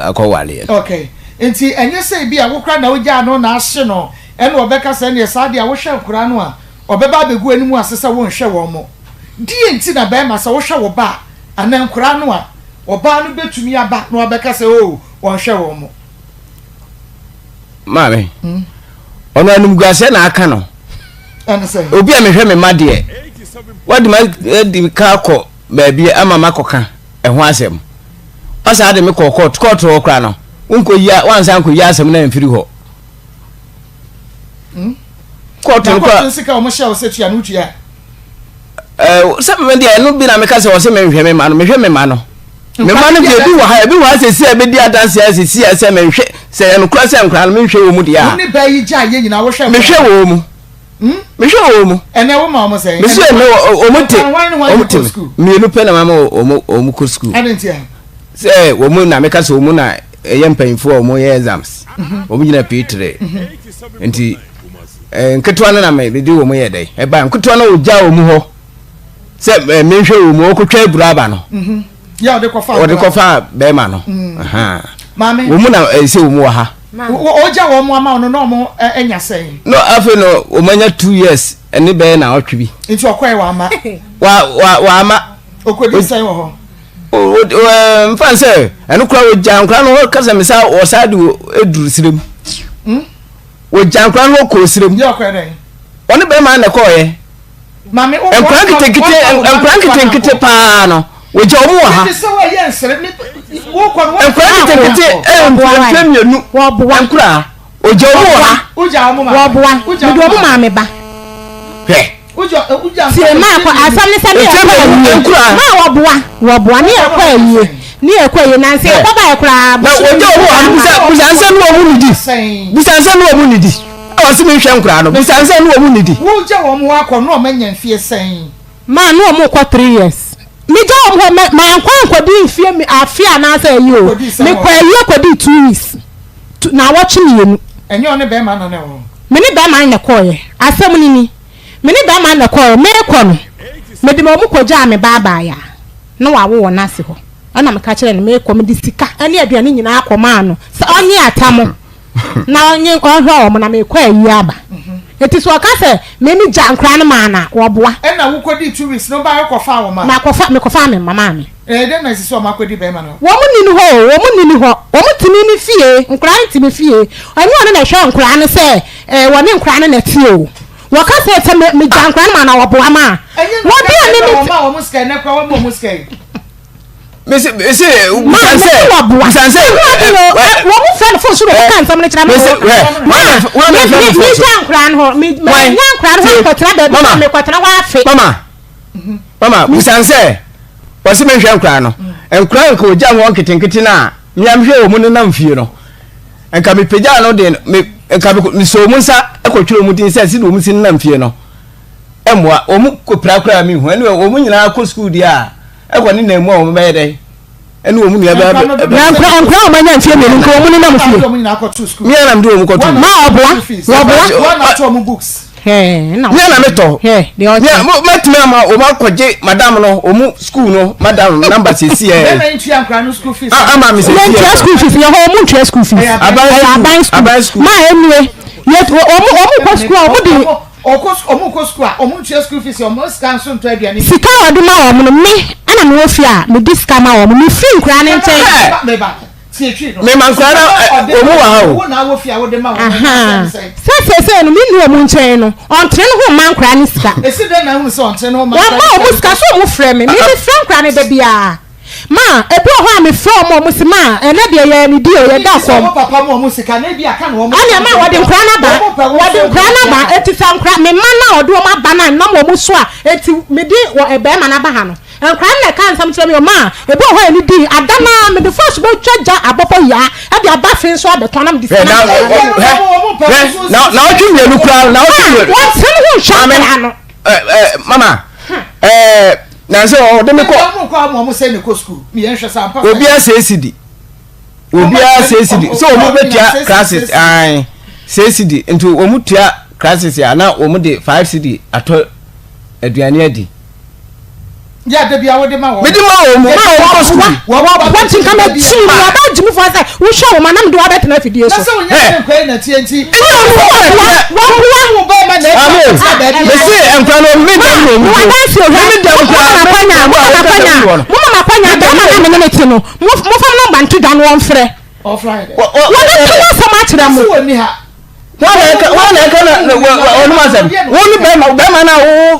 akɔwaleɛ. Okay. Nti ɛnyɛ sɛ bi a wokora na wogyaa no na ahye no ɛna ɔbɛka sɛ ɛneɛ saa deɛ a wohwɛ nkora no a ɔbɛba abɛgu anim ase sɛ wonhwɛ wɔn mo. Deɛ nti na bɛrima sɛ wohwɛ wo ba a Anaa nkoraa no a, ɔbaa no bɛtumi aba na wabɛka sɛ, Oo, wɔnhwɛ wɔn mo. Maame, ɔno animguaseɛ na aka no. Ɛne sɛ? Obi a mehwɛ me mma deɛ, wadi ma di ka kɔ baabi ama makɔka ɛho asɛm. Ɔsaa de me kɔɔ kɔɔto, kɔɔto hɔ koraa no, wonkɔyi, wansan nkɔyi asɛm no amfiri hɔ. Kɔɔto no kɔɔto sika wɔn hyɛ wo sɛ tua no wotua. Ɛɛ sɛ me deɛ ɛno bi na meka sɛ wɔsɛ menhwɛ me ma no mehwɛ me ma no me ma no deɛ ebi wɔ ha ebi wɔ ha sɛsi a ebedi adanse a sɛsi a sɛ menhwɛ sɛ ɛno kora sɛ nkora no menhwɛ wɔ mu deɛ a. Wo ne bɛɛ yi gya yɛ nyinaa wohwɛ. Mehwɛ wɔ mu. Hmm? Mehwɛ wɔ mu. Ɛnɛ wo ma wɔn sɛ. Mesi ɛnɛ wɔn te wɔn te mmienu pɛ na ma wɔn wɔn kɔ sukuu. Ɛne ntia. Sɛ wɔn na meka sɛ wɔn na. ɛyɛ mpanyinfoɔ a wɔyɛ exams mhm. wɔn gyina P3 mhm. nti eh, nketewa no na mede wɔn yɛ dɛ ɛba nketewa no wɔgya wɔn hɔ sɛ eh, menhwɛ wɔn mu wɔkɔtwa aburo aba no mhm. wɔde kɔfa bɛrima no mm. wɔn mu na ɛsɛ wɔn wɔ ha. Ɔgya wɔn ama wɔn na wɔn anya sɛn. No afei no wɔn anya 2 years ɛne bɛyɛ na ɔtwe bi. Nti ɔkɔɛ wɔ ama. Wa wa wa ama. Okodi sɛn wɔ hɔ. Nfa sɛ ɛno kora wɔgya nkora no hɔ kasa mi sa wɔsa de eduru sirem. Hmm? Wɔgya nkora no hɔ kɔɔ sirem. Yɛ ɔkɔɛ dɛ. Ɔne bɛrima na ɛkɔɔyɛ. Maame o nkora nketenkete nkora nketenkete paa no wɔgya wɔn wɔ ha. Nkora nketenkete mfie mmienu nkora wɔgya wɔn wɔ ha. Wɔboa mede wɔn maame ba. Hwɛ. Tie maa kɔ asɛm ne sɛ ne yɛkɔ ayie maa wɔboa wɔboa ne yɛkɔ ayie ne yɛkɔ ayie nansi yɛkɔ ba yɛ koraa. Na wɔgya wɔn wɔ ha no busa busa nsɛm ne wɔn nidi busa nsɛm ne wɔn nidi a wɔsi mi nhwɛ nkora no busa nsɛm ne wɔn nidi. Wogya wɔn hɔ akɔ na wɔn anya mfie sɛn? Maa ne wɔn kɔ 3 years. Megya wɔn hɔ mɛ mankɔ ankɔdi mfie mi afe anaasɛ ayi o mekɔ ayie kɔdi 2 weeks na awɔtwe mmienu. Ɛnyɛ ɔne bɛrima na na ɛwɔ hɔ. Me ne bɛrima no na ɛkɔɔyɛ asɛm no ni me ne bɛrima no na ɛkɔɔyɛ meekɔ no mede wɔn kɔgyaa me ba abaayaa na wawo wɔ n'ase hɔ ɛna meka kyerɛ no meekɔ mede sika ne aduane nyinaa kɔmaa no sɛ ɔnye atam na ɔnye ɔnhwɛ wɔn na meekɔ ayi aba eti so ɔka sɛ me me gya nkora no maa na wɔboa. Ɛna wokɔdi 2 weeks no ba wokɔfa wɔn ma. Makɔfa mekɔfa me mma maame. Ɛyɛ dɛn na ɛsɛ sɛ wɔn akɔdi bɛrima no. Wɔn ni ni hɔ o wɔn ni ni hɔ wɔn te mi mi fie nkora no te mi fie ɛnyɛ ɔno na ɛhwɛ nkora no sɛ ɛɛ wɔne nkora no na ɛte o wɔka sɛ sɛ me me gya nkora no ma na wɔboa ma Ɛnyɛ na wɔbi a ɔka me sɛ me wɔn ma wɔn sika ɛnɛ kora wɔn ma wɔn sika yi. Mese mese maa busan me sɛ se wɔboa busan sɛ ɛho ade no wɔn mo fɛ no fon so na wɔka nsɛm no kyerɛ me mese wɔ hwɛ ma wɔn me na fɛ me no me fon so gya nkora no hɔ me me Why? nya nkora no hɔ Tie. akɔtena baabi Mama. sɛ mekɔtena hɔ afe mama mama busan sɛ wɔsi mi nhwɛ nkora no nkora nka ogya wɔn nketenkete no a mmea mehwɛ wɔn nenam fie no nka mepagya no de me nka me so wɔn nsa kɔtwerɛ wɔn din sɛ si de wɔn si nenam fie no mmoa wɔn kɔ pira koraa mi hu ɛne wɔn nyinaa kɔ sukuu deɛ a ɛkɔ ne nan mu a wɔn bɛyɛ dɛ ɛne wɔn nua bɛyɛ na nkora nkora wɔn anya mfie mmienu nka wɔn nenam fie mmea na mede wɔn kɔto ma ɔboa wɔboa mmea na metɔ mɛtumi ama wɔn akɔgye madam no wɔn sukuu no madam number sisi ɛ ama mi sisi ɛ yɛntua school fees yɛ hɔ wɔn ntua school fees ɛyɛ aban aban school school. maa enue yɛ wɔn wɔn kɔ school a wɔn de Ɔmo kɔ sukuu a ɔmo ntua school fees ɔmo sika nso ntɔ aduane bi. Sika a ɔde ma wɔn no me ɛna me wɔ fie a me di sika ma wɔn me firi nkura ne nkyɛn. Meba tie twi no. Mema nkura no wɔn wɔ ha o. Wo na awɔ fie a wode ma wɔn. Sɛ seesei no me nni wɔn nkyɛn no ɔntene ne ho mma nkura ne sika. Esi dɛn na ahunu sɛ ɔntene ne ho mma nkura ne sika? Wɔma wɔn sika so wɔn frɛ me me me frɛ nkura no da biara. Ma ebi wɔ hɔ a mefrɛ wɔn a wɔn se ma ɛnɛ deɛ yɛ ne di o yɛ da kɔm. Wɔn papa mu wɔn sika na ebi aka na wɔn. Ɛnna ma wɔde nkura n'aba wɔde nkura n'aba eti sɛ nkura me mma na ɔde wɔn aba na nam wɔn so a eti me de wɔ ɛbɛrima n'aba ha no nkura no na ɛka nsɛm kyerɛ mi o ma ebi wɔ hɔ a ɛne di ada na me de fɔs bɛ twa gya abɔbɔ yaa ɛde aba fe nso abɛtɔn na me de sika na na na ɔtwe mmienu kura na ɔtwe mmienu. Wɔn sɛm ho nhwɛ nkura no. Mama ɛɛ na sɛ ɔde me kɔ. Obiara sɛ esi di obiara sɛ esi di sɛ wɔn bɛ tua classes ayi sɛ esi di nti wɔn tua classes a na wɔn de 5 cedi atɔ aduane adi. Yɛ ade bia wode ma wɔn. Mede ma wɔn mu ma wɔn kɔ sukuu. Wɔn ti nka ma kyi mu aba gyimi fo sɛ wohwɛ wɔn anam de wɔabɛtena afidie so. Na sɛ wonya ne nkwa yi na tie nti. Ɛnyɛ wɔn mu wɔn wɔn wɔn bɛɛ ma na ɛfa ɛtena baabi. Mesi nkwa no mi dɛm na owu. Wɔn adansi ohwɛ. Mi dɛm kura mi dɛm kura mo ma kwanya mo ma kwanya bɛrima na me ne ne te no mo mo fam nɔmba nto dwa no wɔn frɛ. Wɔn bɛ to wɔn asɛm akyerɛ mo. Wọn na ɛka na wɔn asɛm wɔn ni bɛrima bɛrima na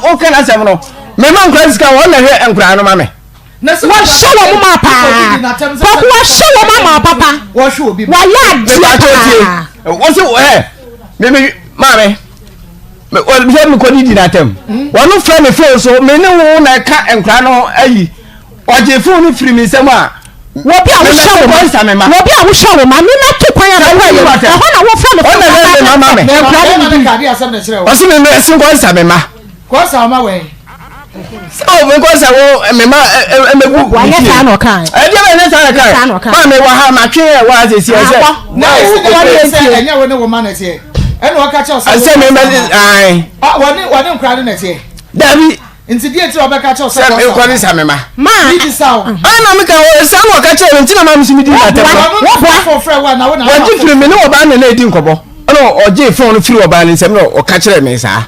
wɔka n'asɛm no mɛma nkura sika wɔn na hwɛ nkura no ma mi. Wɔhyɛ wɔn ma paa kɔkɔ wɔhyɛ wɔn ama papa wɔyɛ adeɛ paa. Wɔsi ɛ mímí maame sɛ mi kɔ didi n'atɛm wɔn fɛ mi fon so mi ne wo na ɛka nkura no ayi ɔgye fon no firi mi nsam a. Wɔbi a wohyɛ wo ma wɔbi a wohyɛ wo ma mi na to kwan a bɛkɔ yɛ ɛhɔ na wofrɛ mi fon na ɛhwɛ mi ma mi nkura no ɔsi mi mi ɛsi nkɔ nsa mi ma. Kɔ nsa ɔma wɛn. Sɛ o mi kɔ sɛ wo mi ma ɛmɛgu mi fie. Wanyɛ saa na ɔkae. Ɛdeɛ bɛ nyɛ saa na ɔkae. Maa mi wɔ ha ma twe yɛ wɔ ha sɛ si ɛsɛ. Na esi de yɛ sɛ ɛnyɛ wo ne wo ma na ɛteɛ. Ɛna ɔka kyɛw sɛ. Ɛsɛ mi bɛ ayi. Wɔne wɔne nkura ne na ɛteɛ. Dabi. Nti deɛ ti ɔbɛka kyɛw sɛ. Sɛ mi kɔ ne sa mi ma. Maa. Mi ti sa o. Ɛna mi ka o sa na ɔka kyerɛ mi nti na maa mi si mi di na tɛ. Wɔgye firi mi ne ɔbaa na na edi nkɔbɔ. Ɛna ɔgye fon no firi ɔbaa ne nsam na ɔka kyerɛ mi saa.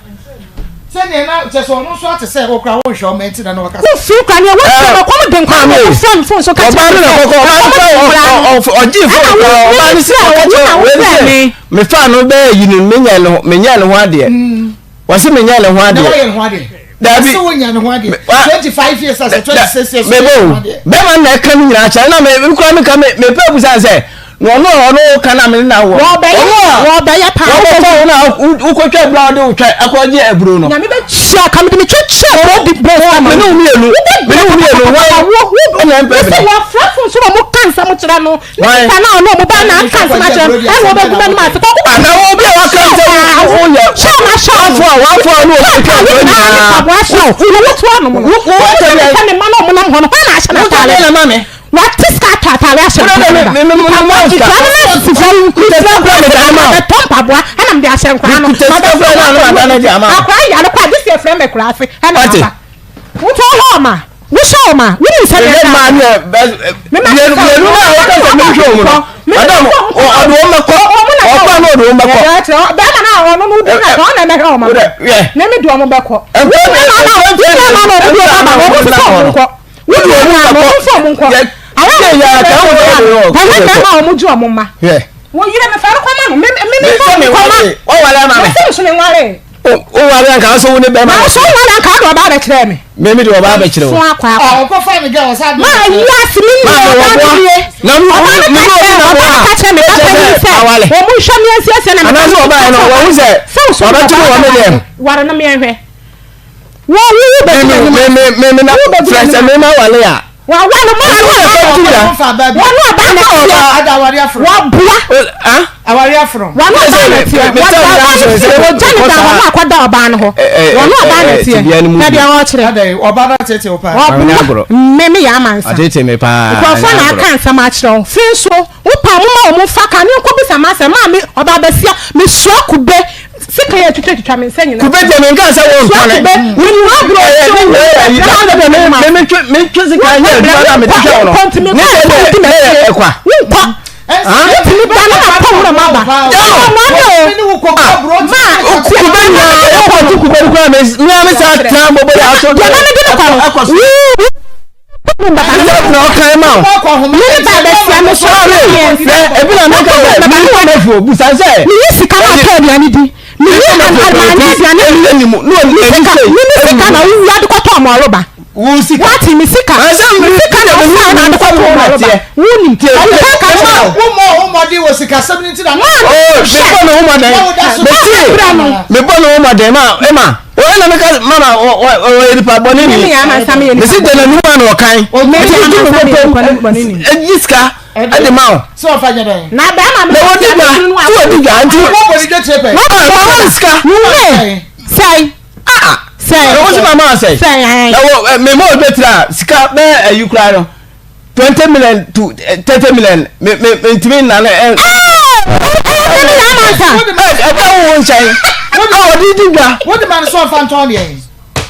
Sɛdeɛ na kyɛ sɛ ɔno nso ate sɛ wokora wonhwɛ ɔma nti na na ɔka sɛ. Wofiri kora neɛ wotie no kɔm de nkora no wofrɛ no fon so ka kyerɛ no sɛ ɛkɔm de nkora no. Ɔgye fon kora ɔbaa no sɛ ɔka kyerɛ wei sɛ mefa no bɛyɛ yi no menyɛ ne ho menyɛ ne ho adeɛ wɔse menyɛ ne ho adeɛ. Na wɔyɛ ne ho adeɛ. Dabi. Sɛ wonya ne ho adeɛ. 25 years asɛ 26 years. Mebo bɛma na ɛka no nyinaa kyerɛ na me kora meka mepɛ busa sɛ Na ɔno a ɔno wo ka na me ne na wɔ. Wɔbɛyɛ wɔbɛyɛ paa. Wɔbɛfa wo na wokɔtwa aburo a wode wotwa akɔgye aburo no. Nyame bɛkyia ka mede metwa kyia bro bi bro sama. Me ne wo mmienu. Me ne wo mmienu wɔn ɛna mpɛ bene. Wɔfrɛ fon so na wɔn ka nsɛm kyerɛ no. Ne sika na ɔno ɔmo ba na aka nsɛm akyerɛ no ɛna wɔbɛgu m'anim ase kɔkɔ. Ana wo bi a waka nsɛm wo yɛ. Kyɛw na hyɛ wo. Wafo a wafo a ne wɔtwa aburo nyinaa. Wo hyɛ wo wo to anom no. Wo wo tɛ ne ma na ɔmo nam hɔ no hɔn na ahyɛ n'ataare. Wate sika atɔ ataare ahyɛ no Me me me mpaboa me nketewa no na sisi fam Kuta sika kura me dan ma. Bɛtɔ mpaboa ɛna mede ahyɛ nkwadaa no. Kuta sika kura na ano ma dan de ama. Akwadaa yare kɔ a gye sɛ efrɛ me kura ase ɛna aba. Wotɔ hɔ ɔma wohyɛ ɔma wonim sɛ deɛ maa ne mmienu mmienu na ɔka sɛ mehwɛ wɔn no madam ɔde wɔn bɛkɔ ɔkɔ na ɔde wɔn bɛkɔ bɛrima na ɔno no wodi na ɔna ɛmɛhwɛ wɔn na ɛmɛ di wɔn bɛkɔ wɔn na ɔmo di wɔn ba wɔn sɛ wɔn nkɔ. Wode wɔn mu bɛkɔ. Wɔn nso wɔn nkɔ. Yɛ yɛ yɛ aka wɔn sɛ wɔde wɔn kɔ. Wɔn mmarima a wɔn gye wɔn mma. Hwɛ. Wɔn yere mi fa no kɔma no. Mi mi mi fa no kɔma. Wɔn wale ama mi. Wɔn sɛ mi nware. O wale anka wɔn sɛ wɔn ne bɛrima. Na wɔn wale anka wɔde ɔbaa bɛkyerɛ mi. Mi mi de ɔbaa bɛkyerɛ wɔn. Fún akɔ akɔ. Ɔkɔ fa mi gɛ ɔsa di. Maa yi ase mi ni ɔbaa mi nie. Na mi mi mi obi na ɔbaa ka kyerɛ mi papa yi sɛ wɔn mu nhwɛ mi nsiesie na mi ka mi ɔbaa yɛ no wɔn sɛ ɔbɛto wɔn mi deɛ. Ware no mi nhwɛ. Wo wo wo bɛ mi mi mi mi mi na fɛ sɛ mi ma wale a. Wa wa no ma no ɔba na ɔba wɔn ɔba na tiɛ wɔboa wɔn ɔba na tiɛ wɔn ɔba na tiɛ wɔgya ne da wɔn akɔda ɔba no hɔ wɔn ɔba na tiɛ na deɛ ɔkyerɛ ɔboa mmemme yɛ amansa nkurɔfoɔ na aka nsɛm akyerɛ wo fi nso Wo pa mo ma wɔn fa ka ne nkɔ bisa m'asɛm maame ɔbaa basia mesua kube sika yɛ twitwa twitwa me nsa nyinaa. Kube deɛ menka sɛ wo ntɔne. Sua kube menua aburo nso wo na na na me me me twe me twe sika nyɛ adwuma na me de hwɛ wo no. Ntumi Ne kɔ deɛ nkɔ ne m'akyire. ɛkwa. Wonkɔ. Wotumi ba na mapɔ wura mu aba. Ɔnwane o. Ma Kube nyinaa yɛkɔ to kube no koraa me me a me saa tena bɔbɔ yɛ ato. Deɛ na mede no kɔ no. Wo Ɛna na ɔkan ma wo. Mene ba bɛsia me so mmiɛnsa. Ebi na meka sɛ mene wɔn afuo busa sɛ. Meyi sika na atɔ aduane di. Meyi anane aduane di. Me sika me sika na wowia de kɔtɔ ɔmɔroba. Wo sika. Wate me sika. Me sika na wofa na de kɔtɔ ɔmɔroba. Wonim. Ɔde ka kyerɛ wo. Wo mɔ wo mɔden wɔ sikasɛm no nti na. Oh, mebɔ me ho mmɔden. Mese mebɔ me ho mmɔden ma ɛma. Wɔn na meka mama ɔyɛ nipa bɔne ni. Mesi gyina ne mu a na ɔkan. Mesi tu mi bɔtɔm ɛyi sika ɛde ma o. Na bɛrima mi na wɔdi dwa tí wɔdi dwa nti. Mama ne sika. Sɛyi. Sɛyi. Na wɔn si mama sɛyi. Sɛyi. Na wɔ mɛ mɔ odwa tira sika bɛɛ ɛyi kura no. 20 million to 30 million me me me ntumi nna no ɛ. Ɛɛ mi yà máa nsa. Ɛ ɛda wo wo nkyɛn. A wɔde di dwa. Wode ma no sɛ ɔmfa ntɔn deɛ.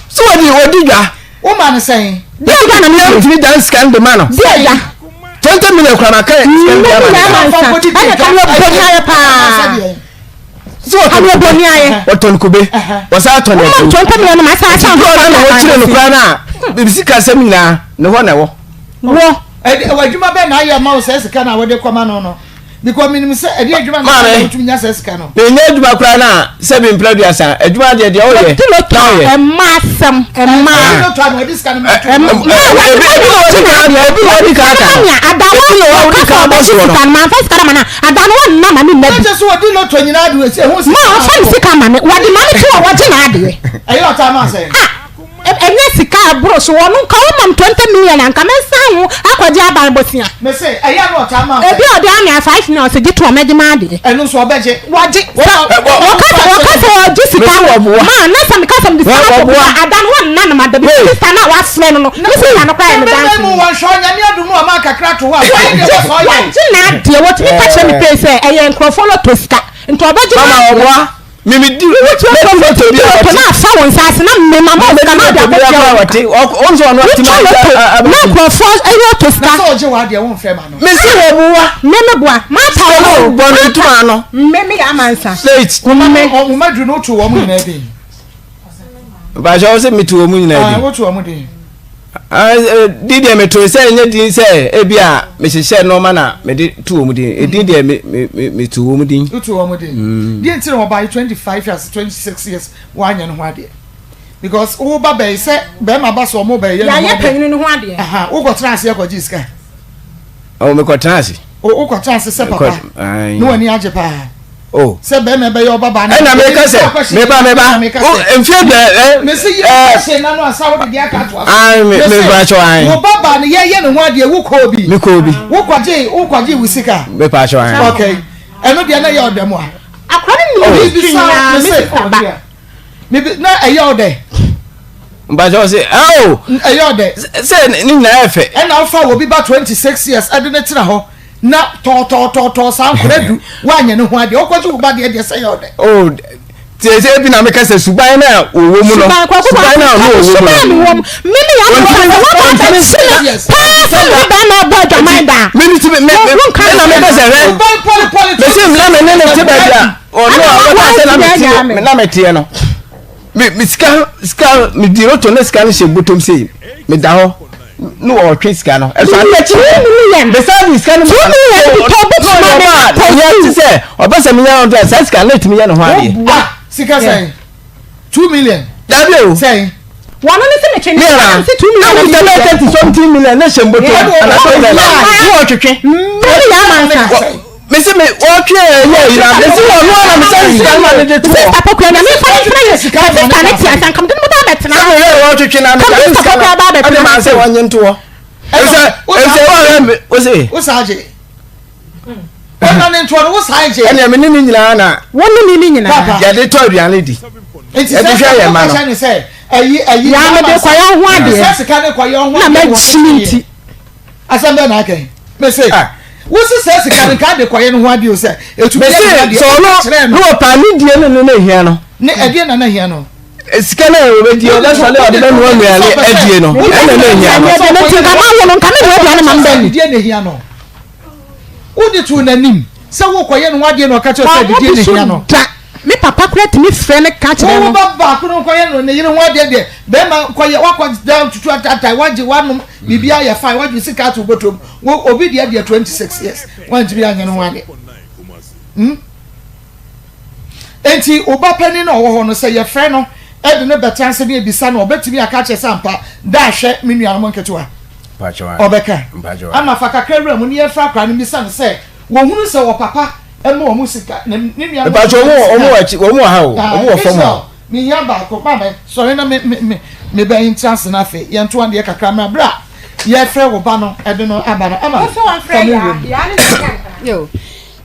So wɔde wɔdi dwa. Wo ma no sɛn. Deɛ dwa na mi di. Ntumi dan sika no de ma no. Deɛ dwa. 20 million kura ma ka sika no de ama no. Mi yà máa nsa. Ɛna ka mi bɔ ni ayɛ paa. So wɔtɔn Ɔno kube. oboni ayɛ. Wɔtɔn kube. Wɔsan tɔn Woma aburo. 20 million no ma san akyɛ Nti wo na wɔkyerɛ no koraa no a biribi sika asɛm nyinaa ne hɔ na ɛwɔ. Wɔ. Ɛde wɔ adwuma bɛn na ayɛ ama wo saa sika no a wɔde kɔma no no? Because menim sɛ ɛde adwuma na Maame. wotumi nya saa sika no. Menyɛ adwuma koraa no a sɛ mempere aduasa adwuma deɛ deɛ woyɛ Wɔdi na loto a woyɛ. ɛmma asɛm ɛmma. Ɛde loto a na wɔde sika no ma to. Ɛmma Ebi ebi na wɔdi kan ebi na wɔdi kan aka. Ɛmma ada Ebi na wɔn wɔdi kasa kan bɔ ɔbɛgye soɔ no. sika no manfa sika no ma no ada no wɔn nna ma ne nna bi. Ɛkyɛ sɛ wɔde loto nyinaa de wɔsi ɛho sika. Ma ɔfa ne sika ma me wɔde ma me to a wɔgye n'adeɛ. Ɛyɛ ɔtaa ma sɛn. Ah ɛnyɛ sika. ɛboro so ɔno nka ɔma me 20 million a nka mɛsan ho akɔgye aban bosea. Mese ɛyɛ a na ɔtaa ma wo sɛn? Ebi a ɔde ama 5 million ɔse gye to a mɛgye m'adeɛ. Ɛno nso ɔbɛgye. Wɔgye. Sɛ wɔka sɛ wɔka sɛ ɔgye sika no ma na sɛ meka sɛ mede sika no akɔ kuta ada no wɔnna no ma da bi sista no a wafrɛ no no ne sista no koraa yɛ me Mɛmɛ mu danseni. wɔnhwɛ Onyame adom no ɔma kakra to hɔ a wɔyɛ deɛ wɔsɛ ɔyɛ. Wɔgye n'adeɛ wɔtumi ka kyerɛ me pei sɛ ɛyɛ nkurɔfoɔ lotto sika nti ɔbɛgye Mama n'adeɛ. ɔboa. Mimi di Wotua mɛdi lotto lotto bi a lotto ɔte. na afa wo nsa ase na mema ma wo sika na ɔde Mɛdi lotto bi akɔtua a wo ɔte. ka. Ɔn sɛ ɔno Wotwa atumi lotto na nkurɔfoɔ ɛyɛ lotto Na sika. sɛ ɔgye w'adeɛ womfrɛ ma no. Mesi wɔ boa. Me me boa. Mata Sɛ wo o. wo bɔ ne ntoma ano. Me me yɛ amansa. Straight. Me. Ɔmo aduru no woto wɔn nyinaa din. Mpakyɛ wo sɛ meto wɔn nyinaa din. Woto wɔn din. Din deɛ meto sɛ ɛnyɛ din sɛ ebi a mehyehyɛ nneɛma na mede to wɔn din. Edin deɛ me me meto wɔn din. Woto wɔn din. Deɛ nti na wɔbae 25 years 26 years wɔanyɛ ne ho adeɛ. Because wo ba bɛyi sɛ bɛrima ba so ɔmo bɛyɛ ne ho adeɛ. Yɛayɛ panyin no ho adeɛ. Wokɔtena ase akɔgye sika. Ɔ mekɔtena ase. Wokɔtena ase sɛ papa. Ne w'ani agye paa. Oh. Sɛ bɛrima bɛyɛ ɔba baa. Ɛna meka sɛ meba meba mfie bɛ ɛ. Mesi yɛ kɔhyɛ nanu asa wo de deɛ aka ato aso. Ayi me me ba kyɛw ayi. Wo ba baa no yɛyɛ ne ho adeɛ wo kɔɔ bi. Me kɔɔ bi. Wo kɔgye wo kɔgye wo sika. Me pa kyɛw ayi. Okay ɛno deɛ na yɛ ɔdɛ mu a. Akora no nim history nyinaa me sista ba. Mebi na ɛyɛ ɔdɛ. Mpakyɛw sɛ ɛo. Ɛyɛ ɔdɛ. Sɛ ne nyinaa yɛ fɛ. Ɛna wofa wɔ bi ba 26 years ɛde ne tena hɔ na tɔɔtɔɔtɔɔtɔɔ saa nkora du woanyɛ ne ho adeɛ wokɔgye wo ba deɛ deɛ sɛ yɛ ɔdɛ. Oh tie sɛ ebi na meka sɛ suban na ɔwɔ mu no suban kɔkɔ suban na ɔno ɔwɔ mu no suban mi wɔ mu mímí yà á sọ sɛ wọ́n bá bẹ sí mi paa sɛ mi bẹ́ẹ̀ náà bọ́ adwaman da. mi ni ti mi mi mi na meka sɛ hwɛ Suban pɔli pɔli mesi mi na mi ne ne te baabi a ɔno a ɔbɛka sɛ na mi te mi na mi teɛ no mi mi sika sika mi di roto ne sika no hyɛ bɔtɔm sei mi da hɔ ne ɔtwe sika no ɛso ade akyi mesa de sika no ma no na ɔba a yɛ te sɛ ɔbɛ sɛ menya ɔdɔ a saa sika no etumi yɛ ne ho adeɛ. sika sɛn 2 million. Dabi o. Sɛn. Wɔn ne sɛ metwe ne sika no 2 million. Na kuta bɛyɛ 30 something million ne hyɛ mbɔtɔ anasɔ yɛ ne ɔtwetwe. Mmiri yɛ amansa. Mesi mi wɔtwe yɛ yira mesi wɔ no ana mesa de sika no ma ne de to hɔ. Sista Pokuya na mefa ne ntena yɛ sika sista ne te ase anka mede no ba abɛtena. Sɛ mehwɛ wɔtwetwe na mesa de sika no ɛde ma sɛ wɔnye nto hɔ. Ɛsɛ ɛsɛ wɔhwɛ me ose. Wosa agye. Ɔna ne ntoɔ no wosa agye. Ɛnna me ne ne nyinaa na. Wo ne ne ne nyinaa. Yɛde tɔ aduane di. Yɛde hwɛ yɛn ma no. Ɛyi ɛyi. Yaa mede kɔyɛ ho adeɛ. Sɛ sika ne kɔyɛ ho adeɛ. Na magyimi nti. Asɛm bɛɛ na aka yi. Mese wosi sɛ sika no nka de kɔyɛ no ho adeɛ o sɛ etu bi yɛ adeɛ. Mese sɛ ɔno ne wɔpa ne die no ne na ehia no. Ne ɛdeɛ na na ehia no. Sika no a wɔbɛdi ɔbɛsɔre a ɔde bɛnoa nnuane adie no ɛna na ehia no. Ɛdeɛ no ti nka ma wo no nka me noa aduane ma mbɛ ni. Deɛ na ehia no. Wode too n'anim sɛ wokɔyɛ no ho adeɛ na ɔka kyerɛ sɛ deɛ na ehia no. Da. Me papa koraa tumi frɛ no ka kyerɛ no. Wo ba baako no nkɔyɛ no ne yere ho adeɛ deɛ bɛrima nkɔyɛ wakɔ dan tutu ataataa wagye wanom biribi ayɛ fine wagye sika ato bɔtɔm wo obi deɛ deɛ 26 years wantumi anyɛ no ho adeɛ hmm enti wo ba panin na ɔwɔ hɔ no sɛ yɛfrɛ no ɛde no bɛtena ase ne ebisa no ɔbɛtumi aka kyerɛ sɛ ampa da ahwɛ me nuanom nketewa ɔbɛka ama fa kakra wura mu ne yɛmfrɛ akora no mmisa no sɛ wɔhunu sɛ wɔ papa ɛma wɔn sika ne ne nuanom Mpatsɔ wɔn wɔ wɔn wɔ akyi wɔn wɔ ha o wɔn wɔ fam hɔ. Mehia baako maame sɔre na me me me me bɛn ntra ase na afei yɛn to adeɛ kakra mmerɛ berɛ a yɛfrɛ wo ba no ɛde no aba no ama fa me wura mu.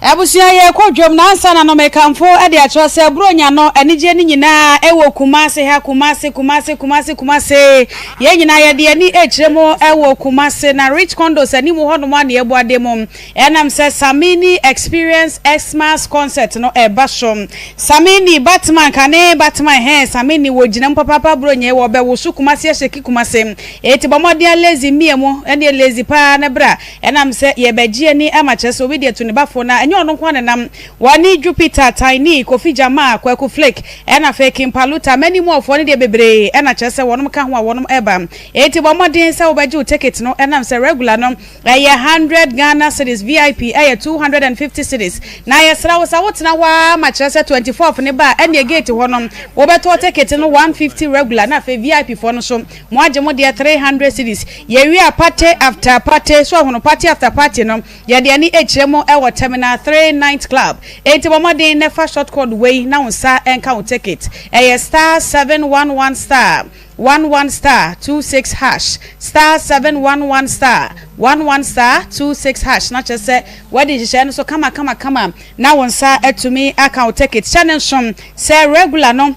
Abusua yɛrekɔ dwam na ansa na no mekamfo de akyerɛ sɛ Buronya no anigyeɛ no nyinaa ɛwɔ Kumase ha Kumase Kumase Kumase Kumase yɛn nyinaa yɛde yɛn ani rekyerɛ mu ɛwɔ Kumase na Rich Condos anim hɔnom a na yɛbɔ ade mu Ɛnam sɛ Samini Experience Xmas Concert no reba so. Samini, Batman kane Batman hɛn Samini wɔ gyina mu papaapa Buronya yi wɔ bɛ woso Kumasi ahyɛki Kumasi Eti bɔ mmɔden a lazy mmea mu ɛneɛ lazy paa na bra Ɛnam sɛ yɛ bɛ gye ani ama kyerɛ sɛ obi deɛ tu ne ba fo na ɛnyɛ ɔno nko ara na ɛnam Wɔne Jupiter, Tiny, Kofi Jamaa, Kwaku Flick ɛna afei King Paluta Many more foɔ no deɛ bebree ɛna kyerɛ sɛ wɔnom ka ho a wɔnom ɛba Eti bɔ mmɔden sɛ wobɛgye wo ticket no ɛnam sɛ regular no Ɛyɛ hundred Ghana cedis, VIP ɛyɛ 250 cedis. Na yɛsrɛ wo sɛ wotena hɔ ara ma kyerɛ sɛ 24th no ba a, ɛnneɛ gate hɔ no wobɛtɔ ticket no 150 regular na afei VIP foɔ no nso moagye mo deɛ 300 cedis. Yɛwie a party after party, so ahunu party after party no, yɛde ani kyerɛ mu wɔ Terminal. 3 Night Club. Enti bɔ mmɔden na fa short code wei na wo nsa nka wo ticket. Ɛyɛ star 711 star 11 star 26 hash, star 711 star 11 star 26 hash na kyerɛ sɛ woadi nhyehyɛe no so kama kama kama na wo nsa atumi aka wo ticket. Hyɛ no nso sɛ regular no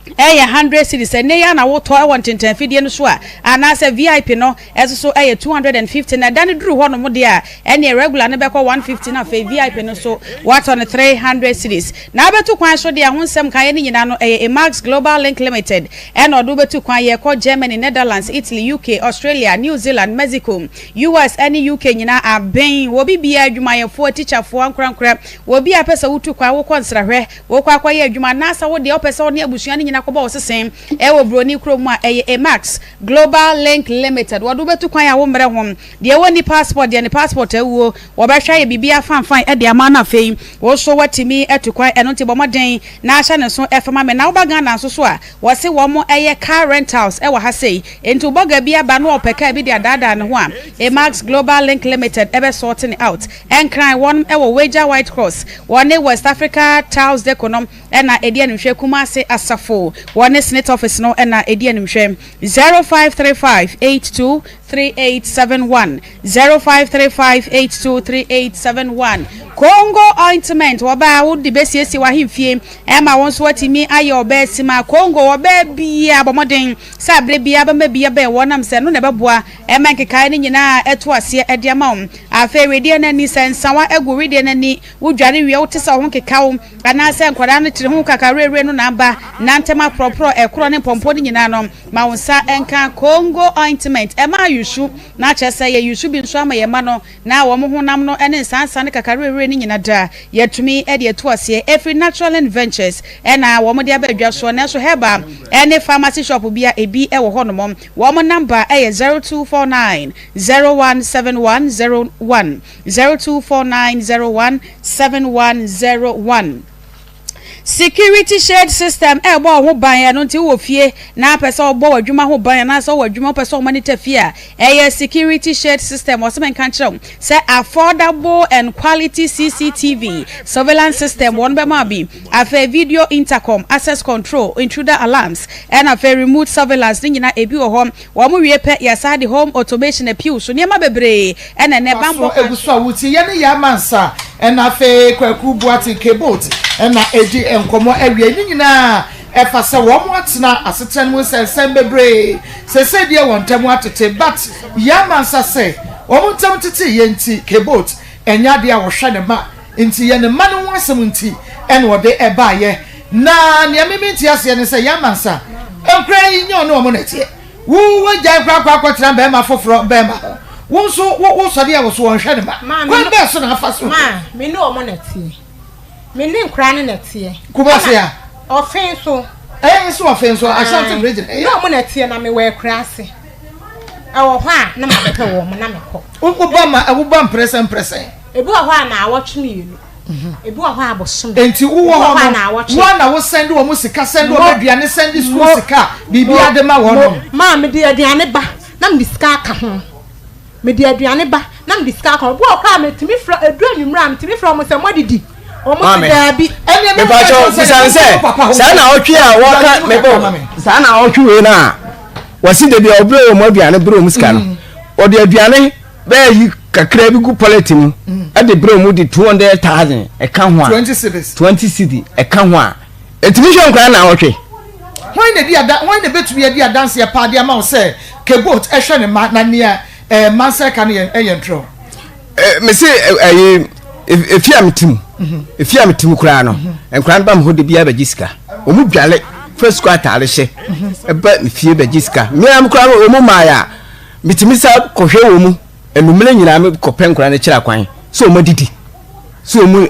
ɛyɛ hundred cedis, ɛnnɛ yi ara na wotɔ wɔ ntentanfidie no so a, anaasɛ VIP no nso so ɛyɛ 250, na ɛda no duru hɔ nom deɛ a, ɛneɛ regular no bɛkɔ 150 na afei VIP no nso woatɔ no 300 cedis. Na wobɛtu kwan so deɛ a, ho nsɛm nkaeɛ no nyinaa no ɛyɛ Emax Global Link Limited ɛna ɔde wobɛtu kwan, yɛkɔ Germany, Netherlands, Italy, UK, Australia, New Zealand, Mexico, US ɛne UK nyinaa aben, wɔ bibiara, adwumayɛfoɔ, atikyafoɔ, ankorankorɛ, wɔ bi a pɛ sɛ wotu kwan, wokɔ nsrahwɛ, Wokɔ akɔyɛ adwuma anaasɛ wo deɛ wopɛ sɛ wo ne abusua no nyinaa kɔbɔ wo sese wɔ buroni kurom a, ɛyɛ Emax Global Link Limited. Wɔde wo bɛtu kwan a wommrɛ ho. Deɛ ɔnni passport deɛ ne passport awuo. Wɔbɛhwɛ ayɛ biribiara fanfan de ama no afei wo nso woatumi atu kwan. Ɛno nti bɔ mmɔden na hyɛ ne nso fa ma me. Na woba Ghana nso so a, wɔse wɔn yɛ car rentals wɔ ha sei. Enti wo bɔga bi aba na ɔpɛ car bi de adaadaa ne ho a, Emax Global Link Limited bɛ sort no out. Nkran, wɔn wɔ Weija White Cross, wɔne West Africa Tiles Deco no na ɛdi animhwɛ, Kumasi Asafo, wɔne Senate Office no na ɛdi animhwɛ. 0535 82 3871 0535 82 3871 Congo Ointment, wɔbaa wode bɛsiesie w'ahemfie ɛma wo nso atumi ayɛ ɔbaa sima. Congo, ɔbaa biara bɔ mmɔden sɛ aberɛ biara bɛma bi abɛn wɔn nam sɛ ɛno na ɛbɛboa ɛma nkekaeɛ no nyinaa ɛto aseɛ de ama wo. Afei wedeɛ no ani, sɛ nsawa gu wedeɛ no ani, wodware wie a wote sɛ wo ho keka wo, anaasɛ nkwadaa no tiri ho kakawerɛwerɛ no na aba, na ntɛm aporɔporɔ, ɛkorɔ ne mpɔmpɔ no nyinaa no, ma wo nsa nka Congo ointment. Ɛma ayusu, na kyerɛ sɛ yɛyusu bi nso ama yɛn mma no, na wɔn honam no ne nsansa ne kakawerɛwerɛ no nyina da, yɛatumi de atu aseɛ. Ɛfiri Naturalin Ventures na wɔde aba adwa soɔ, nanso herbal ne pharmacy shop biara ebi wɔ hɔnom. Wɔn number yɛ 0249 017101 0249 017101. Security shade system ɛrebɔ wo ho ban, ɛno nti wowɔ fie na apɛ sɛ wɔbɔ w'adwuma ho ban anaasɛ wowɔ adwuma wopɛ sɛ wɔmonitor fie a, ɛyɛ security shade system. Wɔsɛ menka nkyerɛ wo sɛ affordable and quality CCTV surveillance system wɔn bɛma bi. Afei video intercom, access control, intruder alarms, ɛna afei remote surveillance ne nyinaa ebi wɔ hɔ. Wɔn wie pɛ yɛsan de home automation apiw so nneɛma bebree ɛna ɛnɛ bammɔ Waso kwan egu so a wotie yɛne Yaa Mansa ɛna afei Kwaku Boateng Kboat ɛna edi nkɔmɔ awiei ne nyinaa ɛfa sɛ wɔn atena asetena no mu nsɛnsɛm bebree sesei deɛ wɔn ntam atete but Yaa Mansa sɛ wɔn ntam tetee yɛ nti Kboat ɛnyɛ adeɛ a wɔhwɛ ne ma nti yɛ ne mma no ho asɛm nti ɛna ɔde ɛbaayɛ na nea me mente aseɛ ne sɛ Yaa Mansa nkura yi nyɛ ɔne wɔn na ɛteɛ. Wo wagyae koraa kɔ akɔtena barima foforɔ barima ho. Wo nso wo wo sɔre a wo so wɔnhwɛ ne ma. Kwan bɛɛ so na afa so. Ma me ne wɔn na ɛteɛ. Me ne nkwadaa no na ɛteɛ. Kumasi a. Ɔfe nso. Ɛyɛ nso ɔfe nso Ashanti region. Me ne wɔn na ɛteɛ na mewɔ akuraase. Ɛwɔ hɔ a na mabɛpɛ wɔn na mekɔ. Wo ba ma wo ba mprɛsɛ mprɛsɛ. Ebi wɔ hɔ a naawɔtwe mmienu. Ebi wɔ hɔ a bosome. Enti wowɔ hɔ no, wo ara na wo sɛnde wɔn sika, sɛnde wɔn aduane, sɛnde sukuu sika, biribiara de ma wɔn. Maa mede aduane ba na mede sika aka ho. Mede aduane ba na mede sika aka ho. Ebi wɔ hɔ koraa a metumi frɛ, edu anwummerɛ a metumi frɛ wɔn sɛ moadidi? Wɔn se daabi. Mepakyɛw, bisa no sɛ, saa naawɔtwe a wɔka mebɔ saa naawɔtwe wei no a wɔsi da bi a ɔbrɛ wɔn aduane brɛ wɔn sika no, ɔde aduane bɛyɛ yi kakra bi gu pɔlɛte mu ɛde brɛ mu de 200,000 ɛka ho a 20 cedis 20 cedi ɛka ho a ɛtumi hwɛ nkwadaa na awɔtwe. Hwan na di ada hwan na betumi adi adanseɛ paa de ama wo sɛ Kebot hwɛ ne mma na nea ɛɛ mma nsa ɛka no yɛ ɛyɛ ntorɔ? Eh, mese ɛyi efi a mete mu efi a mete mu koraa no nkwadaa no ba me hɔ de biara bɛgye sika wɔn dwale fɛ sukuu ataare hyɛ ɛba me fie bɛgye sika mmea koraa no wɔn mmaa yɛ a. Metumi sa kɔhwɛ wɔn mu anummerɛ nyinaa mekɔpɛ nkwadaa no kyerɛ akwan sɛ wɔn adidi sɛ wɔn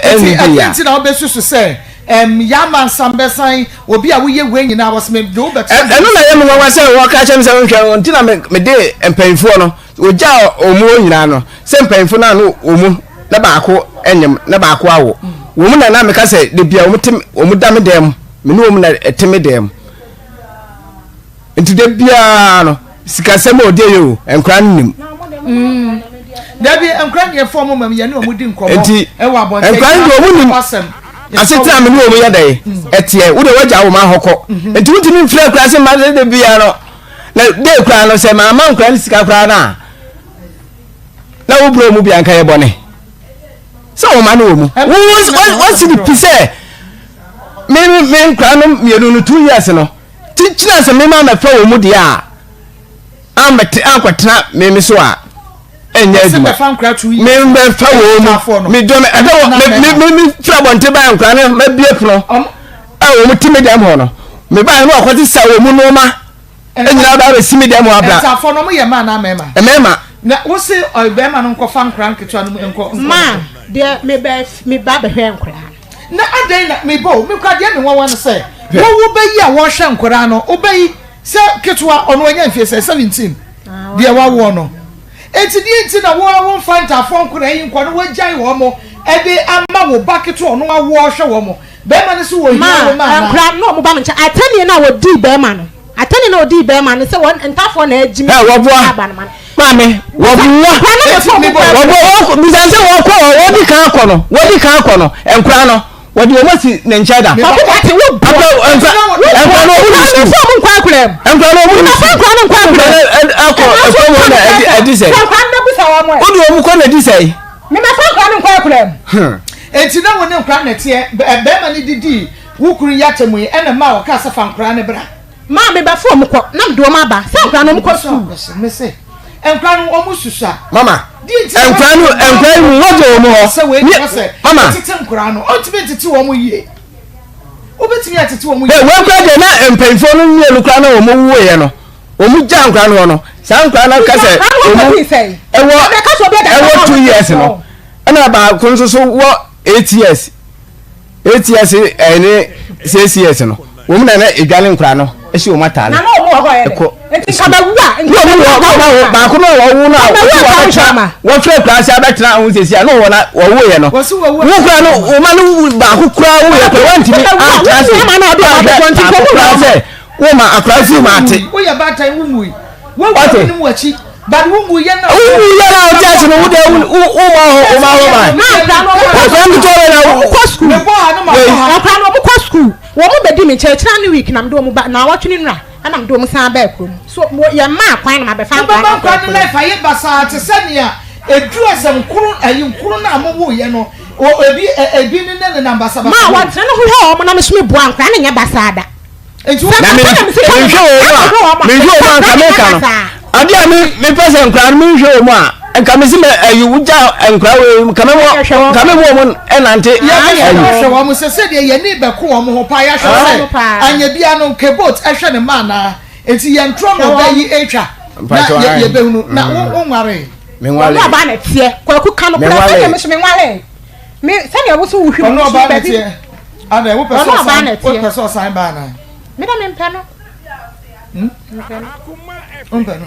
ɛnidi ya. Nti na wobɛsusu sɛ ɛm yama nsa bɛsan obi a woyɛ wei nyinaa wɔsɛ me de wo bɛto. Ɛno na ɛyɛ me nwanwa sɛ wɔka kyerɛ me sɛ nhwɛ wɔn nti na mede mpanyinfoɔ no wɔgya wɔn hɔ nyinaa no sɛ mpanyinfoɔ no ano wɔn mu na baako ɛnyem na baako awo wɔn mu na na meka sɛ de bia wɔn te wɔn da me dan mu me ne wɔn na ɛte me dan mu. Nti da biara no sikasɛm a ɔde yɛ o nkwadaa no nim. Dabi nkora ne yɛfa ɔmo mam yɛne ɔmo di nkɔmmɔ Nti ɛwɔ abɔnten. nkora no deɛ ɔmo nim asetena me ne ɔmo yɛ dɛ ɛteɛ wo deɛ wagya wo ma hɔ kɔ nti wontumi mfiri akura se mma de bia no na de kura no sɛ maama nkora no sika koraa no a na wo brɛ mu bia nka yɛ bɔne sɛ wɔn ma no wɔ mu wɔsi no pi sɛ me me nkora no mmienu no two years no kyikyina sɛ me ma mɛfɛ wɔn mu deɛ a ammɛte ankɔtena me me so a ɛnyɛ adwuma me mɛfa wɔn mu me dɔ me ɛdɛ wɔ me me me me fira abɔnten baa nkora no mɛbie pono a wɔn ti me dɛm hɔ no me baa no akɔte sa wɔn mu nneɛma nyinaa baa bɛsi me dɛm hɔ abira. Ntafoɔ no wɔn yɛ mmaa anaa mmarima. Mmarima. Na wosi ɔbɛrima no nkɔfa nkora nketewa no mu nkɔ. Maa deɛ me bɛ me ba bɛhwɛ nkora no. Na adɛn na me bɔ me kora deɛ me nwanwa no sɛ wo wo bɛyi a wɔhwɛ nkora no wobɛyi Sɛ ketewa ɔno wanya mfie sɛ 17 deɛ wawoɔ no enti deɛ nti na wo a womfa ntaafoɔ nkwadaa yi nkɔ no wagyae wɔn mo ɛde ama wo ba ketewa ɔno awoɔ ɔhwɛ wɔn mo bɛrima no so wɔ hia wo ma anaa. Nkwadaa no wɔn ba me nkyɛn atɛnie no a wɔdii bɛrima no atɛnie no a wɔdii bɛrima no sɛ wɔn ntaafoɔ na agyi me Ɛ wɔboa aba no ma no. maame wɔboa Nkwadaa no bɛfɔ wɔn kɔ wɔboa wɔkɔ bisan sɛ wɔkɔ wɔdi kan akɔ no wɔdi kan akɔ no nkwadaa no. Wɔde wɔn asi ne nkyɛn da. Kwaku Boateng wo boa. Nkura nkura nkura no ɔmu ni sukuu. Nkura no nkɔ akura mu. Nkura no ɔmu ni sukuu. Nkura no nkɔ akura mu. Ɛkɔ ɛkɔ wɔn na ɛdi ɛdi sɛ. Nkura no bɛbusa wɔn ɛ. Wode wɔn kɔ na ɛdi sɛ. Mɛmɛ fɔ nkura no nkɔ akura mu. Eti na wo ne nkura na ɛteɛ bɛrima no didi wo kunu yi atɛmu yi ɛna maa ɔkaa sɛ fa nkura no bra. Maa me bɛfo wɔn kɔ na mede wɔn aba sɛ nkura no wɔn kɔ sukuu. Mese nkura no wɔn susua. Mama nkura no nkura yi mu wɔgye wɔn hɔ. Sɛ wei ni sɛ mama tete nkura no ɔntumi ntete wɔn yie wobɛtumi atete wɔn yie. Wei kura deɛ na mpanyinfoɔ no mmienu kura na wɔn wuiɛ no wɔn gya nkura no hɔ no saa nkura no kasa wɔn ɛwɔ ɛwɔ 2 years no ɛna baako nso so wɔ 8 years. 8 years ɛne 6 years no wɔn na na edwale nkora no esi wɔn ataare ɛkɔ esi wɔn wɔ wɔn baako no a wɔwo no a wɔsi wɔbɛtena wɔfrɛ kura ase abɛtena ho sisi a na wɔn na wɔwo yɛ no wo kura no wɔn ma no baako kura wo yɛ kura wɔntumi antena ase ahwɛ baako kura sɛ wɔn ma akora fi wɔn ate. Woyɛ baatan wo mui wo wɔ akyi. But wo ngu yɛ na. Wo ngu yɛ na ɔte ase no wo de wo wo ma hɔ wo ma hɔ ma. Akora nketewa bɛ na wɔn kɔ sukuu. Me bɔ ha no ma bɔ ha. Akora no wɔn kɔ sukuu. Wɔn bɛ di mi nkyɛn kyerɛ ne week na mi de wɔn ba na awɔtwe ne nura ɛna mi de wɔn san bɛɛ kurom. So yɛ mmaa kwan na ma bɛ fa nkora no. Wobɛma nkora no life ayɛ basaa te sɛ nea edu asɛm nkoro ayi nkoro no a mo wo yɛ no ebi ebi ne ne nenam basabasa. Maa wɔn tena ne ho hwɛ wɔn na mi so mi boa nkora no nyɛ basaa da. Na me menhwɛ wɔn mu a menhwɛ wɔn mu a nka meka no adeɛ a me mepɛ sɛ nkora no menhwɛ wɔn mu a nka mesi mɛ ayi wogya nkora wei nka me wɔ nka me wɔ wɔn ɛnante ayi. Yɛhwɛ wɔn sɛ sɛdeɛ yɛn ani bɛko wɔn ho paa yɛahwɛ sɛ anyɛ bia no kebot ɛhwɛ ne mma anaa nti yɛn torɔ na ɔbɛ yi atwa na yɛbɛhunu na wo nware. Menwale. Ɔno ɔbaa na ɛteɛ kwaku ka no kora sɛdeɛ me so menwale me sɛdeɛ wo so wohwɛ mu ɔno ɔbaa na ɛteɛ. Adɛ wopɛ sɛ ɔsan wopɛ sɛ ɔsan ba anaa? Me dɛ mempɛ no. Hmm? Wompɛ no.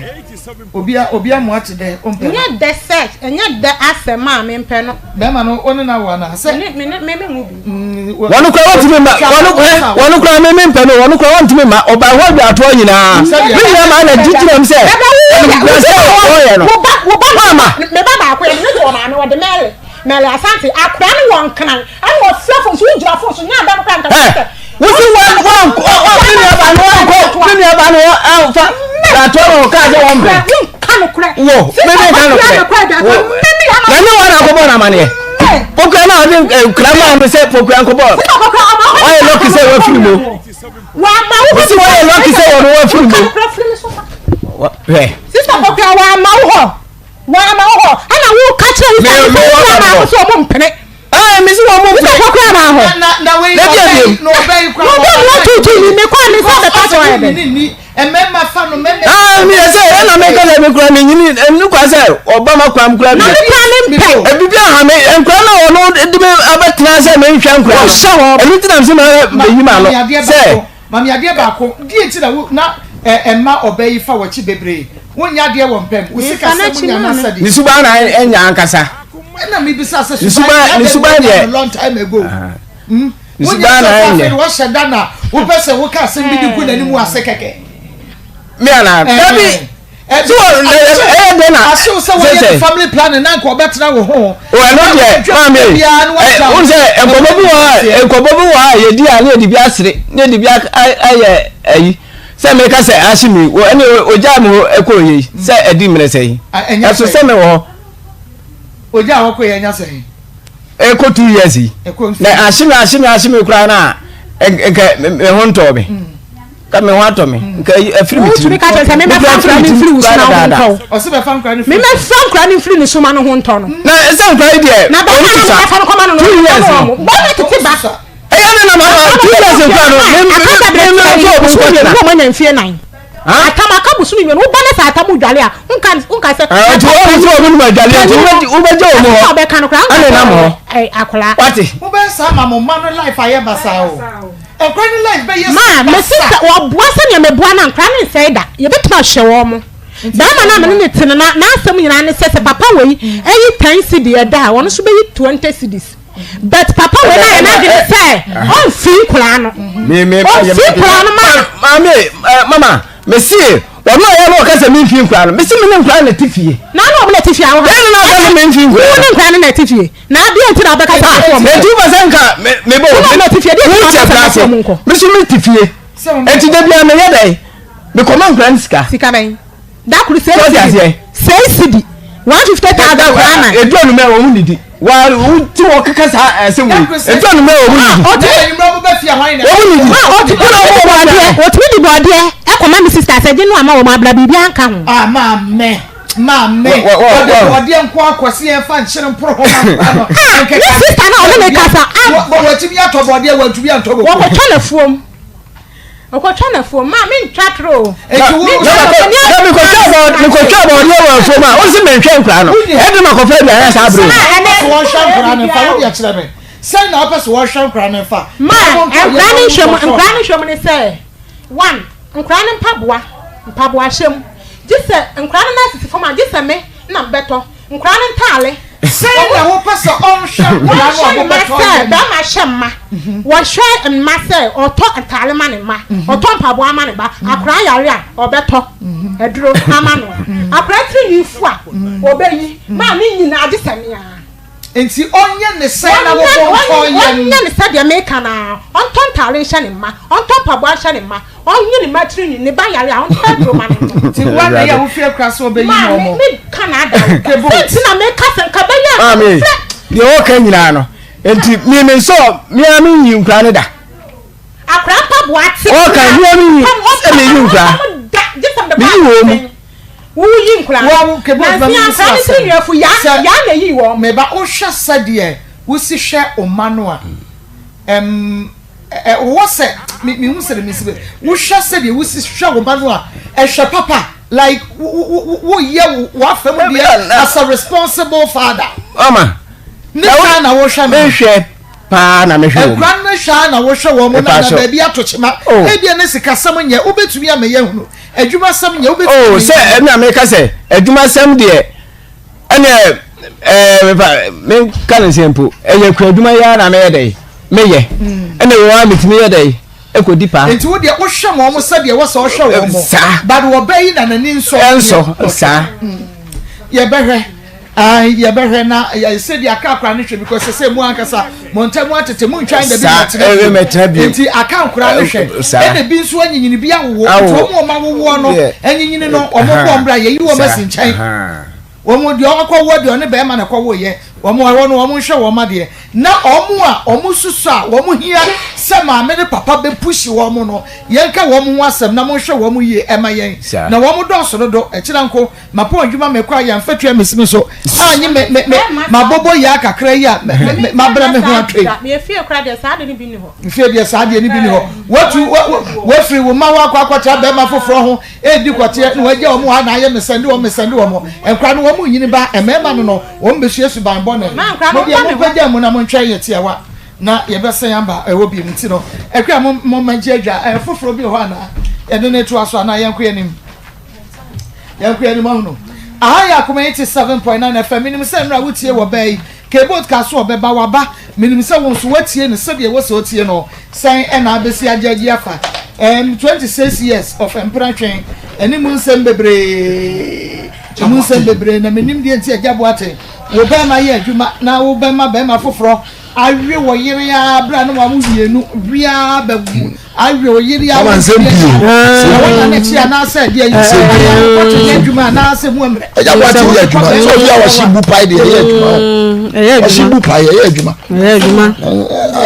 Obia obia mo ate dɛ wompɛ no. Nyɛ dɛ sɛ ɛnyɛ dɛ asɛm a mempɛ no. Bɛrima no wo ne no awo anaa? Sɛ me ne me me mu bi. Wɔn kura wɔntumi ma wɔn ɛ wɔn kura me mempɛ no wɔn kura wɔntumi ma ɔbaa hɔ adwatoɔ nyinaa. Me nyinaa maa na gye gyina mu sɛ ɛnukura sɛ ɔyɛ no. Wo ba wo ba Mama. me ba baako yɛ ne to ɔmaame wɔde mɛle. Mary Asante, akora no wɔ Nkran ɛna ɔfrɛ fon so, wogyina fon so, nyɛ ada no koraa nka sɛ. Wosi wɔn wɔn wɔn me nua ba no wɔn kɔ me nua ba no wɔn fa atoɔ no kaa sɛ wɔn pɛ. Wonka no korɛ. Wo me me nka no korɛ. Wo na ne wɔn akɔbɔ na amaneɛ. Pokua na ɔde nkura maa no sɛ pokua nkɔbɔ. Wɔyɛ lɔki sɛ wɔafiri mu. Wosi wɔyɛ lɔki sɛ wɔn wɔafiri mu. Hwɛ. Sista pokua wɔama wo hɔ. Wɔama wo hɔ ɛna wo ka kyerɛ wo sɛ wo kura maa ho sɛ ɔmo mpene. Ɛɛ mesi wɔn mo mpene. Wosɛ kura maa ho. Na na wei Na bi ebiem. na ɔbɛ yi kura. Na ɔbɛ mu ɔtutu ni mi kɔ mi sɛ ɔbɛka kyerɛ ɔyɛ dɛ. Mmarima fa no mmarima. Aa mi yɛ sɛ ɛna mi ka sɛ mi kura mi nyini ɛnu kwa sɛ ɔba ma kura mi kura bi. Na mi kura mi mpɛ. Ebi bi aha mi nkura na ɔno de mi abɛtena sɛ mi nhwɛ nkura no. Ɛnu ti na mi sɛ ma bɛ yi ma no sɛ. Mame adeɛ baako, deɛ nti na wo na ɛma ɔbaa yi fa w'akyi bebree? Wonyɛ adeɛ wɔ mpam, wo sikasɛm nyɛ anaasɛ deɛ? Ne suban na ɛnyɛ ankasa. Ɛna mebisa sɛ suban ne suban deɛ long time ago. Ne suban na ɛnyɛ. Wɔhyɛ da na wopɛ sɛ woka asɛm bi de gu n'anim ase kɛkɛ. Me ana? Dabi. So ɛyɛ dɛ na ahyew sɛ wɔyɛ ne family planning na nka ɔbɛtena wo ho. O ɛno deɛ maame ɛ n sɛ nkɔmɔ bi wɔ ha nkɔmɔ bi wɔ ha yɛdi a ne yɛde bi asere ne yɛde bi ayɛ ayi sɛ meka sɛ ahye mi wɔ ɛne ogya mi hɔ ɛkɔ yɛ yi sɛ ɛdi mmerɛ sɛ yi ɛso sɛ mi wɔ hɔ. Ogya hɔ kɔ yɛ nya sɛ. Ɛkɔ 2 years yi na ahye mi, ahye mi, ahye mi koraa na nka me ho ntɔɔ mi. Ka me ho atɔ me nka afiri me tirim. Wotumi ka kyerɛ sɛ memɛfa nkora no mfiri wo so na wo ho ntɔ wo. Ɔsɛ bɛfa nkora no firi. Memɛfa nkora no mfiri ne so ma no ho ntɔ no. Na ɛsɛ nkora yi deɛ. Na bɛfa no bɛfa no kɔma no no 2 years no. Bɔne tete ba. Ɛyɛ ne na ma 2 years nkora no. Akasa bere me me tia me yi nfa bosom obi nkɔ mmienu tena. wɔn anya mfie 4. Atam aka bosom 2 woba ne sɛ atam dwale a nka nka sɛ. Nti wɔn nso wɔn mu adwale nti wobɛgye wɔn hɔ. Asɛ ɔbɛka no koraa ɛne nam hɔ. Ɛ akwaraa. Wate. Wobɛyɛ saa ma mo mma no life ayɛ basaa o. Nkora no life bɛyɛ Ma mesi sɛ wɔboa sɛnea meboa no a nkora no nsɛe da. Yɛbɛtumi ahwɛ wɔn mo. Bɛrima no a mene ne te no na n'asɛm nyinaa ne sɛ sɛ papa wei ayi 10 cedi ɛda a ɔno nso bɛyi 20 cedis. But papa wei na ayɛ n'adwene sɛ ɔmfi nkora no. Ɔmfi nkora no ma. Maame ɛ mama mesi wɔn a yɛ no ɔka sɛ mi nfi nkora no mesi mi ne nkora na ti fie. Na na ɔmo na ti fie awo ha. Yɛn na ɔka sɛ mi nfi nkora. Wo ne nkora no na ti fie. Na adeɛ nti na ɔbɛka sɛ ɔmo nkɔ. Eti wopɛ sɛ nka me me bɔ Wo na ɔmo ti fie deɛ nti na ɔbɛka sɛ ɔmo nkɔ. Me so me ti fie. Eti de bia me yɛ dɛ me kɔma nkora no sika. Sika bɛn? Da koro 6 cedi, 6 cedi, 150,000 koraa na. Edu anumɛ wɔn didi wa wo ti wɔ keka saa ɛsɛ wo yi edu anumɛ wɔn didi. Ɔtumi Wɔn didi. Ma ɔtumi di bɔɔdeɛ, ɔtumi di bɔɔdeɛ ɛkɔma me sister sɛ gye no ama wɔn abira biribi anka ho. Ah maame maame ɔde bɔɔdeɛ nko akɔsi yɛn fa nkyɛn mporo hɔ ma nkora no. Ah ne sister na ɔne ne kasa ah. Bɔ wɔtumi atɔ bɔɔdeɛ wɔntumi antɔ bɔɔdeɛ. Wɔkɔtwa n'afuom. Ɔkɔtwa n'afuom maa mi ntwa toro o. Eti wo Na mekɔtwa bɔɔdeɛ wɔ afuom a wosi menhwɛ nkora no ɛde ma kɔfa aduane saa bere. Sɛ wɔhwɛ nkora no mfa wo deɛ kyerɛ me sɛn na wopɛ sɛ wɔhwɛ nkora no mfa. Ma nkora no nhwɛ mu, nkora no nhwɛ mu ne sɛ one nkora no mpaboa mpaboa hyɛ mu gye sɛ nkora no nan sisi fam a gye sɛ me na mbɛtɔ nkora no ntaale. Sɛn na wopɛ sɛ ɔnhwɛ nkora no a Wɔhwɛ ne mma mobɛtɔ sɛ yɛ no. bɛrima hyɛ mma wɔhwɛ mma sɛ ɔtɔ ntaale ma ne mma ɔtɔ mpaboa ma ne ba akora yare a ɔbɛtɔ aduro ama no akora tiri nwi fu a ɔbɛyi maa ne nyinaa gye sɛ mea. Nti ɔnyɛ ne sɛn na wobɔ ntɔ yɛn. Ɔnyɛ ne sɛ deɛ meka na ɔntɔ ntaale nhyɛ ne mma ɔntɔ mpaboa nhyɛ ne mma ɔnyi ne mma tiri nwi ne ba yare a ɔntɔ aduro ma ne no. Nti wa na yɛ a wofie kura sɛ ɔbɛyi Maa na me ɔmo. me ka na ada wo Kebo. sɛ nti na meka sɛ nka bɛyɛ a Maame sɛ deɛ ɔka nyinaa no nti mi mi nsɔ mia mi nyi nkora no da. akora mpaboa te. Ɔka mia mi nyi sɛ mi yi nkora mi yi wɔ mu. Woyi nkora no. Wɔn kebo Na ma nsi mi akora nsi ne asɛm. tiri nwi afu ya Sɛ ya na eyi wɔn. meba wohwɛ sɛdeɛ wosi hwɛ ɔma no a ɛm ɛ wɔ sɛ mi mi hu sɛ mi si bɛ wohwɛ sɛdeɛ wosi hwɛ ɔma no a ɛhwɛ papa like wo wo wo woyɛ wo w'afɛm deɛ as a responsible father. Mama. Ne saa na wohwɛ no. Mehwɛ paa na mehwɛ wɔn. Nkura no hwɛ a na wohwɛ wɔn na Mepa na so. baabi ato kyema. Oh. Ebia ne sikasɛm nyɛ wobɛtumi ama yɛahunu adwumasɛm nyɛ wobɛtumi Oh ama sɛ yɛahunu. ɛna meka sɛ adwumasɛm deɛ ɛnɛ ɛɛ mepa menka ne sɛ mpo ɛyɛ kura adwuma yi ara na meyɛ dɛ meyɛ ɛna wɔ a metumi yɛ dɛ ɛkɔdi paa. Nti wo deɛ wohwɛ wɔn sɛdeɛ wɔ sɛ ɔhwɛ wɔn mo. Saa. But wɔbɛ yi na n'ani nsɔ. Ɛnsɔ saa. Yɛbɛhwɛ. Ayi yɛbɛhwɛ na yɛ sɛdeɛ aka akora no hwɛ because sɛ mu ankasa mo ntɛm atete mo ntwan dabi Saa, ɛbɛ mɛtena bio. Nti aka nkora no hwɛ. Saa. Ɛna bi nso anyinyini bi awowo. Awowo. Nti wɔn a wɔn awowoɔ no Yeah. anyinyini no wɔn bɔ wɔn bra yɛyi wɔn asi nkyɛn. Aha. Wɔn deɛ ɔkɔwoɔ deɛ ɔne bɛrima na ɛkɔwoɔ yɛ wɔn ɛhɔ no wɔn nhwɛ wɔn adeɛ na wɔn a wɔn susu a wɔn hia sɛ maame ne papa bɛ push wɔn no yɛn ka wɔn ho asɛm na wɔn nhwɛ wɔn yie ɛma yɛn Saa. na wɔn dɔɔso dodo ɛkyina nko mapɔn adwuma mɛkɔ a yɛn fɛtua mesi mi so a nye me me me mabobɔ yia kakra yi a me me mabrɛ me ho atwa yi. Meyɛ fie kora deɛ saa de no bi ni hɔ. Fie deɛ saa deɛ no bi ni hɔ watu wafiri wo mma hɔ akɔ akɔtra bɛrima foforɔ ho edi kɔteɛ na wagya wɔn hɔ na ayɛ mesɛnde wɔn mesɛnde wɔn nkora no wɔn nyini ba mmarima no no wɔn bɛsua suban bɔne. Mo deɛ mo mpagya mu na mo ntwɛn yɛ tiawa na yɛbɛsɛn aba ɛwɔ bi mu ti no ɛkura mo mo mɛgye adwa ɛ foforɔ bi wɔ hɔ anaa yɛde ne to aso anaa yɛnkɔ yɛn anim yɛnkɔ yɛn anim ahunu aha yɛ Akoma 87.9 FM. Menim sɛ nnora wotie wɔ bɛɛ yi Kbot ka so ɔbɛba waba. Menim sɛ wo nso woatie no sɛdeɛ ɛwɔ sɛ otie no sɛn ɛna abɛsi agye agye afa 26 years of mpenatwe. Ɛne mu nsɛm bebree. Emu nsɛm bebree na menim deɛ nti Agya Boateng, wo bɛrima yɛ adwuma na wo bɛma bɛrima foforɔ awe wo yere ara berɛ a na wɔn mmienu we ara bɛgu awe wo yere ara Mama nsɛm pii o. Na wɔn na n'akyi anaasɛ deɛ yi sɛ wɔte yɛ adwuma anaasɛ mu mmerɛ. Agya Boateng yɛ adwuma sɛ obi a wɔhye bu pae deɛ ɛyɛ adwuma o. Wɔhye bu pae ɛyɛ adwuma. Ɛyɛ adwuma.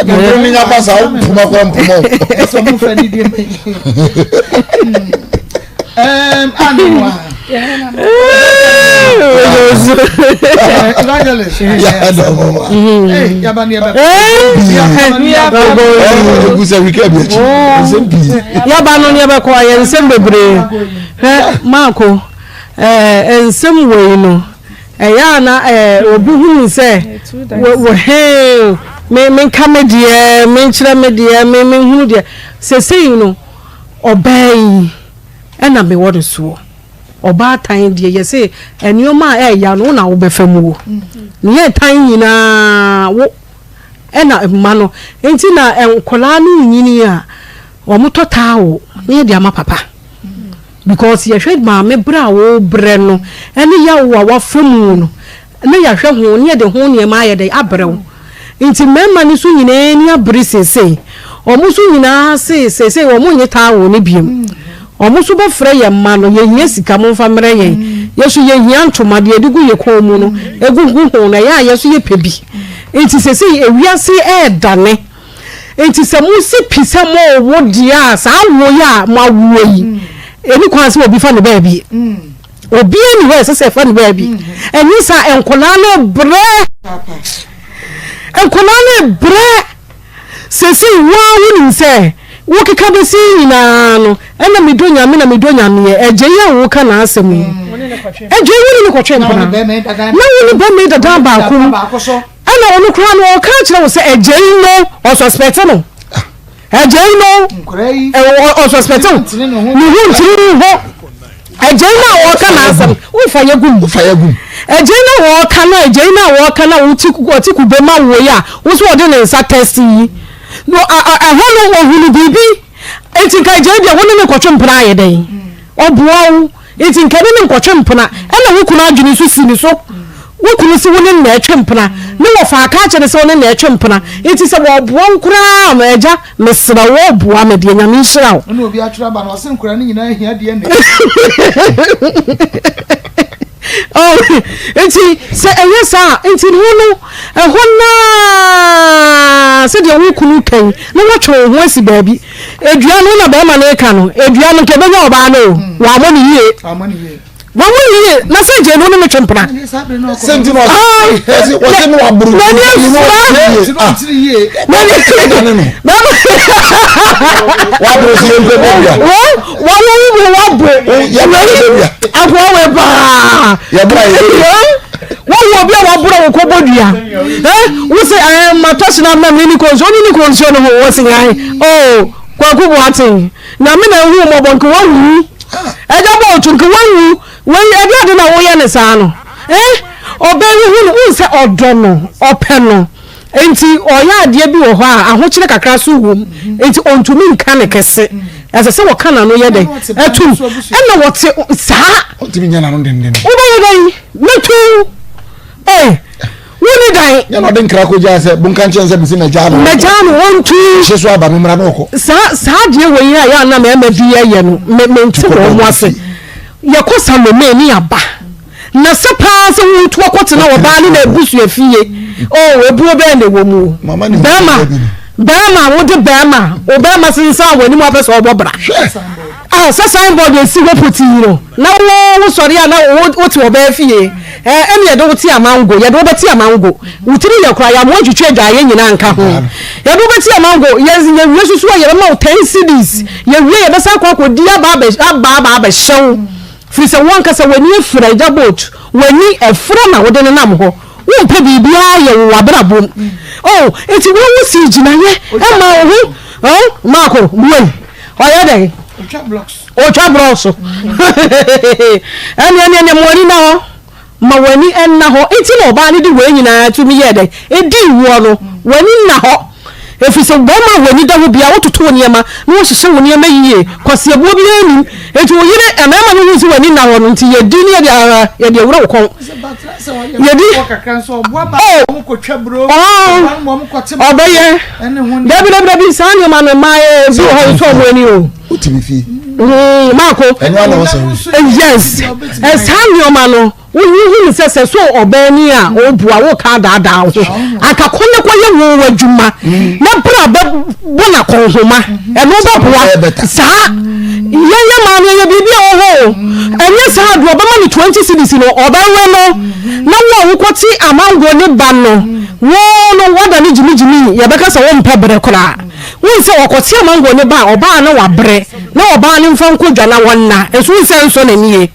Adwuma ni nya ba saa mpoma kora mpoma o. Ɛsɛ ɔmo fɛ ni deɛ mɛ. Ɛɛm anu wa. Evangelist. Yaba ni ɛbɛ. Egu sɛ wika bi akyi. Nsɛm pii. Yaba no ni ɛbɛ kɔ ayɛ nsɛm bebree. Hɛ Maako ɛɛ nsɛm wɔ yi no. Ɛyɛ a na obi hunu sɛ wɔ hee me menka me deɛ menkyerɛ me deɛ me menhunu deɛ sesei no ɔbaa yi ɛna mewɔ no soɔ ɔbaatan deɛ yɛse nneɛma a ɛɛya no wo na wobɛfa mu wo neɛ ɛtan nyinaa wo ɛna mma no nti na nkwadaa no nyini a wɔtɔ taawo na yɛde ama papa. Because yɛhwɛ maame brɛ a wobrɛ no ɛne yaw a wafa mu no na yɛahwɛ ho na yɛde ho nneɛma ayɛ dɛn abrɛ wo. Nti mmarima no nso nyinaa ani abere seesei. Wɔn nso nyinaa se seesei wɔn nnye towel no biom. Wɔn nso bɛfrɛ yɛn mma no, yɛhia sika momfa mmrɛ yɛn. Yɛn nso yɛhia ntoma deɛ yɛde gu yɛn kɔn mu no ɛgugu ho no ɛyɛ a yɛn nso yɛpɛ bi. Nti seesei ewiase ɛredane. Enti sɛ mosi pi sɛ morewo deɛ a, saa awoɔ yi a moawoɔ yi, ɛni kwan sɛ obi fa ne baabi. Obiara nni hɔ a ɛsɛ sɛ ɛfa ne baabi. Ɛnyɛ saa nkwadaa no brɛ. Nkwadaa no brɛ. Seesei wo ara wonim sɛ wokeka bɛsi nyinaa no, ɛna medɔ Nyame na medɔ Nyameɛ. Agya yi a woka n'asɛm yi, agya yi wo ne no kɔtwe mpena. Na wo ne bɛmɛ dada baako mu. Ɛna ɔno koraa no ɔka kyerɛ wo sɛ agyei no ɔsuspɛte no agyei no ɔsuspɛte wo ne ho ntiri ho agyei no a ɔka n'asɛm wofa yɛ gum agyei no a ɔka no agyei no a ɔka no a ɔte kube ma wo yi a wo so ɔde ne nsa test yi no ɛhɔ no ɔhunu biribi nti nka agyei deɛ wo ne ne kɔtwe mpena ayɛ dɛn ɔboa wo Enti nka ne ne nkɔtwe mpena. Ɛna wo kunu adwene nso si ne so. Wo kunu se wo ne no na ɛtwe mpena. Ne wɔfa aka akyerɛ no sɛ wo ne no na ɛtwe mpena. Enti sɛ wɔboa wo koraa a, agya, mesrɛ wo, boa me deɛ, Nyame nhyira wo. Ɛna obi atwerɛ aba no, ɔse nkwadaa no nyinaa hia DNA. Oh, nti sɛ ɛyɛ saa a, nti ho no, ɛhɔ no ara sɛdeɛ wo kunu ka yi, na woatwe wo ho asi baabi. Edua no na bɛrima no reka no, edua no nka ebenya ɔbaa no o, wammɔ no yie. Wammɔ no yie, na sɛ gye no ne no twe mpena. Sɛ nti na ɔse wɔse no waboro N'ani afura. N'ani N'ani waboro si yɛn mpɛ bɔ dua. Wɔn wo wabo. Yɛbɔ yɛ dua. Akoa wɛ paa. Yɛbɔ yɛ dua. Wohu obi a waboro wo kɔbɔ dua eh wo se eh matɔ hyena mɛm ne ne kɔ nsuo ne ne kɔ nsuo no ho wɔ se yan oh Kwaku Boateng Nyame na ehu mmɔbɔ nka wawu ɛgya bɔ otu nka wawu wei ɛde ade na woyɛ ne saa no eh ɔbɛn wo hu no wohu sɛ ɔdɔ no ɔpɛ no Enti ɔyɛ adeɛ bi wɔ hɔ a ahokyerɛ kakra so wom, enti ɔntumi nka no kɛse. Ɛsɛ sɛ wɔka n'ano yɛ dɛn? Ɛtom. Ɛna wɔte saa. Ɔntumi nyɛ n'ano denden. Wobɛyɛ dɛn? Mɛtu. Ee, wonni dan. Nyɛ na ɔde nkra kɔgyaa sɛ bonka nkyɛn sɛ mesi mɛgyaa no. Mɛgyaa no, ɔntu. Hyɛ so aba memmra na ɔkɔ. Saa saa adeɛ wɔ yi a yɛ a na mmarima bi yɛyɛ no, me mente wɔn ase. Yɛkɔ Salome ne yɛaba. Na sɛ paa sɛ woretu akɔtena ɔbaa ne n'abusua fie, oh, ebuo bɛn na ɛwɔ mu? Bɛrima, bɛrima, wode bɛrima, wo bɛrima sensan w'anim apɛ sɛ ɔbɔ bra. Ah, sɛ signboard esi hɔ potii no, na wo wosɔre a na wote ɔbaa fie. Eh, ɛne yɛde wo te amango, yɛde wo bɛte amango. Wo tiri yɛ koraa, yɛamoa twitwi adwaeɛ nyinaa nka ho. Yɛde wo bɛte amango, yɛ yɛwie susu a yɛbɛma wo ten cedis. Yɛwie yɛbɛsan akɔ akɔdi aba aba aba abɛhyɛ wo. Firi sɛ wo ankasa w'ani afira, Agya Boat, w'ani afira na wode nenam hɔ. Wompɛ biribiara yɛ wɔ w'abrabɔ mu. Oh, enti wo wo sii gyinaeɛ ma wo ho. Oh, Marco, buei. Ɔyɛ dɛn? Ɔtwa blocks. Ɛne ɛne ɛne, ma w'ani nna hɔ. Ma w'ani nna hɔ. Enti na ɔbaa no de wei nyinaa tumi yɛɛ dɛn? Ɛdii woɔ no. W'ani nna hɔ. Ɛfiri sɛ barima a w'ani da hɔ biara, wototo wo nneɛma na wohyehyɛ wo nneɛma yie. Kwaseabuo biara nnim. Enti wo yere, mmarima no hu sɛ w'ani nna hɔ no nti, yɛdi ne yɛde ara, yɛde awura wo kɔn. Yɛdi. Oh, oh, ɔbɛyɛ. Dabi, dabi, dabi, saa nneɛma no mmaa yɛ bi wɔ hɔ nsɔ wɔn ani o. Wotumi fie. Maako. Yes, saa nneɛma no. Wohu no sɛ sɛ so ɔbaa ni a ɔboa wo ka adaadaa wo ho anka kɔ ne kɔyɛ wo w'adwuma na bra bɛbɔ no akɔnhoma ɛno bɛboa saa yɛyɛ maa no yɛyɛ biribi a wɔ hɔ o ɛnyɛ saa deɛ ɔbɛma no 20 cedis no ɔbɛwe no na wo a wokɔte amango ne ba no wo no wada ne gyimigyimi yɛbɛka sɛ wompɛ berɛ koraa wohu sɛ ɔkɔte amango ne ba a ɔbaa na wabrɛ na ɔbaa no mfa nkɔ dwa na wɔnna nso wohu sɛ nsɔ n'anie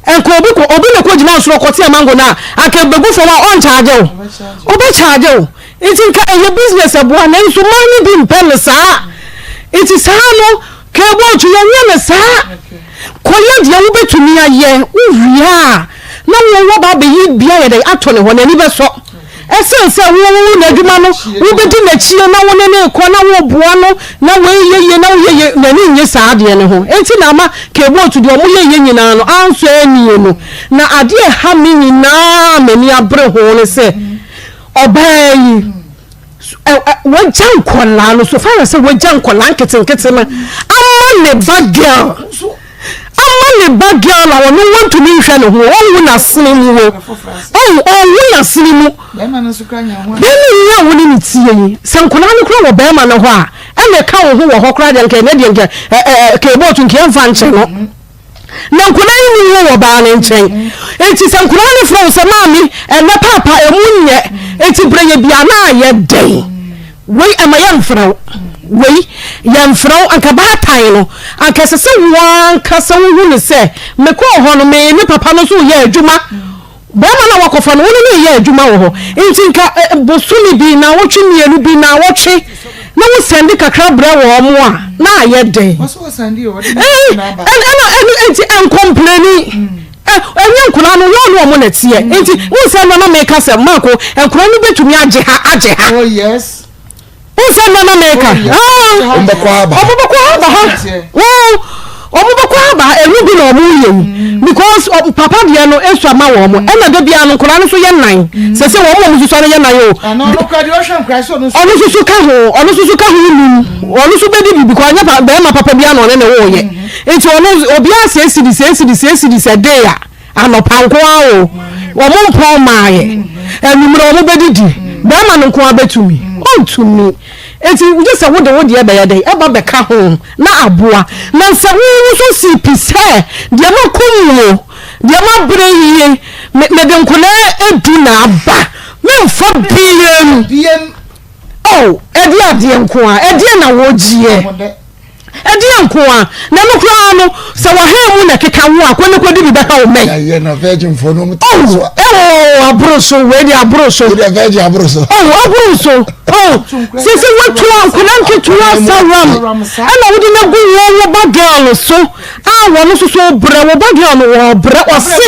Nka obi kɔ obi na kɔ gyina soro kɔte amango no a anka ebegu fam a ɔnkyagye wo ɔbɛkyagye wo nti nka ɛyɛ business ɛboa nanso mmaa no bi mpɛ no saa nti saa no kɛbɔɔto yɛnyɛ no saa kɔyɛ deɛ wobɛtumi ayɛ wowie a na wɔwɔ ba abɛyi bia yɛ dɛ atɔ ne hɔ n'ani bɛsɔ Ɛsiane sɛ wo n'adwuma no wobɛdi n'akyie na wo ne no rekɔ na woboa no na wei yɛ yie na woyɛ yie, n'ani nnye saa adeɛ no ho. Enti na ama Kbotu deɛ wɔyɛ yɛ nyinaa no ansɔ annie no. Na adeɛ a ɛha me nyinaa a m'ani abere ho ne sɛ ɔbaa yi wagya nkwadaa no so far as sɛ wagya nkwadaa nketenkete no ama ne ba girl. Ama ne ba girl a ɔno wɔntumi nhwɛ ne ho ɔnwu n'asene mu o ɔnwu ɔnwu n'asene mu bɛrima yi a wo ne ne tie yi sɛ nkwadaa no kora wɔ bɛrima no hɔ a ɛna ɛka wo ho wɔ hɔ koraa deɛ nka ɛnɛ deɛ nka ɛ ɛ kebootu nka ɛmfa nkyɛn no na nkwadaa yi ni wo wɔ baa ne nkyɛn eti sɛ nkwadaa no frɛ wo sɛ maame ɛnɛ paapa emu nyɛ eti brɛ yɛ bia na ayɛ dɛn. Wei ɛma yɛmfrɛ wo. Wei yɛmfrɛ wo. Anka baatan no, anka ɛsɛ sɛ wo ankasa wohu no sɛ mekɔɔ hɔ no, me ne papa no nso reyɛ adwuma. Barima no a woakɔfa no, wo ne no reyɛ adwuma wɔ hɔ. Nti nka bosome bi, naawɔtwe mmienu bi, naawɔtwe, na wo sɛnde kakra brɛ wɔn a, na ayɛ dɛn? Ɛna ɛno nti ɛnkɔmpleni. Ɛnyɛ nkwadaa no wɔn ne wɔn na ɛteɛ nti n sɛ nana meka sɛ mako nkwadaa no bɛtumi agye ha agye ha. Oh yes. N sɛ nana meka. Wɔn bɛkɔ aba. Wɔn bɛkɔ aba ha. Wɔn bɛkɔ aba ha ɛnu bi na wɔn yɛ yi because papa deɛ no esu ama wɔn mo ɛna de bia no nkwadaa no nso yɛ nan sɛ sɛ wɔn wɔn soso no yɛ nan o. Ɔno nso so ka ho ɔno nso so ka ho num ɔno nso bɛdi bi because ɔnyɛ bɛrima papa bi ano ɔne ne wɔɔyɛ. Nti ɔno obiara sɛ cedi sɛ cedi sɛ cedi sɛ day a anɔpa nko ara o wɔn mpɔn maayɛ anwummerɛ wɔn bɛdidi bɛrima no nko ara bɛtumi ɔntumi nti gye sɛ wode wo deɛ bɛyɛ dɛn ɛba bɛka ho na aboa na sɛ wo nso si pi sɛ deɛ makɔ mu o deɛ mabrɛ yie mede nkwadaa edu na aba memfa biem oh ɛdeɛ adeɛ nko ara ɛdeɛ na wɔgyeɛ. Ɛdeɛn nko ara? Na ɛno koraa no, sɛ w'ahan mu na ɛkeka wo a, kɔ ne kɔdi bi bɛha wo mmɛn. Yɛayɛ na virgin foɔ no Oh, oh, aboro so, wei deɛ aboro so. Wei deɛ virgin aboro so. Oh, aboro so. Oh, sese woatu akwadaa nketewa saram, ɛna wode no agu wo wo ba girl so, a wɔn nso so brɛ wo ba girl no wɔbrɛ ɔse.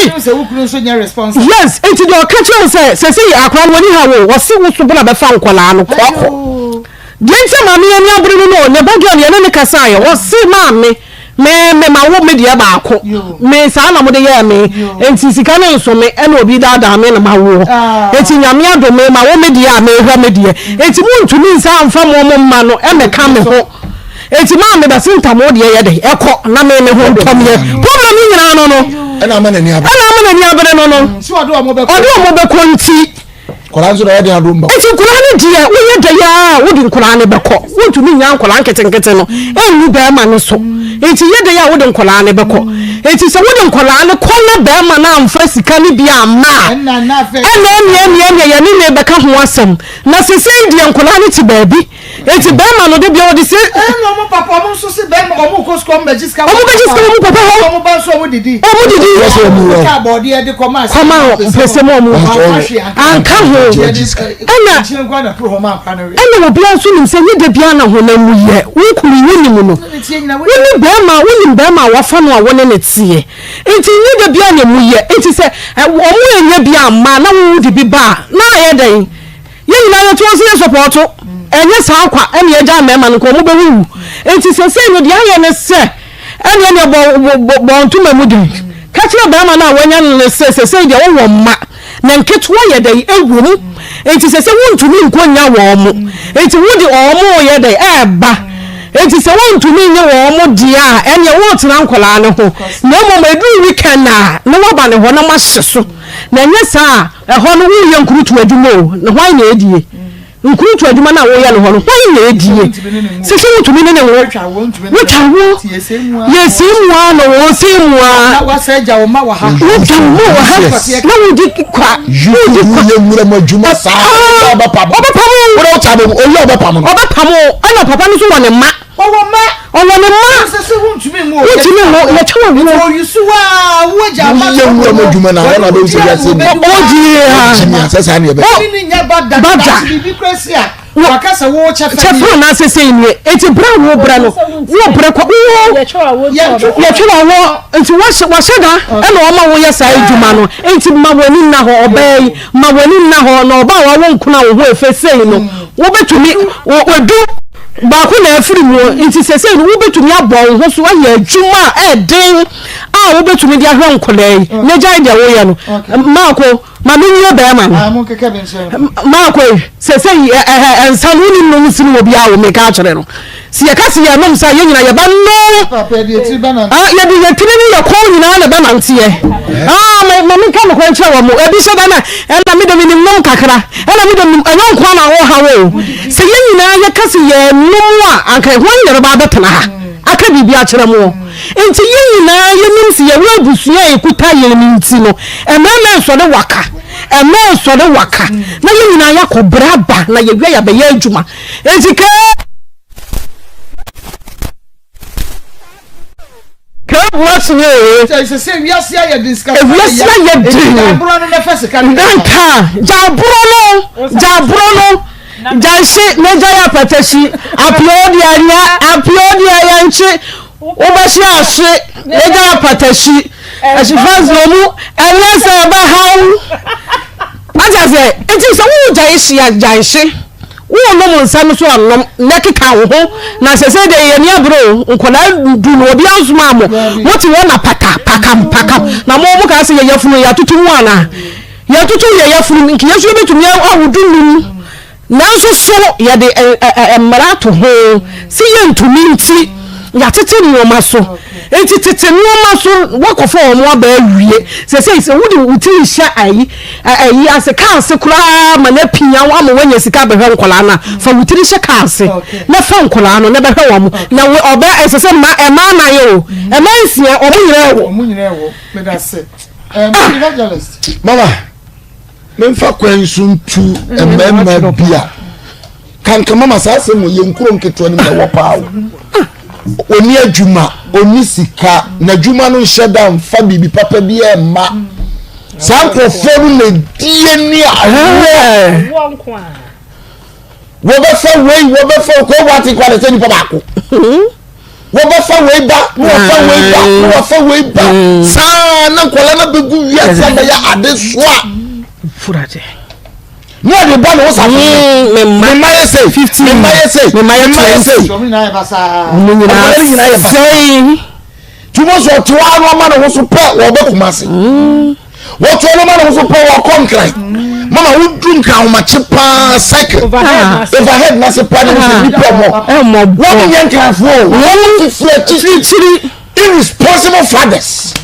Yes, nti deɛ ɔka kyerɛ wo sɛ sese akwadaa no wɔni ha wo, ɔse wo so bra bɛfa nkwadaa no kɔ. Deɛ nti a maame yi ani abere no no, ne ba girl yɛne no kasaeɛ, ɔse maame me me ma wo me deɛ baako, me saa na mode yɛɛ me, nti sika no nso me, ɛna obi daadaa me na mawoɔ, nti Nyame adom me ma wo me deɛ a mehwɛ me deɛ, nti montumi nsa mfa mo mo mma no ɛmɛka me ho, nti maame bɛse ntam wo deɛ yɛ dɛn ɛkɔ na me me ho ntɔ meɛ, problem no nyinaa no no, ɛna ama n'ani abere no no, ɔde ɔmo bɛkɔ nti. Nkwadaa nso na ɔyɛ den adom ba. Eti nkwadaa no deɛ woyɛ dɛ yɛ a wode nkwadaa no bɛkɔ. Wontumi nnya nkwadaa nketenkete no ngu bɛrima no so. Enti yɛ dɛ yɛ a wode nkwadaa no bɛkɔ. Enti sɛ wode nkwadaa no kɔ na bɛrima no amfa sika no bi amma a, ɛna ɛneɛ ɛneɛ ɛneɛ yɛne no bɛka ho asɛm. Na sesei deɛ nkwadaa no te baabi. Eti bɛrima no de bia ɔde se. Ɛna ɔmo papa ɔmo nso se bɛrima ɔmo kɔ sukuu ɔmo bɛgye sika. Ɔmo bɛgye sika ɔmo papa hɔ. Ɔmo ba nso ɔmo didi. Ɔmo didi. Ɔmo ka abɔdeɛ de kɔma. Kɔma mpɛsɛ mu ɔmo. Anka ho. Ɛna ɛna obiara nso nim sɛ nye de bia na honam mu yɛ wo kunu wo nim no. Wo ne bɛrima wo nim bɛrima a wafa no a wo ne ne teɛ. Nti nye de bia na emu yɛ. Nti sɛ ɔmo enya bi amma na wo de bi ba a na ayɛ dɛn. Yɛn nyinaa yɛtu ase yɛ sɔpɔɔto. Ɛnyɛ saa kwa ɛna yɛgyaa mmarima no nka wɔn bɛwuwu. Nti sesei no deɛ ayɛ ne sɛ ɛneɛ neɛ bɔ bɔ bɔ ntoma mu den. Ka kyerɛ barima no a wanya no no sɛ sesei deɛ wowɔ mma na nketewa yɛ dɛn ɛwɔ mu. Nti sesei wontumi nkɔ nnya wɔn. Nti wode wɔn reyɛ dɛn ɛreba. Nti sɛ wontumi nye wɔn deɛ a ɛneɛ woretena nkwadaa no ho. Na mmom ɛduru weekend a na woaba ne hɔ na moahyɛ so. Na ɛnyɛ saa a, ɛhɔ no woreyɛ nkurutu adwuma o, na hwan na ɛredie? Nkurutu adwuma no a woreyɛ no hɔ no, hwan na ɛredie? Sɛ sɛ wotumi ne ne wo, wotwa wo, yɛsii mu ara na wɔsii mu ara. Wotwa wo ma wɔ ha, na wodi kwa, wodi kwa. Yɛ nwura mu adwuma saa, ɔbɛpam. Ɔbɛpam o. Wọ́n ɔtá bọ̀ oyè ɔbɛpam no. Ɔbɛpam o, ɛna papa no nso wɔ ne mma. Ɔwɔ mma. Ɔwɔ ne mma. Sɛ sɛ wontumi nwo. Wontumi nwo yɛtwe wɔ wuo. Oyusu wa wo agya ama. Woyɛ nwura mu adwuma na wɔn abɛn sɛ wiase mu. Ɔgye ha. Ɔgye ha sɛ saa ne ɛbɛ. Ɔne ne nya ba da. Ba da. Biribi kura si a. Waka sɛ wo kyɛfa nie. Kyɛfa na asese nie. Eti bere a wo brɛ no wo brɛ kɔ wo. Yɛtwe wɔ wɔ nti wɔhyɛ da ɛna ɔma wo yɛ saa adwuma no nti ma w'ani nna hɔ ɔbaa yi ma w'ani nna hɔ na ɔbaa wawo nkono a wo ho efe sei no wobɛtumi wadu Baako na afiri mu, nti seesei no wobɛtumi abɔ wo ho so ayɛ adwuma a ɛden a wobɛtumi de ahwɛ nkwadaa yi na gyae deɛ woyɛ no. Maako, ma menwie bɛrima no. Maako yi, seesei nsa no wonim nom sene wɔ biara wo meka akyerɛ no. Sɛ yɛka sɛ yɛnom nsa a, yɛn nyinaa yɛbɛnom. Yɛde yɛn tiri ne yɛn kɔn nyinaa na ɛbɛnanteɛ. Ma menka nokorɛ nkyerɛ wɔn, ebi hyɛ da na ɛna me de menim nom kakra, ɛna me de menim, ɛnyɛ nkoa na woha wo o. Sɛ yɛn nyinaa yɛka sɛ yɛrenom a, anka hwan na ɛbɛba abɛtena ha aka biribi akyerɛ mo? Enti yɛn nyinaa yɛnim sɛ yɛwɔ abusua a ɛkuta yɛn no nti no, mmarima nsɔre waka, mmaa nsɔre waka, na yɛn nyinaa yɛakɔ brɛ aba na yɛwie a yɛabɛyɛ adwuma. Enti kee. Kee boa ee. Sɛ sɛ wiase ayɛ den sika. Wiase ayɛ den. Gyaborɔ no na fa sika no. Nka gyaborɔ no gyaborɔ no gyanhye na gya yɛ apatahyi apio deɛ anya apio deɛ yɛnkye wobɛhye ahye na gya apatahyi ahyefa nsuo mu ɛnyɛ sɛ ɛbɛhaw wate aseɛ nti sɛ wo gya hye a gyanhye. Wonom nsa no so a nom na keka wo ho na sɛsɛi deɛ yɛn ani abere o nkwadaa du no obiara nsomaa mo mote hɔ na paka pakam pakam na mo mo kaa sɛ yɛ yafunu yɛatoto mu anaa yɛatoto yɛ yafunu mu nka yɛn nso yɛbɛtumi awo du num nanso so yɛde mmara ato ho sɛ yɛntumi nti yɛatete nneɛma so nti tete nneɛma so wakɔfa wɔn aba awie sɛsɛi sɛ wode wo tiri hyɛ ayi Ayi ase, kaa ase koraa ma no apia wo ama woanya sika abɛhwɛ nkwadaa no a, fa wo tiri hyɛ kaa ase na fa nkwadaa no na bɛhwɛ wɔn. Na wo ɔbɛ ɛsɛ sɛ mma mmaa nan o, mmaa nsia wɔn nyinaa wɔ. Wɔn nyinaa wɔ. Meda ase. Evangelist. Mama, memfa kwan so ntu mmarima bi a Kanka mama saa asɛm wɔ yɛn nkuro nketewa no mu na ɛwɔ paa o. Ɔni adwuma, ɔni sika, n'adwuma no nhyɛ da nfa biribi papa bi mma. Saa nkurɔfoɔ no na ɛdi ani awerɛ. Wɔbɛfa wei, wɔbɛfa kɔ wate kɔ adesɛ nipa baako. Wɔbɛfa wei ba, na wɔfa wei ba, na wɔfa wei ba. Saa na nkwadaa no bɛgu wiase abɛyɛ adesoa. Ne ɔde ba ne ho sa mm, me mma yɛ sei me mma yɛ sei me mma yɛ sei wɔn nyinaa yɛ basaa wɔn nyinaa yɛ basaa tuma so ɔte hɔ ano ama ne ho so pɛ wɔbɛ kuma ase mm. wɔte hɔ ama ne ho so pɛ wɔkɔ nkran mm. mama wodu nkran ahomakye paa cycle overhead na se paa ne ho sɛ nipa mɔ wɔn nyɛ nkranfoɔ wɔn fifiri akyirikyiri irresponsible fathers.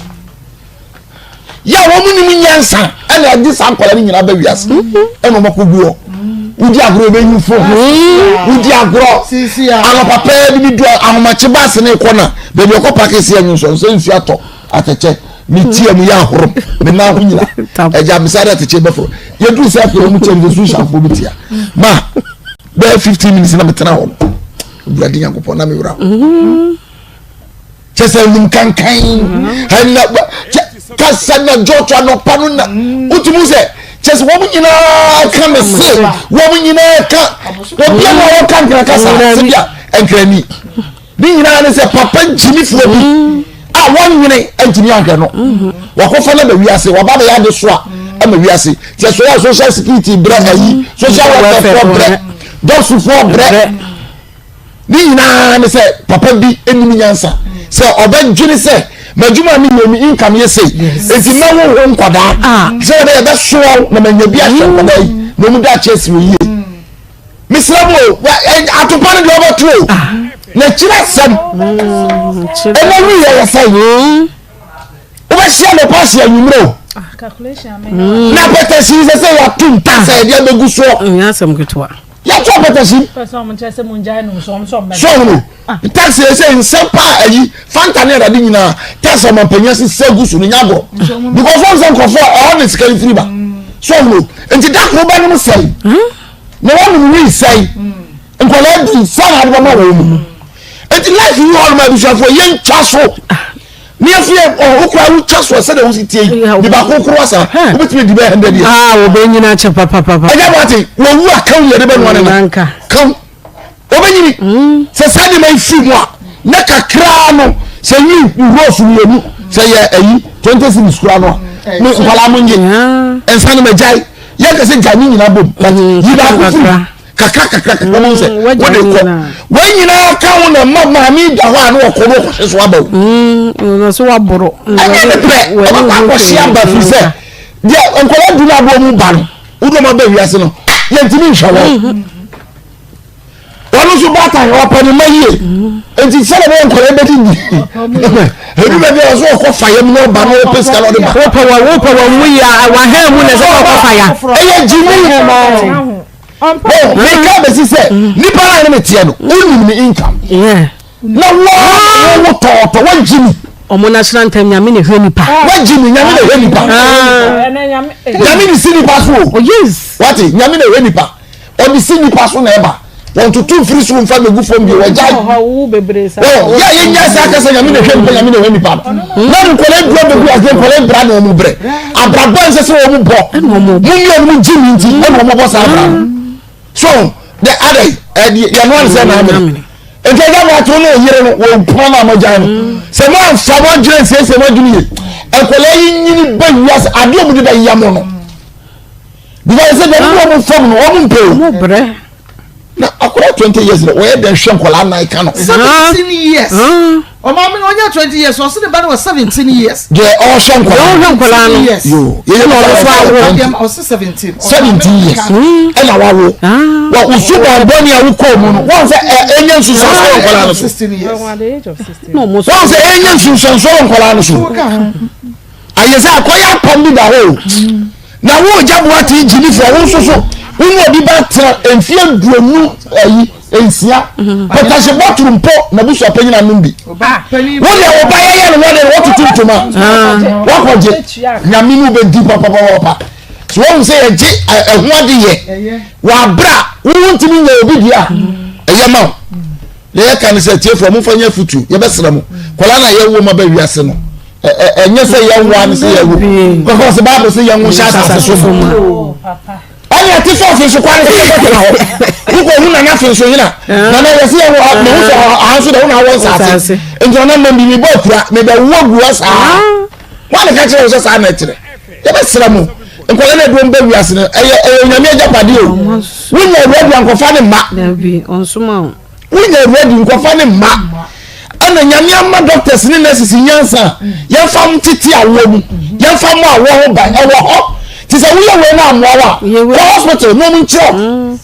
yɛ a wɔn nim nyansa ɛna ɛde saa nkwadaa no nyinaa bɛ wiase ɛna wɔn akɔ gu hɔ wodi agorɔ ebeyi fo wodi agorɔ anɔpa pɛɛ bi bi du ahomakye baasi ne kɔ na beebi ɔkɔ paaki si ɛnyi nsɔ nsɛ nsu atɔ atɛkyɛ ne ti ɛmu yɛ ahoro ne nan ho nyina ɛgya misa de atɛkyɛ bɛforo yɛduru sɛ afei wɔn kyɛn sɛ sunsunfoɔ bi tia ma bɛyɛ 15 minutes na metena hɔ no wurade nyankopɔn na mewura hɔ. Kyɛ sɛ num kankan ɛna kyɛ kasa na dwɔtɔ anɔpa no na wotumi sɛ kyɛ sɛ wɔn nyinaa ka me se wɔn nyinaa ka obi a na wɔka nkira kasa sɛ bi a nkrani ne nyinaa ne sɛ papa nkyimifoɔ bi a wɔnwene ntumi ahwɛ no wɔkɔfa no ba wiase wɔba bɛyɛ ade so a. ama wiase. Sɛ so yɛ social security brɛ ayi, social welfare foɔ brɛ, dɔsofoɔ brɛ. Ne nyinaa ne sɛ papa bi anim nyansa sɛ ɔbɛdwene sɛ m'adwuma a meyɛ mi income yɛ sei enti mɛwo wo nkwadaa ah. sɛ wɔde yɛbɛsoa wo na manya bi ahyɛ nkwadaa yi na ɔmu daakye asi wɔ yie mesrɛ mo o atopa no deɛ ɔbɛto o ah. na kyerɛ asɛm ɛna wi yɛ yɛ sɛ wobɛhyia no paase anwummerɛ o ah, na pɛtɛsi sɛ sɛ yɛato nta sɛ yɛde abɛgu soɔ Yɛto apɛtɛsi. So hunu tax yɛ sɛ nsɛm paa ayi fanta ne adade nyinaa tax ɔmampanyin asesa gu so no nya agorɔ because wɔn sɛ nkurɔfoɔ ɛhɔ ne sika no firi ba so hunu nti da koro bɛnom sɛe na wɔnom wii sɛe nkwadaa di sɛ na ade bɛma wɔn mu nti life yi hɔ nom abusuafoɔ yɛntwa so. Ne afie ɔ wokura wotwa soɔ sɛdeɛ wosi tie yi ne baako koro asa wobɛtumi di bɛyɛ hundred years. Aa wɔbɛnyini akyɛ papapapa. Ɛnyɛ mo ate wɔwu a kaw yɛde bɛnoa ne na kaw wɔbɛnyini mm. sɛ saa nneɛma yi firi mu a na kakraa no sɛ yi rose mmienu sɛ yɛ ayi 20 cities kura no a ne nkwadaa mo nye nsa no ma gyae yɛn kɛse gya ne nyinaa bom but mm, yi baako firi kakra kakra kakra mo sɛ mm, wode kɔ wɔn nyinaa ka ho na mma maame da hɔ a na wɔkɔ no wɔkɔhye so aba o. Mm, so waboro. Ɛnyɛ ne pɛ ɔbɛkɔ akɔhye aba firi sɛ deɛ nkɔla du no aboɔ mu ba no wode ɔma ba wiase no yɛntumi nhwɛ wɔn. Mm-hmm. Wɔn nso baatan ɔpɛ ne mma yie mm-hmm. nti sɛdeɛ bɛyɛ nkɔla bɛdi di ebi bɛ bi a ɔsɛ ɔkɔ fa yam na ɔba na ɔpɛ sika na ɔde ba. Wopɛ wɔ wopɛ wɔ mu yi a wahɛn mu na ɛsɛ sɛ ɔkɔ fa ya. Ɛyɛ gyimi. Oh, meka bɛsi sɛ nipa no a ne meteɛ no wonim ne income na woa wo tɔɔtɔ woagye mi ɔmo national anthem nyame na ɛhwɛ nipa woagye mi nyame na ɛhwɛ nipa nyame ne si nipa so o oh, yes wate nyame na ɛhwɛ nipa ɔde si nipa so na ɛba wɔn toto mfiri soro nfa megu fam bi wɔgya yɛ a yɛnya saa kasa nyame na ɛhwɛ nipa nyame na ɛhwɛ nipa no na nkɔla adura bɛgu aseɛ nkɔla abira na wɔn brɛ abrabɔ nsɛ sɛ wɔn bɔ mo mmienu mo gye mi nti ɛna wɔn bɔ saa abira no so the other ɛdi yɛn no ansɛ na amene nti ɛgya mo ato no yere no wɔn pɔn na mo gya no sɛ mo anfa mo adwene nsiesie mo adwene yie nkɔla yi nyini bɛ wiase adeɛ wɔn de bɛ yɛ mo no because sɛ dɛm wɔn fam no wɔn mpɛ o. Na akwadaa 20 years no wɔyɛ dɛn hwɛ nkwadaa nan ka no. 17 years. Ɔmaame no ɔnyɛ 20 years ɔsi ne ba no wɔ 17 years. Deɛ ɔhwɛ nkwadaa no. Ɔhwɛ nkwadaa no. Years. Yoo yɛyɛ na ɔno nso awo. Ɔsi 17. 17 years. Ɛna wawo. Wɔ osu bɔn bɔnni a wokɔ mu no wɔn sɛ ɛ ɛnyɛ nsunsuanso wɔ nkwadaa no so. Wɔn sɛ ɛnyɛ nsunsuanso wɔ nkwadaa no so. Ayɛ sɛ akɔyɛ apam bi da hɔ o. Na wo ogya boa te gyimifoɔ wo nso so wo ne obi ba tena mfeɛ aduonu ayi nsia pɛtɛhye bɔtoro mpo na busua panyin anom bi wo deɛ wo ba yɛyɛ no wɔde wɔtutu ntoma wakɔgye nyame no bɛdi papapapa so wɔn sɛ yɛgye ɛho ade yɛ wɔ abira wo ntumi nyɛ obi deɛ a ɛyɛ ma wo na yɛka ne sɛ tiefoɔ momfa nyɛ futu yɛbɛsrɛ mo kɔla na yɛwɔ ma ba wiase no ɛnyɛ sɛ yɛn wa ne sɛ yɛn wo kɔkɔ sɛ baabu sɛ yɛn wo hyɛ asase so mu ɛne ɛte sɛ ɔfe so kwan sɛ yɛbɛtena hɔ wokɔ hu nana fe so nyina nana yɛ sɛ yɛwo mehu sɛ aha nso dɛ wo na awɔ nsase nti ɔna mmam bi mebɔ akura mebɛwo agu hɔ saa wane ka kyerɛ wo sɛ saa na ɛkyerɛ yɛbɛsrɛ mo nkɔla no aduom bɛ wiase no ɛyɛ ɛyɛ onyame agyapadeɛ o wonya awura bi ankɔfa ne mma Wonya ready nkɔfa ne mma. Ɛna nyame ama doctors ne nurses nyansa yɛmfa tete awoɔ mu yɛmfa mo awoɔ ho ban ɛwɔ hɔ te sɛ woyɛ wei no amoa wo a kɔ hospital na ɔmo nkyerɛ mm.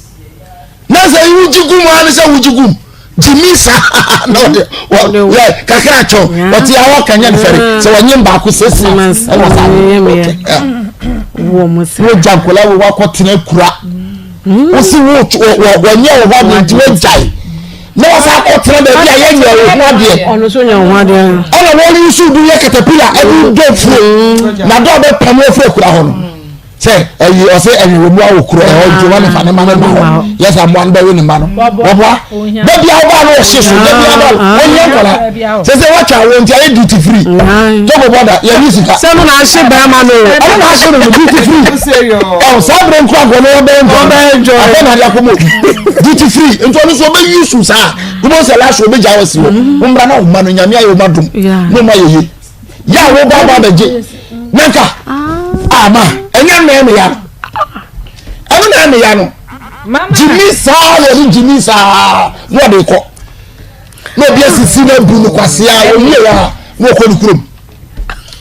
na sɛ wogye gu mu ara ne sɛ wogye gu mu gyimi saa na ɔde yɛ kakra kyɛw ɔte awɔ kanyɛ no fɛre sɛ wɔnye baako six months ɛna saa wogya nkɔla wo wakɔtena kura wosi wo wɔnyɛ wo hɔ adeɛ nti wogyae na wɔsan akɔtena baabi a yɛnyɛ wo ho adeɛ ɔno nso nyɛ wo ho adeɛ ɛna wɔn nso du yɛ katapila ɛde dɔ fuo na dɔ bɛ pam afiri akura hɔ no sɛ ɛyi ɔsɛ ɛhwehwɛ mu awɔ kuro ɛhɔ nti wɔn nifa ne ma ne ma hɔ yɛ sɛ amoa no bɛwe ne ma no wɔboa baabi a ɔbaa no ɔhye so baabi a ɔbaa no wɔnyɛ nkɔla sɛ sɛ wɔatwa wɔn nti ayɛ duty free togo bɔda yɛ ni sika. Sɛ no na ahye bɛrima no. Ɛno na ahye no no duty free. Ɔ saa bere nkura nkɔ no ɔbɛn njɔ. Ɔbɛn njɔ. Afɛ na ade akɔmɔ duty free nti ɔno nso ɔbɛ yi su saa wobɛ sɛ last ɔbɛ gya wɔ si hɔ mbra na ɔma no nyame ayɛ ɔma dum na ɔma yɛ yie yɛ a wɔba aba abɛgye nanka ama. Ɛnyɛ na ɛmɛ ya no. Ɛno na ɛmɛ ya no. Gyimi saa na ɛde gyimi saa na ɔde kɔ. Na obi asisi na ebu no kwasea owie ya na ɔkɔ ne kurom.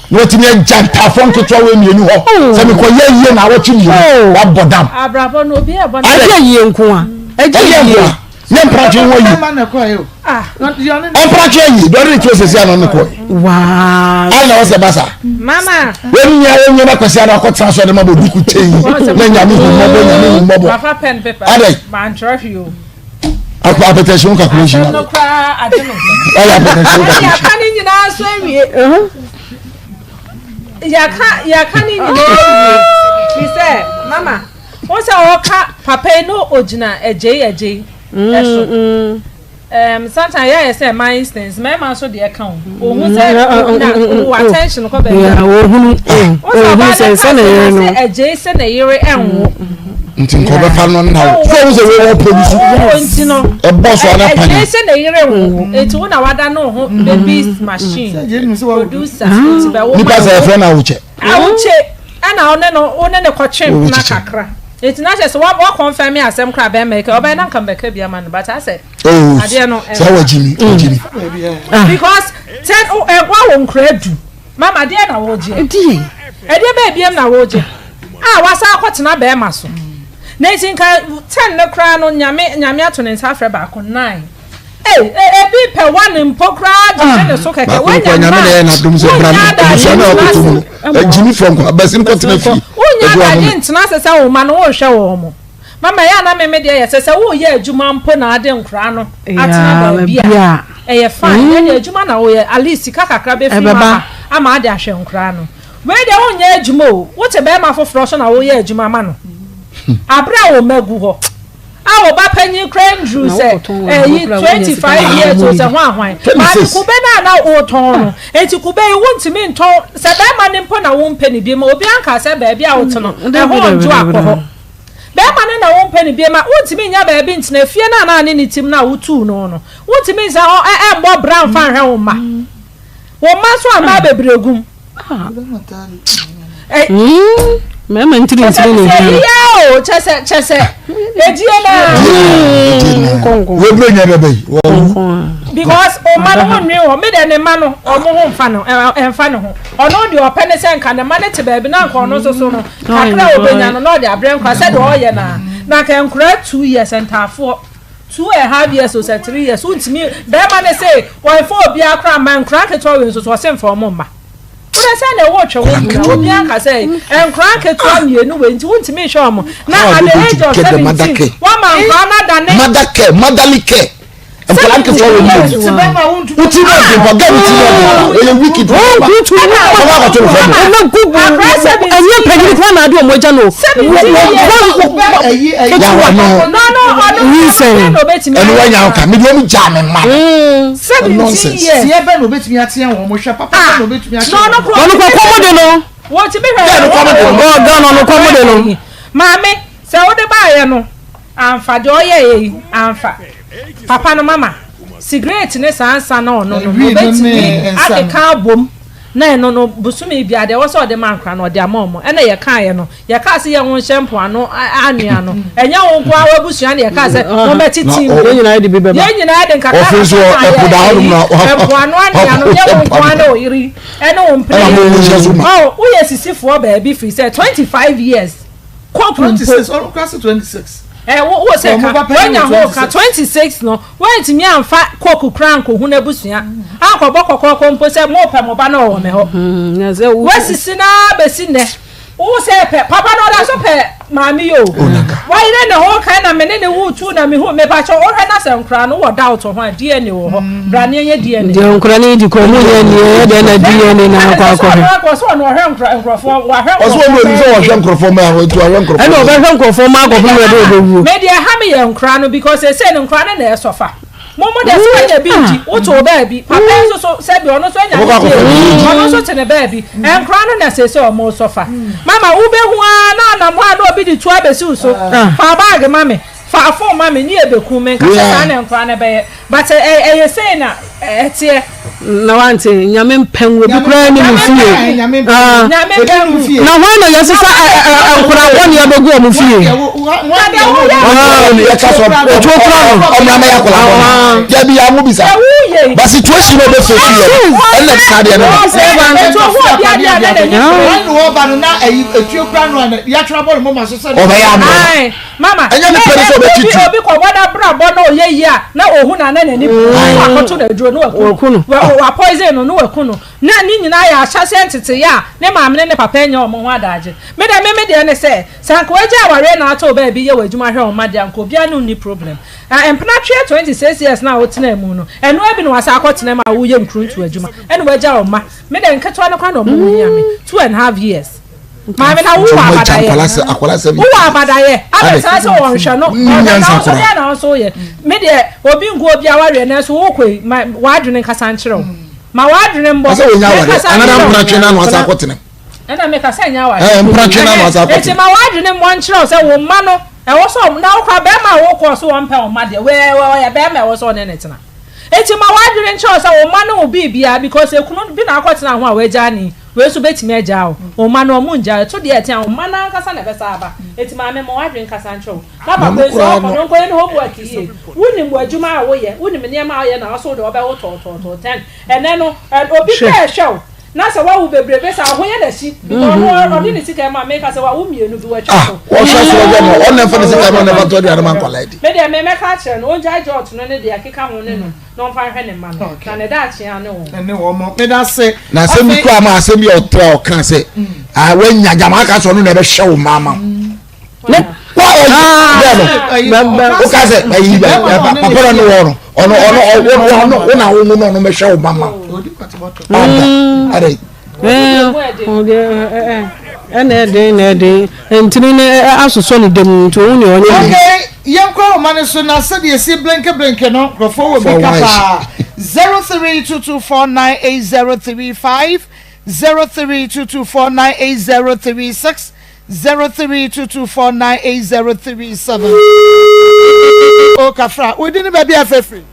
Na watumi agya ntafoɔ nketewa wɔ mmienu hɔ. Oh. Sɛ mekɔ yɛ yie na awɔtwe mmienu oh. wabɔ dam. Abrabɔ no obi ɛbɔ na. Ɛyɛ yie nko a. Ɛyɛ nko a. Nyɛ mpratwe ho yi. Mpratwe ayi dɔre ne tuo sisi ano ne kɔ. Waa. Ayi na wɔsɛ basa. Mama. Wɔn nyɛ wɔn nyɛ na kwasi ano akɔtena so ɛde ma bɔ duku kyɛn na nyame hu mmɔbɔ nyame hu mmɔbɔ. Papa pen paper. Adɛ. Mantwerɛ hwee o. Akɔ apɛtɛsi ho calculation. Asɛm no koraa ade no. Ɛyɛ apɛtɛsi ho calculation. Yɛaka ne nyinaa so awie. Yɛaka yɛaka ne nyinaa awie. Fi sɛ mama. Wohu sɛ ɔka papa yi no ogyina agyei agyei ɛso. Um, sometimes yɛ ayɛ sɛ my instance mmarima nso deɛ ka o. Ohun sɛ na wɔ attention kɔ baabi. Yeah, ohunu ohun sɛ sɛ na yere no. Sɛ agyei sɛ na yere ɛnwo. Nti nkɔ bɛfa no na wo. Sɛ ohun sɛ wei wɔ produce. Nti no. Ɛbɔ so ana panyin. Agyei sɛ na yere nwo. Nti wo na wada no ho baby machine. Producer. Nti bɛ wo. Nipa sɛ ɛfrɛ na awokyɛ. Awokye ɛna wo ne no wo ne no kɔtwe mpena kakra nti na kyerɛ sɛ wa wa confirm asɛm koraa bɛrima yi ka ɔbɛyɛ na nka mbɛka bi ama no but asɛ oh, adeɛ no sɛ wagyimi wagyimi because ten ɛwa wɔ nkura du mama adeɛ na wɔgye ɛdeɛ bɛɛ biem na wɔgye a wasa akɔtena bɛrima so na nti nka ten ne koraa no nyame nyame ato ne nsa afrɛ baako nine. Ei ebi pɛ one mpo koraa gyegye ne so kɛkɛ wanya mma wonya adagye ntena ase agyimi fɔ nkɔ abasi nkɔ tena fie wonya adagye ntena ase sɛ wo ma no wohwɛ wɔn mo mama yɛ ana meme deɛ yɛ sɛ sɛ woyɛ adwuma mpo na ade nkora no atena baabi a ɛyɛ fine mm. ɛdeɛ adwuma na woyɛ at least sika kakra bɛfiri mu aba ama ade ahwɛ nkora no wei deɛ wonyɛ adwuma o wote bɛrima foforɔ so na woyɛ adwuma ma no hmm. abere a wɔn agu hɔ A wo ba panyin koraa nduru sɛ ɛyi 25 years o sɛ hwan hwan. Maame kube no a na wotɔn no, enti kube yi wontumi ntɔn sɛ bɛrima no mpo na wompɛ no bi ma obi anka sɛ baabi a wote no ɛhɔ ndwo akɔ hɔ. Bɛrima no na wompɛ no bi ma wontumi nya baabi ntena fie no a na ne ne tim no a wotuu no no wontumi nsa hɔ ɛmmɔ bra mfa nhwɛ wo mma. Wo mma nso a mmaa bebree gum. Mmarima ntiri ntiri ne hia. Yíyá o kyɛ sɛ kyɛ sɛ edie naa. Webere nya bɛbɛ yi wɔwu. Because ɔma no ho nwi wɔ mi dɛ ne ma no ɔmo ho nfa no ɛnfa ne ho ɔno deɛ ɔpɛ ne sɛ nka ne ma ne te baabi na nka ɔno nso so no kakra a obenya no na ɔde abrɛ nkora sɛ deɛ ɔyɛ naa na nka nkora 2 years ntaafoɔ. 2½ years o sɛ 3 years wontumi bɛrima ne se wɔmfa obiara koraa mma nkora nketewa wei nso so ɔse mfa ɔmo mma wode sɛ na ɛwɔ twɛ wo mu na obiara nka sɛ nkora nketewa mmienu wei nti wontumi nhwɛ ɔmo na at the age of 17 wama nkora no adane mother care motherly care nkwadaa nketewa wɔ mu wuti náà di mpa gẹ́gẹ́ wuti náà di mpa oyè wíkì di mpa ọmọ akɔtɔ nfọ mu. Ọmọ gugu ẹnyẹ panyin kura na adi ọmọ ẹgya no. Yawa no Nyinsɛn. Ɛnu wa nya nka mi di omi gya mi ma. Nonsense. Tiɛ bɛ na obetumi ateɛ wɔn mo hwɛ papa bɛ na obetumi ateɛ wɔn. Ɔno kɔ kɔm de no. Wɔtumi hwɛ. Ɔ Ghana ɔno kɔm de no. Maame sɛ wode baayɛ no anfa deɛ ɔyɛ yi anfa papa no mama sigaret ne saa nsa na ɔno no obetumi akeka abom. Na ɛno no, bosome biara deɛ ɛwɔ sɛ ɔde ma nkora no, ɔde ama wɔn. Ɛna yɛkaeɛ no, yɛkaa sɛ yɛn ho nhyɛ mpoano anwea no. Ɛnyɛ wo nko ara w'abusua na yɛkaa sɛ mommɛte team Yɛn nyinaa de bi bɛba. Yɛn nyinaa de nkakra Ɔfe nso kakra kaa ɛpo da yɛ hɔnom ɛyi, na mpoano anwea no, nyɛ wo nko ara ne wo yere ɛne wo mpena Ɛna mo nhyɛ so ma. Ɔ, woyɛ sisifoɔ baabi firi sɛ 25 years. Kɔpu mpo. 26 ɔno kora se 26. Ɛ wo wo sɛ Wɔn ka ba panyin wanya wɔ ho ka 26. 26 no woantumi amfa kɔku koraa ankɔhu n'abusua ankɔbɔ kɔkɔɔkɔ mpo sɛ mopɛ mo ba no ɔwɔ me hɔ Na sɛ wo woasisi no ara bɛsi nnɛ wo sɛ pɛ papa no ɔda so pɛ maame yi o wayere ne ho kan na me ne ne wo tu na mehu mepakyɛ wohwɛ na sɛ nkoraa no wɔ doubt ho a DNA wɔ hɔ bra ne ɛnyɛ DNA deɛ nkora no di kɔ mu nyɛ nneɛ ɛyɛ dɛn na DNA na akɔ akɔhwɛ. Ɔsɛ ɔno ɔhwɛ nkurɔfoɔ wahwɛ Ɔsɛ ɔno onim sɛ ɔhwɛ nkurɔfoɔ mma a ɔtu ahwɛ nkurɔfoɔ. Ɛna ɔbɛhwɛ nkurɔfoɔ mma akɔpem mmerɛ dɛ ɔbɛwuo. Me deɛ ɛha me yɛ nkora no because seesei no nkora no na ɛsɔfa. Mo mo deɛ sɛ wanya bi ndi woto baabi papa yi nso so sɛbi ɔno nso anya ne fie ɔno nso te ne baabi nkora no na seesei ɔmo sɔfa. Mama wobɛhu ara na ɔnam hɔ a na obi de tuo abɛsi wo so fa baage ma me fa phone ma me ne yɛbɛkum me nka sɛ saa na nkora no bɛyɛ but ɛyɛ sei na ɛteɛ. Na wante nyame mpɛ ngu obi koraa ni mu fie. Ah. Na hwan na yɛsesa nkora bɔne abɛgu wɔn fie. Otuo kura no. Ɔmo ama yɛ akɔla bɔne. Yɛ bi yɛ amu bisa. Ba situation na ɔbɛ fɛ fi yɛ. Ɛna saa deɛ no. Ɔbɛyɛ ano. Mama, Ɛnyɛ ne pɛ ne sɛ ɔbɛtwitwi. Obi obi kɔbɔ n'abrabɔ na ɔyɛ yie a na ohu na na n'ani bu na wakɔto no aduro na waku no wa wa poison no na waku no na ne nyinaa yɛ ahyɛseɛ nteteyɛ a ne maame ne ne papa nyɛ wɔn ho adagye. Me deɛ me me deɛ ne sɛ sɛ anka wagya awareɛ na atɔ wo baabi yɛ w'adwuma hwɛ wo mma deɛ anka obiara ne wo nni problem. Na mpena tweɛ 26 years no a wotenaa mu no ɛno ara bi na wasan akɔtena mu a woyɛ nkuruntu adwuma ɛna wagya wo mma. Me deɛ nketewa no koraa na wɔn ho hia me 2 and half years. Maame na wowɔ abadayɛ. Wowɔ abadayɛ. Abɛtena sɛ wɔnhwɛ no. Ɔhwɛ na nso deɛ na nso yɛ. Me deɛ obi ngu obi awareɛ nanso wokɔ yi ma w'adwene nkasa nkyerɛ wo. Ma w'adwene mbɔ. Ɔsɛ wonya awareɛ. Anada mpratwe na ano asa akɔtena. Ɛna meka sɛ nyɛ awareɛ. Ɛɛ mpratwe na ano asa akɔtena. Eti ma w'adwene mbɔ nkyerɛ wo sɛ wo mma no ɛwɔ sɛ na wokɔ bɛrima a wokɔ so wɔmpɛ wo mma deɛ wɛɛ ɔyɛ bɛrima ɛwɔ sɛ ɔne ne tena. Eti ma w'adwene nkyerɛ wo sɛ wo mma ne wo biribiara because ekunu bi na akɔtena ho a wagyaa ne Wei nso bɛtumi agyaa wo. Wo mma no, wɔn ngyaa. Ɛto deɛ ɛte a, wo mma no ankasa na ɛbɛsan aba. Enti maame, ma w'adwene nkasa nkyerɛ wo. Na papa yi nso, ɔkɔ no, ɔnkɔyɛ ne homework yie. Wonim w'adwuma a woyɛ, wonim nneɛma a woyɛ na wo nso wode wɔbɛwo tɔɔtɔɔtɔɔ. Then, ɛnnɛ no, obi koraa ɛhwɛ wo, na sɛ woawo bebrebe saa a, wo ho yɛ no akyi. Because ɔno, ɔde ne sika ma. Meka sɛ wawo mmienu bi, watwa so. Ah, ɔhwɛ so ɔhwɛ no, ɔno na ɛmfa ne sika ma no ɛmfa ntɔ aduane ma nkwadaa di. Me deɛ, me mɛka akyerɛ no, ɔngyae jot no ne deɛ ɛkeka ho ne no. na ɔmfa nhwɛ ne mma no na ne daakye ara ne wɔn. Ɛne wɔn. Meda ase. Na asɛm bi kura ma asɛm bi a ɔtra ɔka sɛ ah wanya gyama aka sɛ ɔno na ɛbɛhwɛ wo mma ama wo. Ne wa ɔyi bɛɛ no woka sɛ ayi papa no ne wɔ no ɔno ɔno ɔno ɔno wo na wo no ɔno bɛhwɛ wo mma ma wo. Ada ada. Ɛna ɛden na ɛden ntini no asosɔ ne dam nti ohun nea ɔnyɛ. Okay, yɛnkɔ ahoma no so na sɛdeɛ ɛsi blinke blinke no nkurɔfoɔ wɔ bi ka paa. 0322498035 0322498036 0322498037 O kafra, wodi ne baabi a fɛfiri.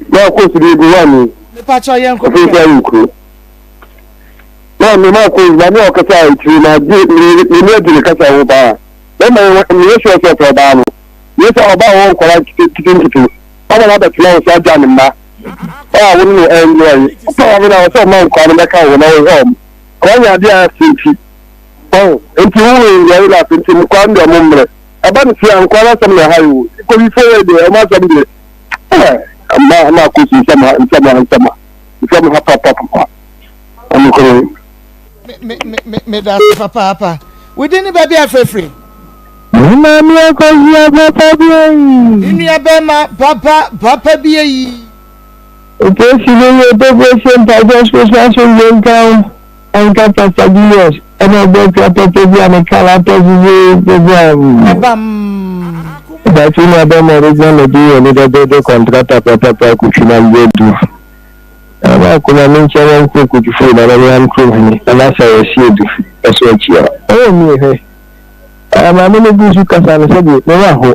Na kɔ so de gu wa ni. Mepakyɛw yɛnkɔ. Ɔfiri sɛ ayi kuro. Na me ma kɔ maame a ɔkasa a akyiri na gye me me ni agye ne kasa ho paa. Bɛma yi me yɛ sure sɛ ɔpɛ ɔbaa no. Yɛ sɛ ɔbaa wɔ nkɔla nkete nkete. Ɔma no abɛtena wo so agya ne mma. A wo ne no ɛnjoy. Ɔpɛ maame no a ɔsɛ ɔma nkɔla no bɛka wo na ɔhwɛ ɔmo. Kɔla nyɛ adeɛ a ɛfɛ nti. Ɔho nti wo enjoy life nti nkɔla no deɛ ɔmo mmerɛ. Ɛba no fie a nkɔla no asɛm na ɛha yi o. Nkɔbifoɔ wei deɛ ɔmo asɛm deɛ. Ama ama akosi nsɛm ha nsɛm ha nsɛm ha nsɛm ha papapapa ɔnokore. Me me me me da ase papaapa. Wo din ne baabi a frɛfiri. Me maame akɔhyia papa bi ayi. Me nua bɛrima papa papa bi ayi. Operation no yɛ operation mpaebɔ so so asomdwe nka wo anka Pastor Julius ɛna ɔbɔ akura papa bi a ne kar atɔ so sɛ bam. Ɛbam. Daakye nua bɛma ɔbɛgyina Nigeria ni dɛdɛɛdɛ kɔntrata papapa akotwi na mbrɛ du. Na baako ma menkyia yɛnkɔ Okotwifo Nana Nyan kurom hene Nana Asare Asiedu ɛso akyia. Ɛwɔ nie hwɛ ah maame no gu so kasa no sɛdeɛ me werɛ aho.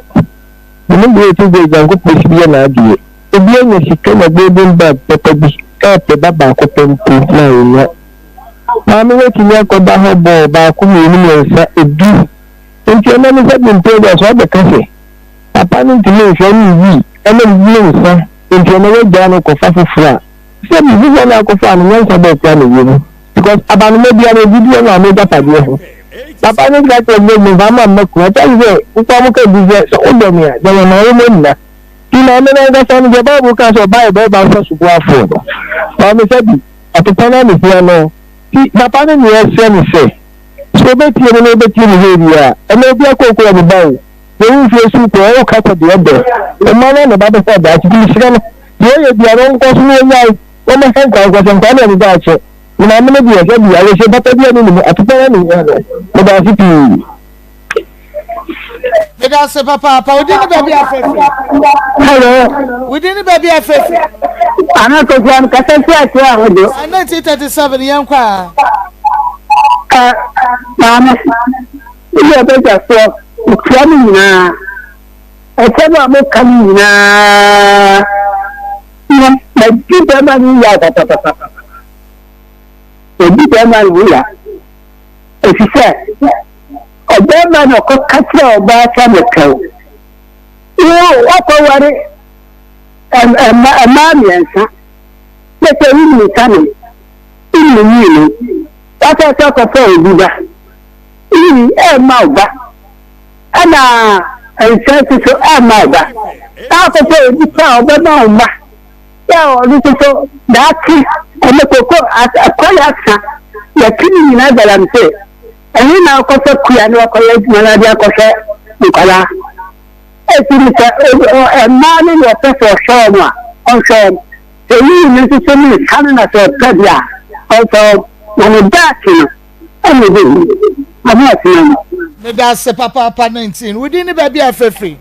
Me ne deɛ ɛte deɛ Nyankopɔn si yɛ n'adeɛ. Obi anya sika nya golden bag papa bi ɛɛpɛ ba baako pɛ mpo na ɔnnya. Maame watumi akɔda hɔ bɔɔ baako mmienu mmiɛnsa edu. Enti ɛnnɛ no sɛ mpɛn bi a so abɛka sɛ papa no ntumi nhwɛ ne wii ɛna ne nsa nti ɛnɛ wagyaa no kɔfa foforɔ a, sɛ bi foforɔ no akɔfa no nyansa bɛɛ koraa na ɛwɔ mu because abanoma biara obi di ɔmaame agyapadeɛ ho. Papa no ka kyerɛ no sɛ memfa mma mma kunu ɛkyɛ sɛ wokɔ mo ka bi sɛ sɛ wodɔ me a gya yɛn ma wo mma nna. Nti maame no ankasa no deɛ Bible ka sɛ ɔbaa yɛ bɛrima nsa so boafoɔ no maame sɛ bi ɔpepa no anehia no nti papa no nea ɛsrɛ ne sɛ Sɛ obetie no na obetie ne yie wie a, ɛnna obi akookoo wɔ ne ba o, deɛ wo mfie so kɔ ɔwo ka sɛ deɛ ɔdɔ mma no na ɛba bɛhwɛ daakye nti mesrɛ no deɛ ɔyɛ biara ɔnkɔ so na ɔnyae na ɔmmɛhwɛ nkwadaa nkɔ sɛ nkwadaa no ani daakye ne maame no deɛ hwɛ bi awerɛhyɛ papa bi ani ne mu atopɛ na ne hia no meda ase pii. Meda ase papaapa. Wo din ne baabi a afrɛfrɛ? Hello. Wo din ne baabi a afrɛfrɛ? Ana Kofi am kasa fi Accra ahodo. 1937 yɛn kɔ a. Ɛ maame, wo yɛ badwafoɔ, mekyia mo nyinaa. Ɛsɛm a moka no nyinaa, Madi bɛrima no yaw papapapapa. Madi bɛrima no ho ya. Efisɛ ɔbarima na ɔkɔka kyerɛ ɔbaa sɛ mepɛ wo. Wo woakɔware mmaa mmiɛnsa na sɛ wonim nsa nom, wonim wii nom, woasan nso akɔfa obi ba. Wii ɛmma wo ba, ɛna nsa nso so ɛmma wo ba. Na akɔfa onipa a ɔbɛma wo mma. Sɛ ɔno nso so daakye ɛnɛ koko akɔyɛ asa yɛte ne nyinaa galamsey ɛhe na akɔfa kua na wakɔyɛ adwuma na ade akɔhwɛ nkwadaa ɛti ne sɛ mmaa no na ɔpɛ sɛ ɔhwɛ wɔn a ɔnhwɛ wɔn sɛ yiyi no nso so ne nsa no na sɛ ɔpɛ deɛ a ɔmfa wɔn na ne daakye no ɛna ɛbɛhu ɔmo atena mu. Meda ase papaapa 19. Wo din ne baabi a ɛfrɛ firi?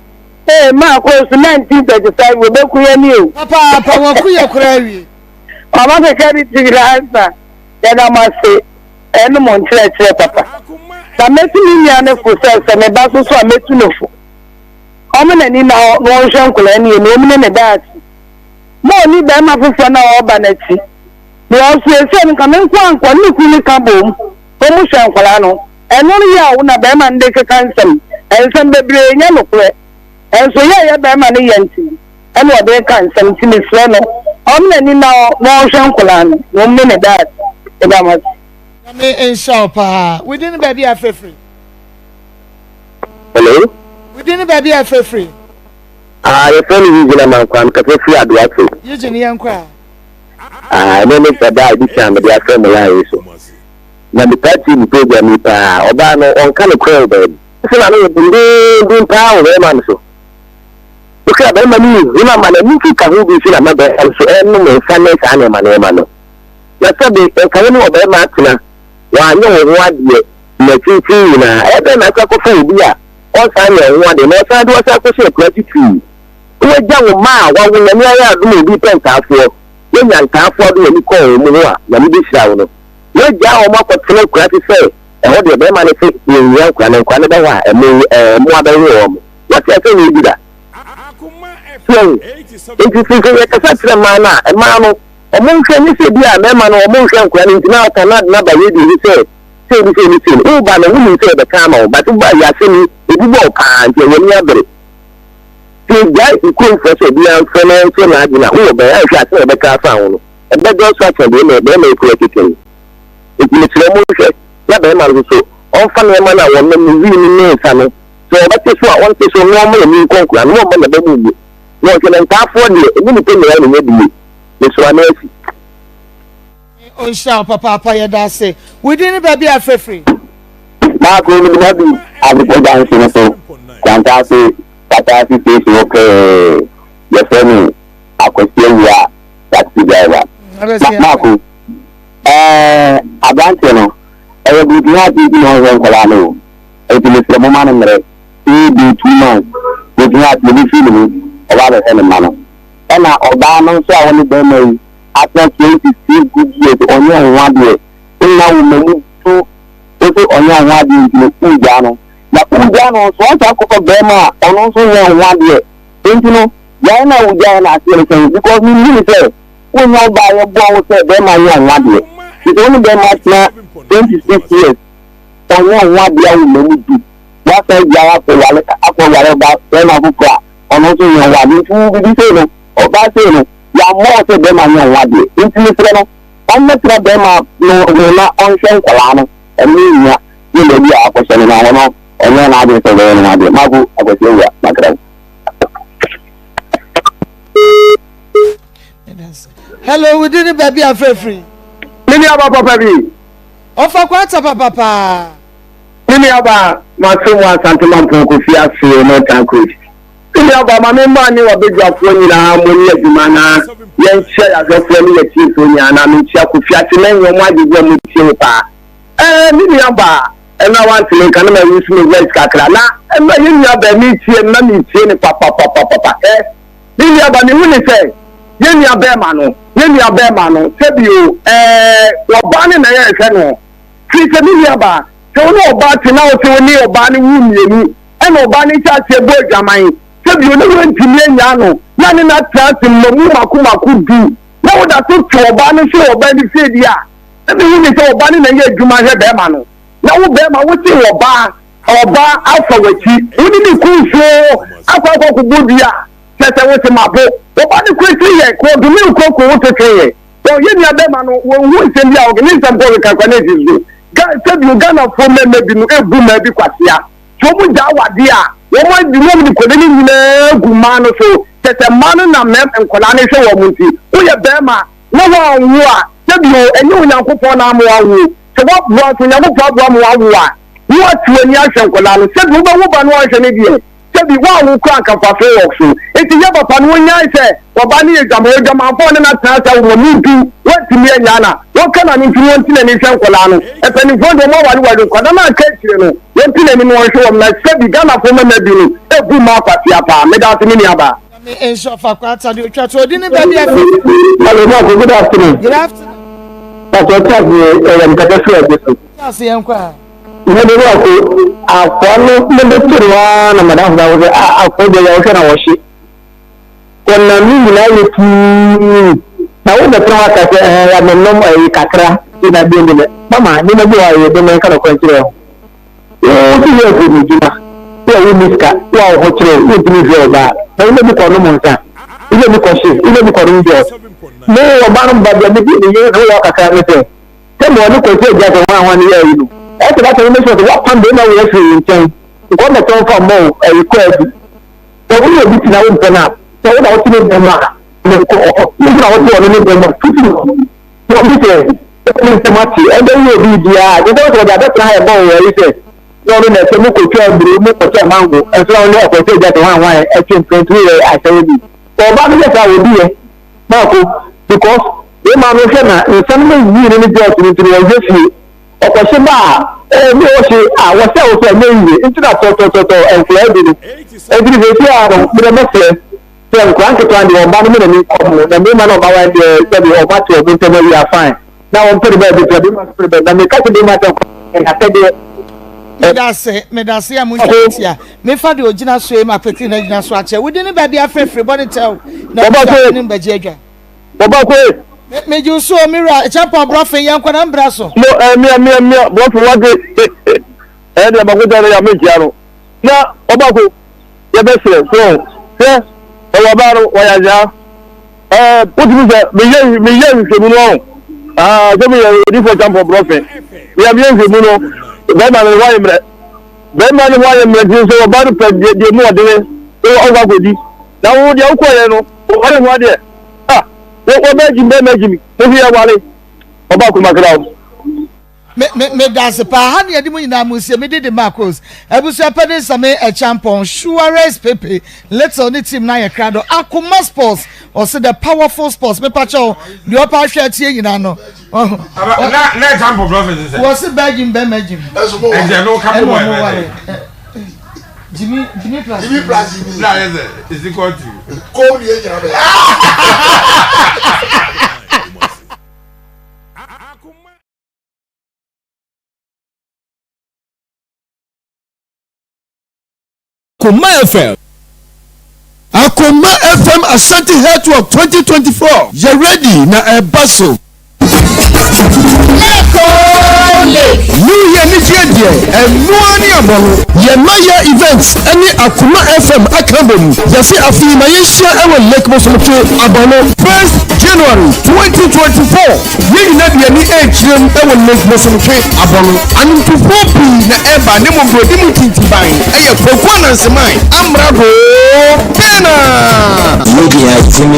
Ee maa kɔ so 1935 wɔbɛku yɛ ni o. Papaapa wɔku yɛ koraa awie. Ɔma keka ne ti nyinaa ansa. Yɛda mo ase ɛne mo nkyerɛkyerɛ papa. Na mɛtu me nua no fo sɛ sɛ me ba so so a mɛtu no fo. Ɔmo n'ani nna hɔ na ɔnhwɛ nkwadaa no yie na ɔmu ne ne daakye. Ma ɔnni barima foforɔ no a ɔreba no akyi. Deɛ ɔsiesie no nka me nko a nka ɔne ne kunu no ka bom ɔmu hwɛ nkwadaa no. Ɛno no yaw na barima no de keka nsɛm. Nsɛm bebree nyɛ nokorɛ. Nso yɛ a ɛyɛ barima no ya nti ɛna ɔde reka nsɛm nti mesrɛ no ɔmma n'ani nna hɔ na ɔnhwɛ nkwadaa no na ɔmmu ne daakye. Meda mo ase. Nyame nhyira wo paa. Wo din ne baabi a ɛfrɛ firi? Hello. Wo din ne baabi a ɛfrɛ firi? Ah, yɛfrɛ me Eugene Amankwah, mekasa firi Adoato. Eugene, yɛnkɔ a. Ah, ɛnɛ ne ɛda a ɛdi kan a mede afrɛ mo line yi so. Na metaa tie mo program yi paa. Ɔbaa no, ɔnka nokorɛ wɔ baabi. Sɛ n'ano yɛ dendeenden paa wɔ barima no so. Wohwɛ a barima no rehunu amane, ɛno nso ka ho bi nso na ama barima no so renom nsa ne saa nneɛma nneɛma no. Na sɛbe nka wo ne ɔbarima atena, wanyɛ wo ho adeɛ mmerɛ tenten nyinaa, ɛyɛ dɛn na akɔ akɔfa obi a ɔnsan nyɛ wo ho adeɛ na ɔsan de wo asan akɔhyɛ akura titiriw na wagya wo mma a wawo, Nyame ayɛ adom a obi pɛ ntaafoɔ, woanya ntaafoɔ a wode w'ani kɔɔ wɔn ho a Nyame bɛhyira wo no, woagyaa wɔn akɔtena akuraase sɛ ɛhɔ deɛ bɛrima no se yɛnhia nkora no, nkora no bɛhɔ a ɛmo ɛɛ mmoa bɛwe wɔn. Wate asɛm wei bi da? So ahu? Nti sɛ sɛ yɛkasa kyerɛ mmaa no a, mmaa no wɔn nhwɛ nyɛ sɛ bi a mmarima no wɔn nhwɛ nkora no nti na ɔka na ade no aba radio so sɛ sei ne sei ne sei no. Woba no wonim sɛ yɛbɛka ama wo but woba yɛ asɛm yi ebi bɔ wo paa nti ɛwɔ ani abere. Sɛ yɛgyae nkuromfoɔ sɛ obiara mfrɛ na ɔnkyerɛ n'adwene a wowɔ bɛn anhwɛ asɛm a yɛbɛka afa ho no ɛbɛdɔɔso akyɛn deɛ ɛma bɛrima yi kura keka yi. Enti mesrɛ mo nhwɛ na barima no nso so ɔmfa nneɛma no a wɔnom no wii no ne nsa no, sɛ ɔbɛte so a ɔnte so na ɔmma n'ani nkɔ nkura no, na ɔmma n'aba mu mmu. Na ɔhwɛ na ntaafoɔ deɛ, ɛnyɛ nnipa nyinaa na ɛnya bi yie. Mesrɛ ano asi. Ɔnhyira wo papaapa yɛda ase. Wo din ne baabi a frɛ firi? Maako mede m'adu Africa Junction no so, Kwantaase, Pataase station hɔ pɛɛ, yɛfrɛ me Akwasi Awuah taxi driver. Maako. Ɛɛ abranteɛ no ɛyɛ broken heart nti na ɔnhwɛ nkwadaa no o nti mesrɛ mo ma no mmerɛ maybe 2 months broken heart no bɛfiri ne mu ɔba abɛhwɛ ne mma no ɛna ɔbaa no nso a ɔne bɛrima yi atena 26 good years ɔnyɛ wo ho adeɛ wonna wo mma mu du wo so ɔnyɛ wo ho adeɛ nti no wogyaa no na wogyaa no nso ɔnsa akɔfa bɛrima a ɔno nso nyɛ wo ho adeɛ nti no gyae no a wogyae no aseɛ no sɛn because menim sɛ Wonyɛ ɔbaa a yɛboa wo sɛ bɛɛma nyɛ wo ho adeɛ. Nti sɛ wo ne bɛɛma atena 26 years ɔnyɛ wo ho adeɛ a wo mma mu du woasan agyae akɔ ware akɔ ware ɔba bɛɛma foforɔ a ɔno nso nyɛ wo ho adeɛ nti wo bibi sei no ɔbaa sei no yɛammɔ wo sɛ bɛɛma nyɛ wo ho adeɛ nti mesrɛ no ɔmmɛtena bɛɛma no ho na ɔnhwɛ nkwadaa no ɛno nhia ne baabi a akɔhyɛ no na hɔ no ɔnyɛ n'adwene sɛ ɔbɛyɛ ne ho adeɛ. Mako Akwasi Awuah makra wo. Hello, wo din ne baabi a frɛ firi? Me nua ba papa bi. Ɔfa kwata papa paa. Me nua ba maso mu Asante Mampong Kofi ase Northern Coast. Me nua ba ma me mma ne wabadwafoɔ nyinaa mo ne adwuma na yɛnkyia yɛahwɛfoɔ ne yɛtiefoɔ nyinaa na menkyia Kofi ase na nyɛ ɔmo agyegye ɔmo tie wo paa. Ɛɛ me nua ba ɛna wante me nka na ma use me voice kakra na ɛna yɛn nua ba metie no na metie no papapapapa ɛ. Me nua ba, mehu ne sɛ yɛn nua bɛɛma no, yɛn nua bɛɛma no, sɛbi o, ɛɛ, ɔbaa no na yɛrehwɛ no. Firi sɛ me nua ba, sɛ wo ne ɔbaa te na wo se wo ne ɔbaa no wo mmienu, ɛna ɔbaa no hyɛ aseɛ bɔ adwaman, sɛbi o, ne woantumi annyaa no, na ne no atena ase mmamu mako mako du. na woda so twe ɔbaa no hwɛ ɔbaa no fie deɛ a, na mehu ne sɛ ɔbaa no na ɛyɛ adwuma hwɛ bɛrima no. Na wo bɛrima wo se ɔbaa, ɔbaa afa w'akyi, wo ne ne ku nsuo akɔ akɔ akɔbɔ dua, kyerɛ sɛ wo se mabo. Ɔbaa no kura tiri yɛ, kɔ ɔdome wo kɔ wo to twe yɛ. Wɔn yɛ nua bɛrima no, wɔn hu nsɛm bi a ɔke ne nsɛm kɔ ɔkeka kora na esi so. Ga, sɛbi Ghanafoɔ mmarima bi no ebu mmaa bi kwasea. Sɛ wɔn gyaa awadeɛ a, wɔn adi na wɔn de kɔde no nyinaa gu mmaa no so. Kyerɛ sɛ mmaa no na mmarima nkwadaa no hwɛ wɔn nti, woyɛ barima na woanwo a, sɛbi o, ɛnyɛ Onyankopɔn na ama woawo. Sɛ woaboa nso, Onyankopɔn aboa ma woawo a, na woate w'ani ahwɛ nkwadaa no. Sɛbi wobɛwo ba no anhwɛ no deɛ, Sɛbi woanwo koraa anka mfasoɔ wɔ so. Enti yɛ papa no wonyae sɛ ɔbaa no yɛ dwaman, odwamanfoɔ a ɔne no atena ase awo ma mu du, woantumi annyaa no a, wɔnka n'ano ntom, wɔnte n'ani nhwɛ nkwadaa no. Mpanimfoɔ deɛ wɔn awareware nkwadaa no a aka akyire no, wɔnte n'ani na wɔnhwɛ wɔn. Na sɛbi Ghanafoɔ mmarima bi no bu mmaa kwasea paa. Meda ase me nuabaa. Nyame nhyira fa kɔ atade otwa to odi ne baabi afi. Hello, Marco. Good afternoon. Good afternoon. Pastor Charles, ɛyɛ nkata fi ɔgye so. Charles yɛn kɔ a. Mede no ako, akoa no mede to no ara na madamfo baako sɛ, ah, akoa deɛ yɛ wohwɛ na wɔhye. Wɔnam ne nyinaa yɛ pii. Na wo bɛtena hɔ aka sɛ, ɛɛ, ya menom ɛyi kakra, bi na bi ne Mama, nneɛma bi wɔ hɔ a yɛ dɛm nka nɔkorɛ nkyerɛ ho. Wo nso yɛ afiri mu dwuma, wo a wonni sika, wo a wo ho kyerɛ wo, wontumi nhwɛ ɔbaa. Na wo bi kɔ nom nsa, wo bi kɔ hye, wo bi kɔ nom jɔs. Me ɔbaa no ba deɛ medi ne yere ho yaw kakra ne sɛ, Sɛ ma ɔne Kwasi agya sɛ hwan hwan yɛ ayi no ɛsɛ data no make sure sɛ wapam bɛrima wei afiri wo nkyɛn nka ɔmmɛtɔ mfa mmɔ wo ayi kɔ adi sɛ wo ne obi te na wompɛ no a sɛ wo na wote ne dɛm a ne kɔ wo na wote ɔno ne dɛm a tutu no na ɔbi sɛ ne nsɛm ate ɛdɛ wo obi biara gye sɛ sɛ ɔde abɛtena ha ɛbɔ wo ayi sɛ na ɔno na ɛsɛ mu kɔtwa aburo mu kɔtwa mango ɛnso na ɔne ɔkwasi agya sɛ hwan hwan ɛtwe mprɛntu yɛ asɛe bi ɔba no yɛ saa wɔdi yɛ Baako, because bɛɛma no hwɛ na nsa no yii no ne jɔs no nti no ɔnhwɛ fie. Ɔkɔhye ba a, oh me ɔhye a, wɔsɛ wo sɛ ɛnyɛ yie nti na tɔtɔtɔtɔ nkwadaa bi no. Nti no seesei ara no me deɛ mɛsrɛ sɛ nkwadaa nketewa no deɛ ɔba no me na menkɔ mo na mmarima no ɔba wɔn deɛ sɛbi ɔmo ate ɔmo ntɛm awie a fine na wɔn pere baabi sɛ bɛɛma nso pere baabi na meka sɛ bɛɛma sɛ nkwadaa ɛyɛ asɛdeɛ. Medase, medase a monhwɛ tia. Mefa deɛ ogyina so yi ma petri na gyina so akyɛ. Wodi ne baabi afirafiri bɔ ne tɛw na bisa ne mbɛgye adwa. Bɔbɔ koe. Megye wo so o me wura Acheampong Brɔfe yɛn nkɔ na mbra so. Mo eh mia mia mia Brɔfe wate ɛyɛ deɛ makota no yɛ menkyia no na ɔbako yɛbɛsrɛ so hwɛ ɛwɔ ɔbaa no wɔyɛ azaa ɛɛ wotumi sɛ meyɛ meyɛ nhwehwɛmu no ɔho aa sɛ meyɛ odifoɔ Acheampong Brɔfe meyɛ meyɛ nhwehwɛmu no bɛrima no wɔayɛ mmerɛ Bɛrima no ho ayɛ mmerɛ nti sɛ ɔbaa no pɛ deɛ deɛ mu ɔdene na ɔkɔ akɔdi na wo deɛ wokɔyɛ no ɔware ho adeɛ ah wo ɔbaa gyimi bɛrima gyimi mo hwɛ yɛ ware ɔbaa koma kra wo. Me me me dase paa ha ne yɛde mo nyinaa mo nsie me didi Marcos abusua pɛ de nsame ɛkyampɔn Suarez Pepe Little ne team na yɛ krado Akoma Sports ɔse the powerful sports me pakyɛw deɛ ɔpɛ ahwɛ atie nyinaa no Na na example prophet sɛ. Wɔ se bɛɛ gyim bɛɛ mɛ gyim. Ɛnti ɛno ka mo wɔ ɛbɛ dɛ. Jimmy Jimmy plus. Jimmy plus Jimmy. Na ayɛ sɛ is equal to. Kɔn ni yɛ nyina bɛ. Akoma FM. Akoma FM Ashanti Health Walk 2024 yɛ ready na ɛba so. New Year anigyeɛ deɛ ɛnoa ne abɔ no. Yɛn mma yɛ events ne Akoma FM aka abom. Yɛse afe yi ma yɛnhyia ɛwɔ Lake Bosomtwe Abɔno first January 2024. Yɛn nyinaa de yɛn ani rekyerɛ mu wɔ Lake Bosomtwe Abɔno. Anwomtofoɔ pii na ɛreba na mmom deɛ ɔdi mu ntintiban yɛ Kwaku Ananseman, Amrado Bernard. Media Jimmy.